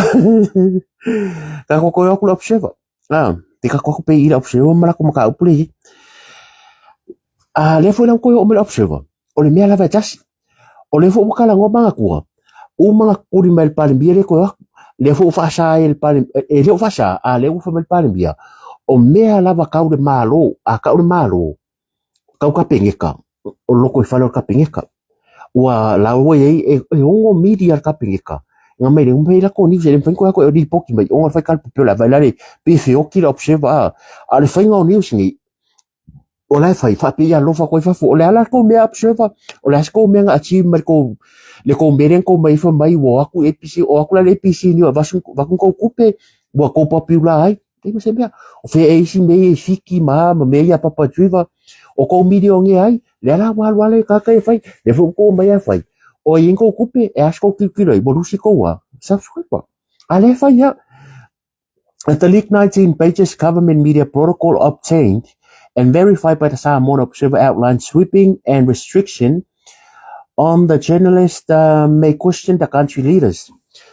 S1: ka kokoe atu le observer, a. Pe kako aku pe i le observer ma lakou mataupu lea e i ai. A lea foi la ua toe oo mai le observer, o le mea lava e tasi. O lea foi ua talanoa manatua, uma ona tuli mai e le Palemia lea toe o atu. Lea foi ua faasa ai e le Palemia, e le o faasa, a lea ua fai mai le Palemia, o mea lava tau le Malo, a tau le Malo, tau Kapeneta, o lotoifale o le Kapeneta. Ua la ua i ai, e ono media le Kapeneta, na mai le uma i latou news, e le mafai ona toe o atu e lipoti mai ona fai tala pepelo, a vaai la pei e feoti le observer, a o le faiga o news nei, o la e fai faapea ia alofa atu ai fafo. O le a la tou mea observer? O le a se tou mea na achieve mai le tou mea lea na tou mai ai fai mai ua o atu i ABC, o atu la le ABC News avatu ni tou tupe ua tou popular ai. Leai ma se mea. O fea ea isi mea ia i Fiti ma a ma mea ia a Papa Driver o tou milionea ai. Lea la ua alu lava le tagata ia e fai. Lea foi ua tou omai lava e fai. O ai e i ai ni tou tupe, e a se tou tilotilo ai, ua lusi tou a subscriber. A lea e fai lava. At the leaked 19 pages government media protocol obtained and verified by the Samoan Observer outlines sweeping and restriction on the journalist may question the country leaders.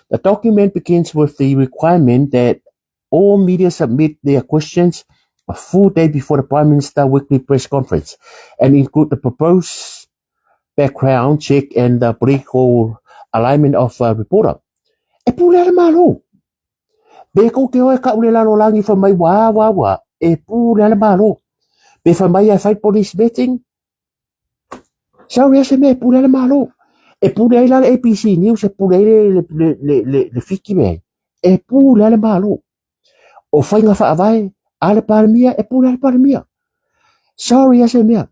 S1: The document begins with the requirement that all media submit their questions a full day before the Prime Minister weekly press conference and include the proposed background check and the political alignment of a reporter. E pule a le Malo. Pe kou te o e kau le lalolagi fai mai ua a ua a ua a, e pule a le Malo. Pe fai mai e fai police vetting, sorry a se mea e pule a le Malo. E pule ai la le ABC News, e pule ai le, le, le, le, le Fiti mea ai. E pule a le Malo. O faiga faavae a le Palemia, e pule a le Palemia. Sorry a se mea.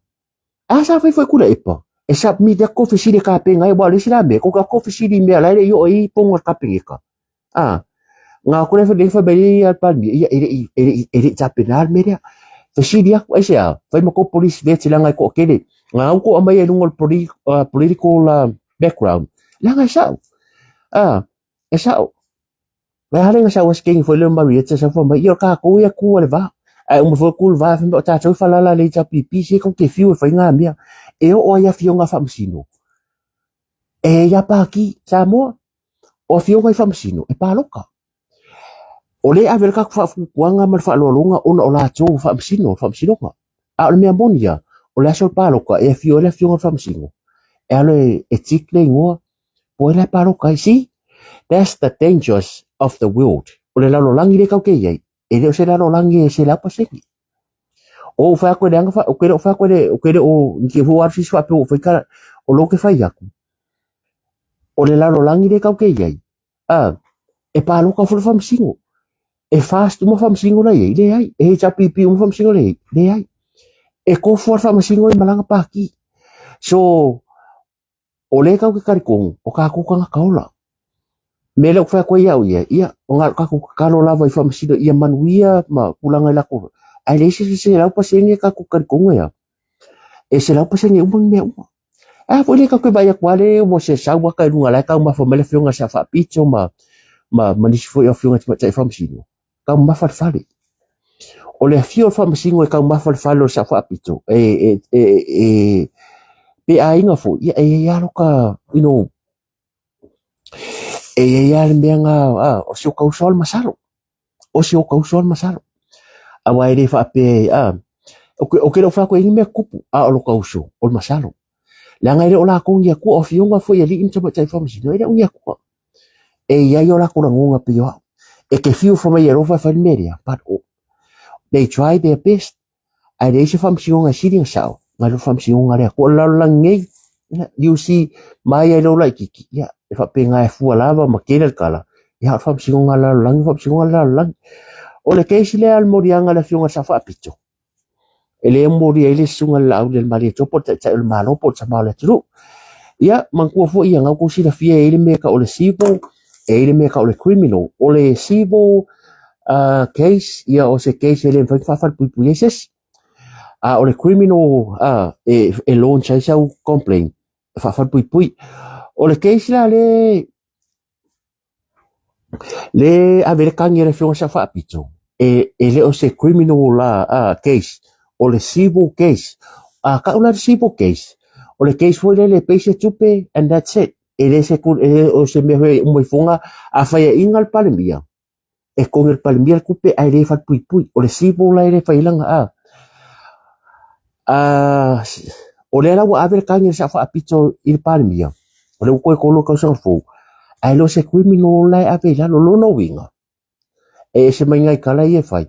S1: A sa fai foi Tuilaepa, e submit atu kou fesili e kapenga ai, aua o le isi la mea, kou kou fesili i mea la e le i oo ai poga o le Kapeneta. A, na aku lea fai mai ai le Palemia, ia e le i, e le i, e le i tapena le mea lea. Fesili atu, aisea, fai ma kou police vet leaga e toatele. Na au kou aumai ai i luga o le poli, political background, leaga e sao. A, e sao. Mai hale nga sau asking foi le Marietta sa fai mai, ia o kākou ia kū a le vā. Ae uma foi kū le vā, fai mai o tātou e whalala le HRPP, se kou te fiu e whai ngā mea. E oo ai afioga faamasino. E ia pāki, Samoa, o afioga i faamasino, e pāloka. O le ave le kaku faafukuaga ma le faaaloaloga ona o latou faamasino, faamasinoga. A o le mea moni ia, o le aso o le pāloka, e afio ai le afioga i le faamasino, e alo e tick le igoa, po o ai la e pāloka ai. See? That's the dangers of the world. O le lalolagi lea tatou te i ai, e le o se lalolagi e 100%. O ou fai atu e leaga, o ke le o fai atu e le, o ke le o, ni te fua alu sisi faapea ua ou fai tala, o lou ke fai atu. O le lalolagi lea tatou te i ai, a, e pāloka foi le faamasino. E fast uma faamasino la i ai? Leai. E HRPP uma faamasino la i ai? Leai. E tofu lava le faamasino i malaga pāki. So, o lea tatou te talitonu, o tatou tagata ola. Mea lea ou te fai atu ai au ia, ia, o na o tatou tatalo lava i faamasino ia manuia ma tulaga i latou, ae leai se 100% tatou talitonu e a, e 100% uma ni mea uma. A foi lea tatou te vaai atu lava lea ua se sau ata i luga la e taumafa mai le afioga sa faapito ma, ma, ma nisi foi o afioga i tamaitai faamasino, taumafa le fale. O le afio o le faamasino e taumafa le fale o le sao faapito, e, e, e, e, pe aiga foi, ia e i ai lava loka, you know, e i ai lava le mea na, a, o si o ta uso a o le masalo. O si o ta uso a o le masalo. Aua e le faapea, a, o ke le o fai atu e i ai ni mea tupu, a o lo ta uso, o le masalo. Leaga e le o latou ni Atua, o afioga foi i alii ma tamaitai faamasino, e le o ni Atua. E i ai o latou lagona pei o au. E te fiu fai mai e alofa e fai le mea lea, but they try their best. Ae leai se faamasinoga e sili ona sao, nai lo faamasinoga a le Atua. O le lalolagi nei, ia, you see, mai ai lou laitiiti, ia, e faapena e fua lava ma tele le tala, ia, o le faamasinoga a le lalolagi, o le faamasinoga a le lalolagi. O le case lea a le moliaga a le afioga i le Sao Faapito, e le molia ai le susuga i le Laaulialemalietoa po o le Taitai o le Malo po o le Tama o le atunuu. Ia, manatua foi ia, na outou silafia e i ai le mea e tau o le civil, e i ai le mea e tau o le criminal. O le civil uh, case, ia o se case e le mafai ona faafalepuipui ai se isi. A o le criminal uh, e, e launch ai sau complaint, e faafalepuipui. O le case la le Le ave le kagi a le afioga Sao Faapito, e, e le o se criminal la uh, case, o le civil case. A kau la le civil case, o le case foi lele e pay se tupe and that's it. E le se, e le o se mea foi e uma ifoga, a faiaʻiga le Palemia, E togi e le Palemia le tupe ae le falepuipui. O le civil la e le fai ai lana a. O lea la ua ave le tagi a le Sao Faapito i le Palemia, o lea ua toe 3 tausaga fou, ae le o se criminal la e ave i lalo. O lona uiga, e ese mai nai tala ia e fai,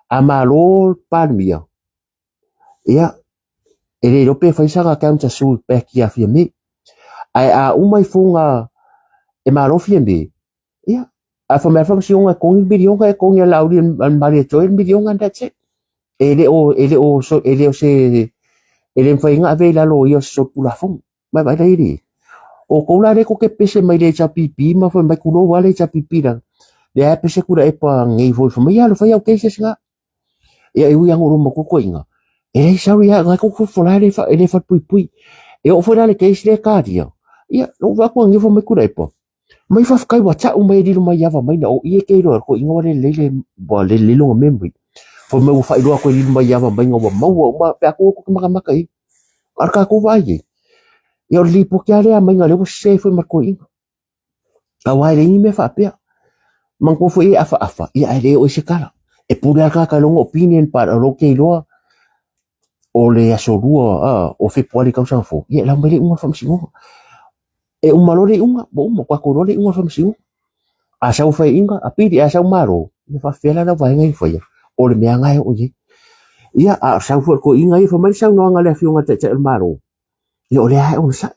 S1: a malo le Palemia, ia, e le iloa pe fai sana counter sue back ia Fiame. Ae a uma ifoga e malo Fiame, ia, a fai mai faamasinoga e togi le miliona, e togi e Laauli ma le Malietoa le miliona and that's it. E le o, e le o, e le o se, e le mafai ona ave i lalo o ia o se solitulafono. Mai vaai la i le. O kou la le ko ke pese mai le HRPP ma fai mai tulou lava le HRPP la. Lea e pese Tuilaepa nei foi fai mai ia fai au cases nga. Ia e ui anga luma kokoinga. E leai sorry a ngai ko fofola le fa e le falepuipui. E oo foi la le case lea kalia. Ia lou vaai atu angia fai mai Tuilaepa. Mai faafetai ua tau mai e lilo mai ava mai na o i e ke iloa ko inga ua le lelei le ua le lelei lona memory. Fai mai ua faailoa atu e lilo mai ava mai na ua maua uma pe a kou ke makamaka i. A o le tatou vaai ai, ia o le lipoti lava lea a maiga lea ua sese ai foi ma le toeaina. Aua e leai ni mea faapea. Manatua foi e afaafa, ia ae le oo i se tala. E pule lava le tagata i lona opinion but o lou te iloa o le aso 2 o Fepuari tausaga fou, ia e lau mai le iuga o le faamasinoga. E uma loa le iuga, ua uma, ua tatou iloa le iuga o le faamasinoga. A sau faiaina, apili, a sau malo, ia faapefea la lau vaega ia e faia, o le mea lena e oo i ai. Ia, a sau foi le toeaina ia, fai mai le saunoaga a le Afioga i le Taitai o le Malo, ia o lea lava e onosai.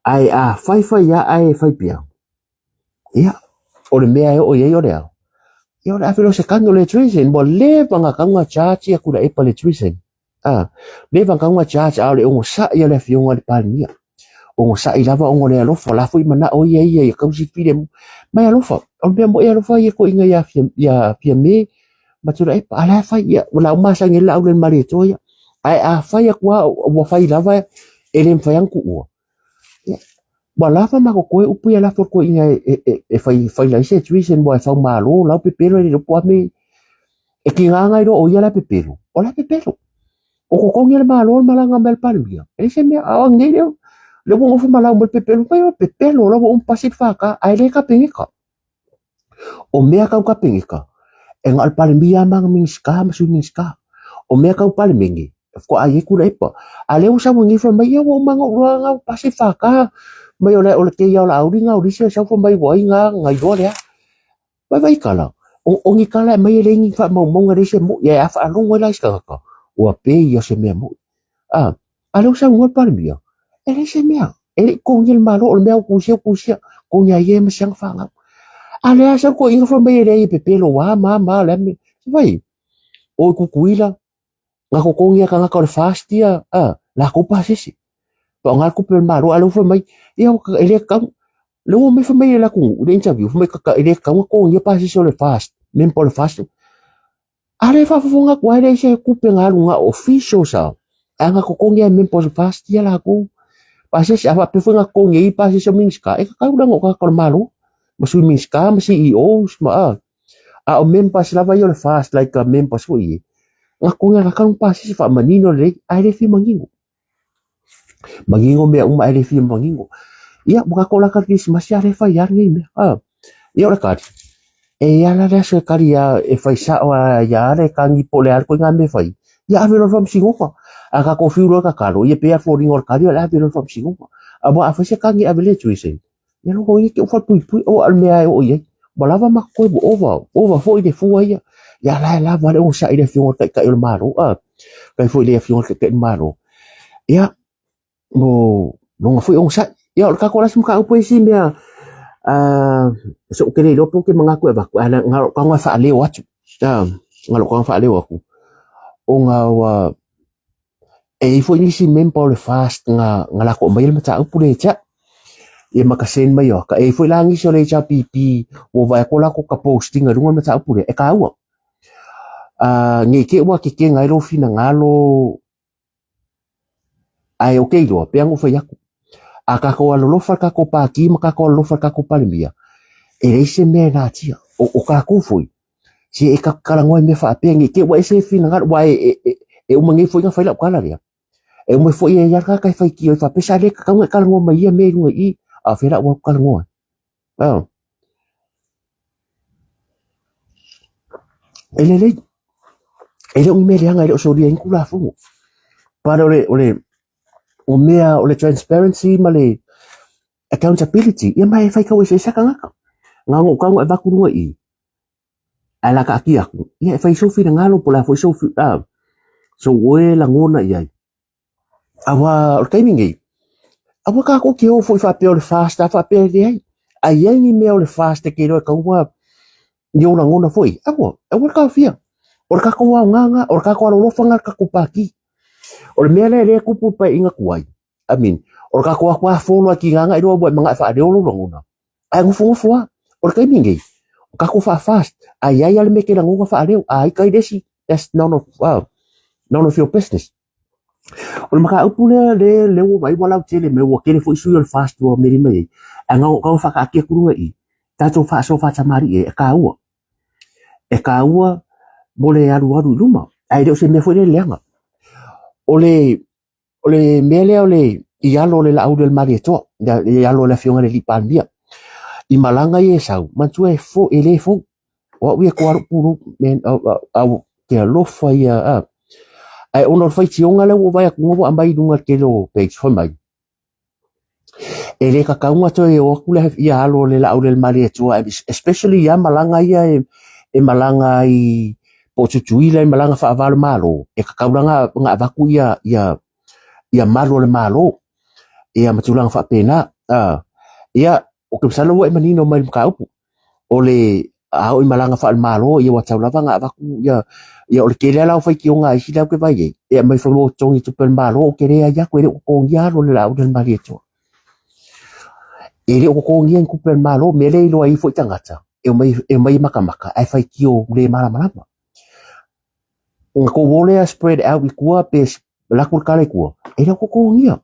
S1: Ae a faifai lava ae fai pea, ia, o le mea e oo i ai o le a? Ia o le ave loa o se tagi o le treason, ua leva ona tatau ona charge Tuilaepa i le treason. A, leva ona tatau ona charge, a o le onosai a le Afioga i le Palemia. Onosai lava ona o le alofa, o la foi manao ia ia ia tausi filemu. Mai alofa, o le mea moi alofa ia toeaina ia Fiame ma Tuilaepa, a la e fai, ia, ua la uma masani ai le laau le Malietoa ia. Ae a fai atu lava ua fai lava e le mafai lava ona tuua, ia, ua lava ma totoe upu ia lafo i le toeaina e fai faila ai se treason aua e faumalo lau pepelo e le iloa po o a mea e tiga ona iloa o ia la e pepelo, o la e pepelo. O totogi e le Malo le malaga mai a le Palemia, e leai se mea, a o ananei lea, lea ua nofo ma lau mai le pepelo, mai o le pepelo, o la ua uma pasi le FK, ae le Kapeneta. O mea tau Kapeneta, e na o le Palemia lava ma ana Minisita ma Sui Minisita. O mea tau Palemene, faatoa i ai Tuilaepa. A o lea ua sau nei fai mai, ia ua uma ona ou iloa na ua pasi le FK, mai o le kei o Laauli na o le isi e sau fai mai ua ai na na iloa lea. Vaivai tala, o ni tala e aumai e leai ni faamaumauga e leai se moi, ae a faalogo ai la isi tagata, ua pei o se mea moi. A, a lea ua saunoa le Palemia, e leai se mea, e le i totogia e le Malo, o le mea ua tusia, ua tusia, totogi lava ia ma si ana fanau. A lea sau le toeaina fai mai e leai e pepelo ua ma ma le a mea. Fai, oi Tutuila, na totogi lava e tagata o le FAST ia a, latou pasese. Faaaoga le tupe a le Malo, a o lea ua fai mai, ia e le tatau. Lea ua omai fai mai e le atunuu i le interview, fai mai e le tatau ona totogia pasese o le FAST, member o le FAST. A lea e faafofoga atu lava e leai se tupe na alu na o officials lava, ae na totogi lava e member o le FAST ia latou pasese. A faapea foi na totogi ai pasese o Minisita, e tatau la ona o tagata o le Malo ma Sui Minisita ma CEOs ma a. A o members lava ia o le FAST like a members foi ia, na totogi lava e pasese faamanino lelei ae le fia manino. Manino mea uma ae le fia manino. Ia, ua tatou lata i le Kerisimasi a o lea e fai lava lenei mea. A, ia o le kali, e i ai la le aso e kali a e fai sao lava ia le tagi po o le a le ituaiga mea e fai, ia ave loa i le faamasinoga. A tatou fiu loa e tatalo, ia pei lava o le foliga o le kali o le ave loa i le faamasinoga. Aua a fai se tagi e ave le tuition, ia loko ia te falepuipui aua o le mea e oo i ai. Ua lava ma totoe ua ova, ova foi le fua ia. Ia la e lava le onosai i le Afioga i le Taitai o le Malo, a. Faafetai foi i le Afioga i le Taitai o le Malo. Ia, mo lona foi onosai. Ia, o le tatou lasi mataupu e isi mea, se ou te le iloa pe ou te manatu e avatu, ae na o lou tago e faaleo atu, na o lou tago e faaleo atu, ona ua, e i ai foi nisi member o le FAST na latou aumaia le mataupu lea ia te au. Ia ma ka send mai o, e i ai foi la nisi o le HRPP ua vaai atu latou ka posting i luga o le mataupu lea, e taua. Ne i te i ua tetena ai lou finagalo ae ou te iloa, pei lava ona ou fai atu, a tatou alolofa i le tatou Pati ma tatou alolofa i le tatou Palemia, e leai se mea e natia. O tatou foi, se e talanoa i mea faapea ne i te i ua ese finagalo, aua e uma nei foi ona fai lau tala lea, e uma foi e i ai lava le tagata e faitio ai faapea, sa le tatau ona e talanoa mai i ia mea i luga i i, a o fea la ua talanoa ai. E lelei, e le o ni mea leaga e le o solia ai ni Tulafono. But o le, o le, o mea o le transparency ma le accountability, ia ma e faitau eseese lava tagata. Na ona ou tago e avatu luga i i, ae o le a taatia atu, ia e fai sou finagalo po o le a foi sou, sou oe lagona i ai. Aua o le taimi nei, aua tatou te o foi faapea o le FAST a faapea e leai. A i ai ni mea o le FAST e te iloa e taua ni ou lagona foi, aua, aua le taofia. O le tatou aoga lena, o le tatou alolofa lena i le tatou Pati. O le mea lea lea e tupu i le Paeaiga tuai, I mean, o le tatou atu lava follow a tiga na iloa ua e manao e faaleo lou lagona, ae nofonofo lava. O le taimi nei, o tatou faa-FAST, a i ai lava le mea e te lagona faaleo, a ai tai le isi, that's none of, none of your business. O le mataupu lea le lea ua vaai ua lautele mai ua tele foi sui o le FAST ua meli mai ai. Ae na ona tau faataatia atu luga i i, tatou faasoa faatamalii ai, e taua. E taua mo le alualu i luma, ae le o se mea foi lea e leaga. O le o le mea lea o le i alo o le Laauli o le Malietoa, i alo o le Afioga i le Alii Palemia, i malaga ia e sau, manatua e fou, e le fou. O au ia e toa lou pulou, man, au, te alofa ia, a. Ae ona o le faitioga lea ua ou vaai atu ua aumai i luga i le tele o page, fai mai, e le tatau ona toe o atu le, ia alo o le Laauli a le Malietoa, especially ia malaga ia e malaga ai po o Tutuila i malaga faava o le Malo, e tatau la ona avatu ia, ia, ia malu o le Malo, ia ma tulaga faapena. A, ia, ou te masalo ua e manino mai i le mataupu. O le a oo i malaga faale-Malo, ia ua tatau lava ona avatu ia, ia o le tele lava la o faitioga a isi la ou te vaai i ai, e aumai fai mai ua totogi tupe a le Malo, ou te leai atu, e le o totogia alu a le Laauli a le Malietoa. E le o totogia ni tupe a le Malo, o le mea lea e iloa ai foi tagata, e omai, e omai e matamata ae faitio le malamalama. Ona tou o lea spread out i tua pe alu atu le tala i tua, e le o totogia.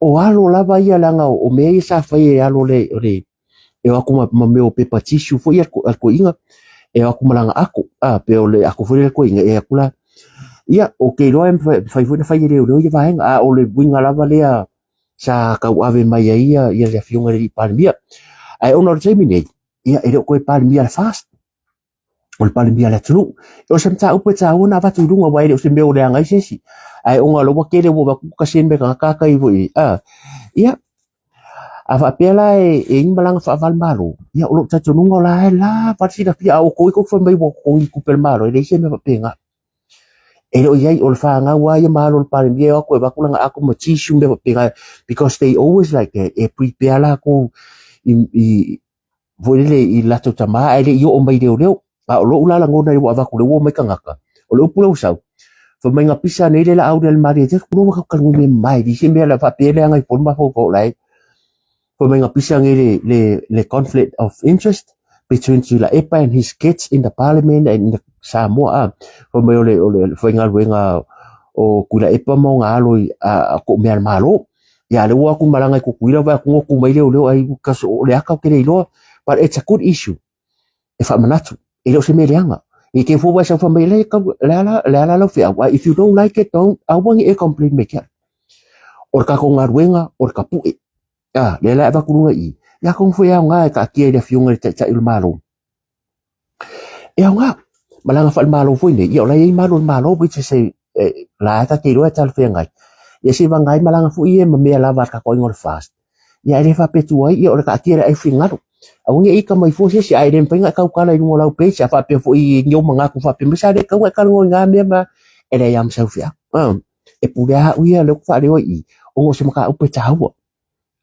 S1: O alo lava ia leaga o mea ia sa fai e alo le, o le e o atu ma, ma mea o pepa tissue foi ia a le toeaina, e o atu ma lana ato, a, pe o le ato foi lea a le toeaina e atu la. Ia, ou te iloa e mafai foi ona fai e leoleo ia vaega, a o le uiga lava lea sa tauave mai ai ia, ia le afioga i le alii Palemia. Ae ona o le taimi nei, ia e le o toe Palemia a le FAST, o le Palemia a le atunuu. O se mataupu e taua ona avatu i luga, aua e le o se mea o leaga ai se isi. Ae ona o lea ua tele ua avatu kasi mea tagata tai foi, a, ia, a faapea la e i ai ni malaga faava-o-Malo, ia o lou talitonuga o la e lava le silafia, a outou tou fai mai ua totogi tupe a le Malo, e leai se mea faapena. E le o i ai, o le fanau lava ia ma alo o le Palemia e o atu e avatu lana ato ma tissue ma mea faapena, because they always like that, e prepare latou i foi lele i latou tama ae le i oo mai i leoleo. A o lou la lagona ua avatu lea ua omai tagata, o le upu lea ua sau, fai mai na pisa nei le laau lea i le malie te ku ua ka ngui me mai di se mea la faapea leaga i fua le mafaufau o la e fai mai na pisa nei le le le conflict of interest between Tuilaepa and his kids in the parliament and in the Samoa a fai mai o le o le faigaluega o Tuilaepa ma ona alo i a ko mea a le Malo. Ia lea ua atu malaga i Tutuila vaai atu ua tu mai leoleo ai because o le aka ou te le iloa but it's a good issue e faamanatu e le o se mea leaga. I te fua sau fai mai le kau le ala le ala lau feau if you don't like it don't aua ne i e complain mai ke au. O le tatou galuega o le tapue a lea la e avatu luga i i ia atonu foi e aoga e taatia i le afioga i le Taitai o le Malo. E aoga, malaga faale-Malo foi nei, ia o la e i ai malu o le Malo which is a, e, la e ta te iloa e talafeagai. Ia se i vagana ai malaga foi ia ma mea lava a le tatou aiga o le FAST. Ia ae le faapea atu ai, ia o le taatia i le ai finagalo. Aua ne i ita mai fua se isi, ae le mafai ona e tautala i luga o lau page, a faapea foi i ni ou manatu faapea mai, sa le tatau ona e talanoa i na mea ma, e leai lava ma sau feau. E pule lava au ia, lea ou te faaleo ai i i, ona o se mataupu e taua.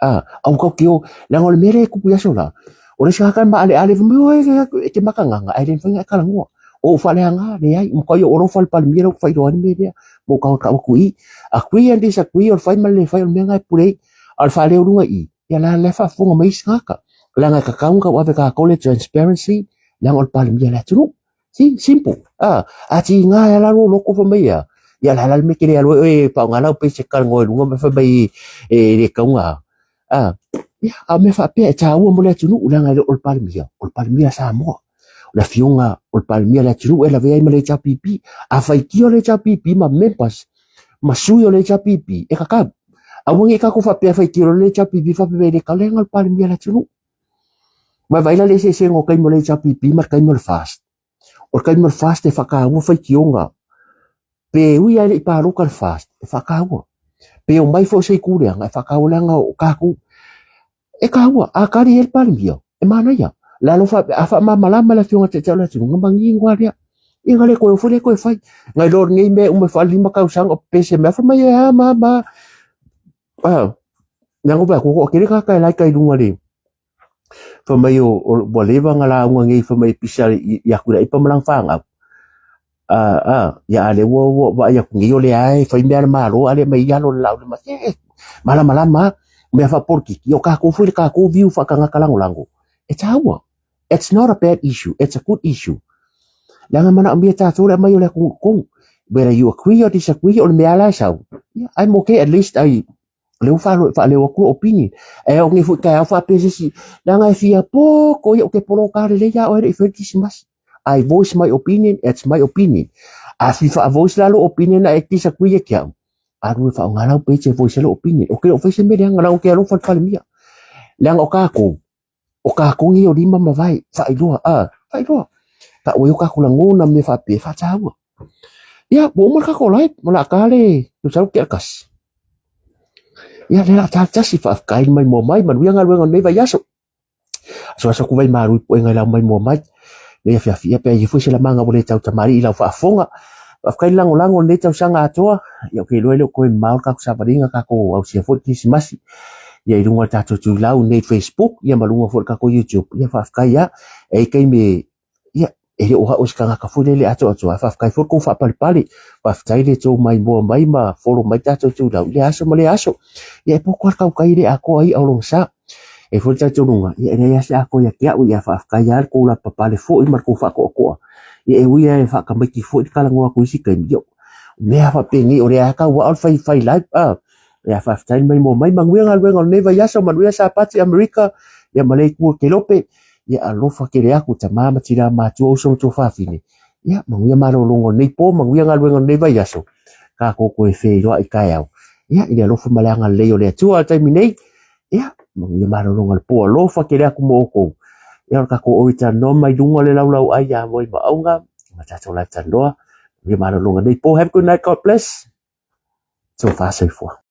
S1: A, aua tatou te o, leaga o le mea lea e tupu i aso la, o le isi tagata e maaleale fai mai, oi e te makagaga, ae le mafai ona e talanoa. O ou faaleaga, leai, ua matuai ou alofa i le Palemia lea ua faailoa ai le mea lea, ma ou tago atu i i. Agree and disagree, o le fai ma le le fai, o le mea lena e pule ai. A o le faaleo i luga i i, ia la e faafofoga mai isi tagata. Leaga e tatau ona tauave e tatou le transparency, leaga o le Palemia o le atunuu. See, simple. Ah, a tiga e ala lou loto fai mai ea. Ia la la le mea ke le alu ai oe e faaaoga lau page e talanoa i luga ma fai mai e le tauga. Ah, ia, a o mea faapea e taua mo le atunuu leaga e le o le Palemia, o le Palemia a Samoa. O le afioga o le Palemia a le atunuu e lavea ai ma le HRPP. A faitio le HRPP ma members ma sui o le HRPP, e tatau. Aua ne i tatou faapea e faitio loa le HRPP faapea mai e le tatau, leaga o le Palemia a le atunuu. Vaavaai la le eseesega o taimi o le HRPP ma le taimi o le FAST. O le taimi o le FAST e faataua faitioga, pe ui lava e le i palota le FAST, e faataua. Pe omai foi se itu leaga, e faataua leaga o tatou. E taua, a tali i ai le Palemia, e manaia. Le alofa, a faamalamalama le Afioga i le Taitai o le atunuu, ona manino lava lea. Ia na le toe o foi lea toe fai. Na iloa lenei mea uma i faalima tausaga o pepese mai, fai mai e a ma ma. Ah, leaga ua vaai atu ua toatele tagata e like ai i luga le fai mai o, o, ua leva ona lauga nei fai mai e pisa i Atuilaipa ma lana fanau. A, a, ia a lea ua, ua vaai atu nei o lea lava e fai mea a le Malo a lea mai i alo le laau i le mate. E, malamalama lava mea faapolitiki, o tatou foi le tatou view faatagata lagolago, e taua. It's not a bad issue, it's a good issue. Leaga manaomia e tatou le aumai o le atunuu i totonu. Whether you agree or disagree, o le mea lava la e sau, yeah, I'm okay at least I lea ua faaleo atu lou opinion. Ae oo nei foi taeao faapea se isi, leaga e fia poto ia ou te poloka lelei lava oe e le i faia le Kirisimasi. I voice my opinion, it's my opinion. A fia faa-voice la lou opinion a e disagree ia te au, alu e faaaoga lau page e voice ai lou opinion. Ou te le o faia se mea leaga, leaga ou te alofa i le Palemia. Leaga o tatou, o tatou nei o lima ma vae, faailoa, a, faailoa. Tau ai o tatou lagona ma mea faapea, e faataua. Ia, ua uma le tatou live, o le a ta le tusa ke tasi. Ia, lea o le a ta le tasi, faafetai mai mua mai, manuia galuega o lenei vaiaso. Aso aso atu vai malu i puega i lau mai mua mai. Nei afiafi ia pe ai foi se lamaga ua le tautamalii i lau faafofoga. Faafetai le lagolago o lenei tausaga atoa. Ia ou te iloa e le o toe mamao le tatou savaliga, tatou ausia foi le Kerisimasi. Ia i luga o le tatou tuilau nei Facebook, ia ma luga foi o le tatou YouTube. Ia faafetai lava. E i ai taimi e, ia, e le o au o se tagata foi lele atoatoa. Faafetai foi le tou faapalepale. Faafetai le tou maimoa mai ma follow mai tatou tuilau i lea aso ma lea aso. Ia e poto lava le tautai e le atoa i'a o lona sa. E foi le talitonuga, ia e leai lava se atoa ia te au, ia faafetai lava le tou lavapapale foi ma le tou faatoatoa. Ia e ui lava e faatamaiti foi le talanoa atu i isi taimi, ia o mea faapenei o lea lava tau ao le fai fai live a. Ia faafetai le maimoa mai, manuia galuega o lenei vaiaso, manuia Sapati Amerika, ia ma le itu o Kelope, ia alofa tele atu tama ma tina matua, uso ma tuafafine. Ia manuia malologa o lenei po, manuia galuega o lenei vaiaso, tatou toe feiloai taeao. Ia i le alofa ma le agalelei o le Atua i le taimi nei, Ia, manuia malologa o le po alofa tele atu mo outou. Ia, o le tatou oi talanoa mai luga le laulau ai ia moe maauga, ma tatou live talanoa. Manuia malologa nei po. Have a good night. God bless. Tofa soifua.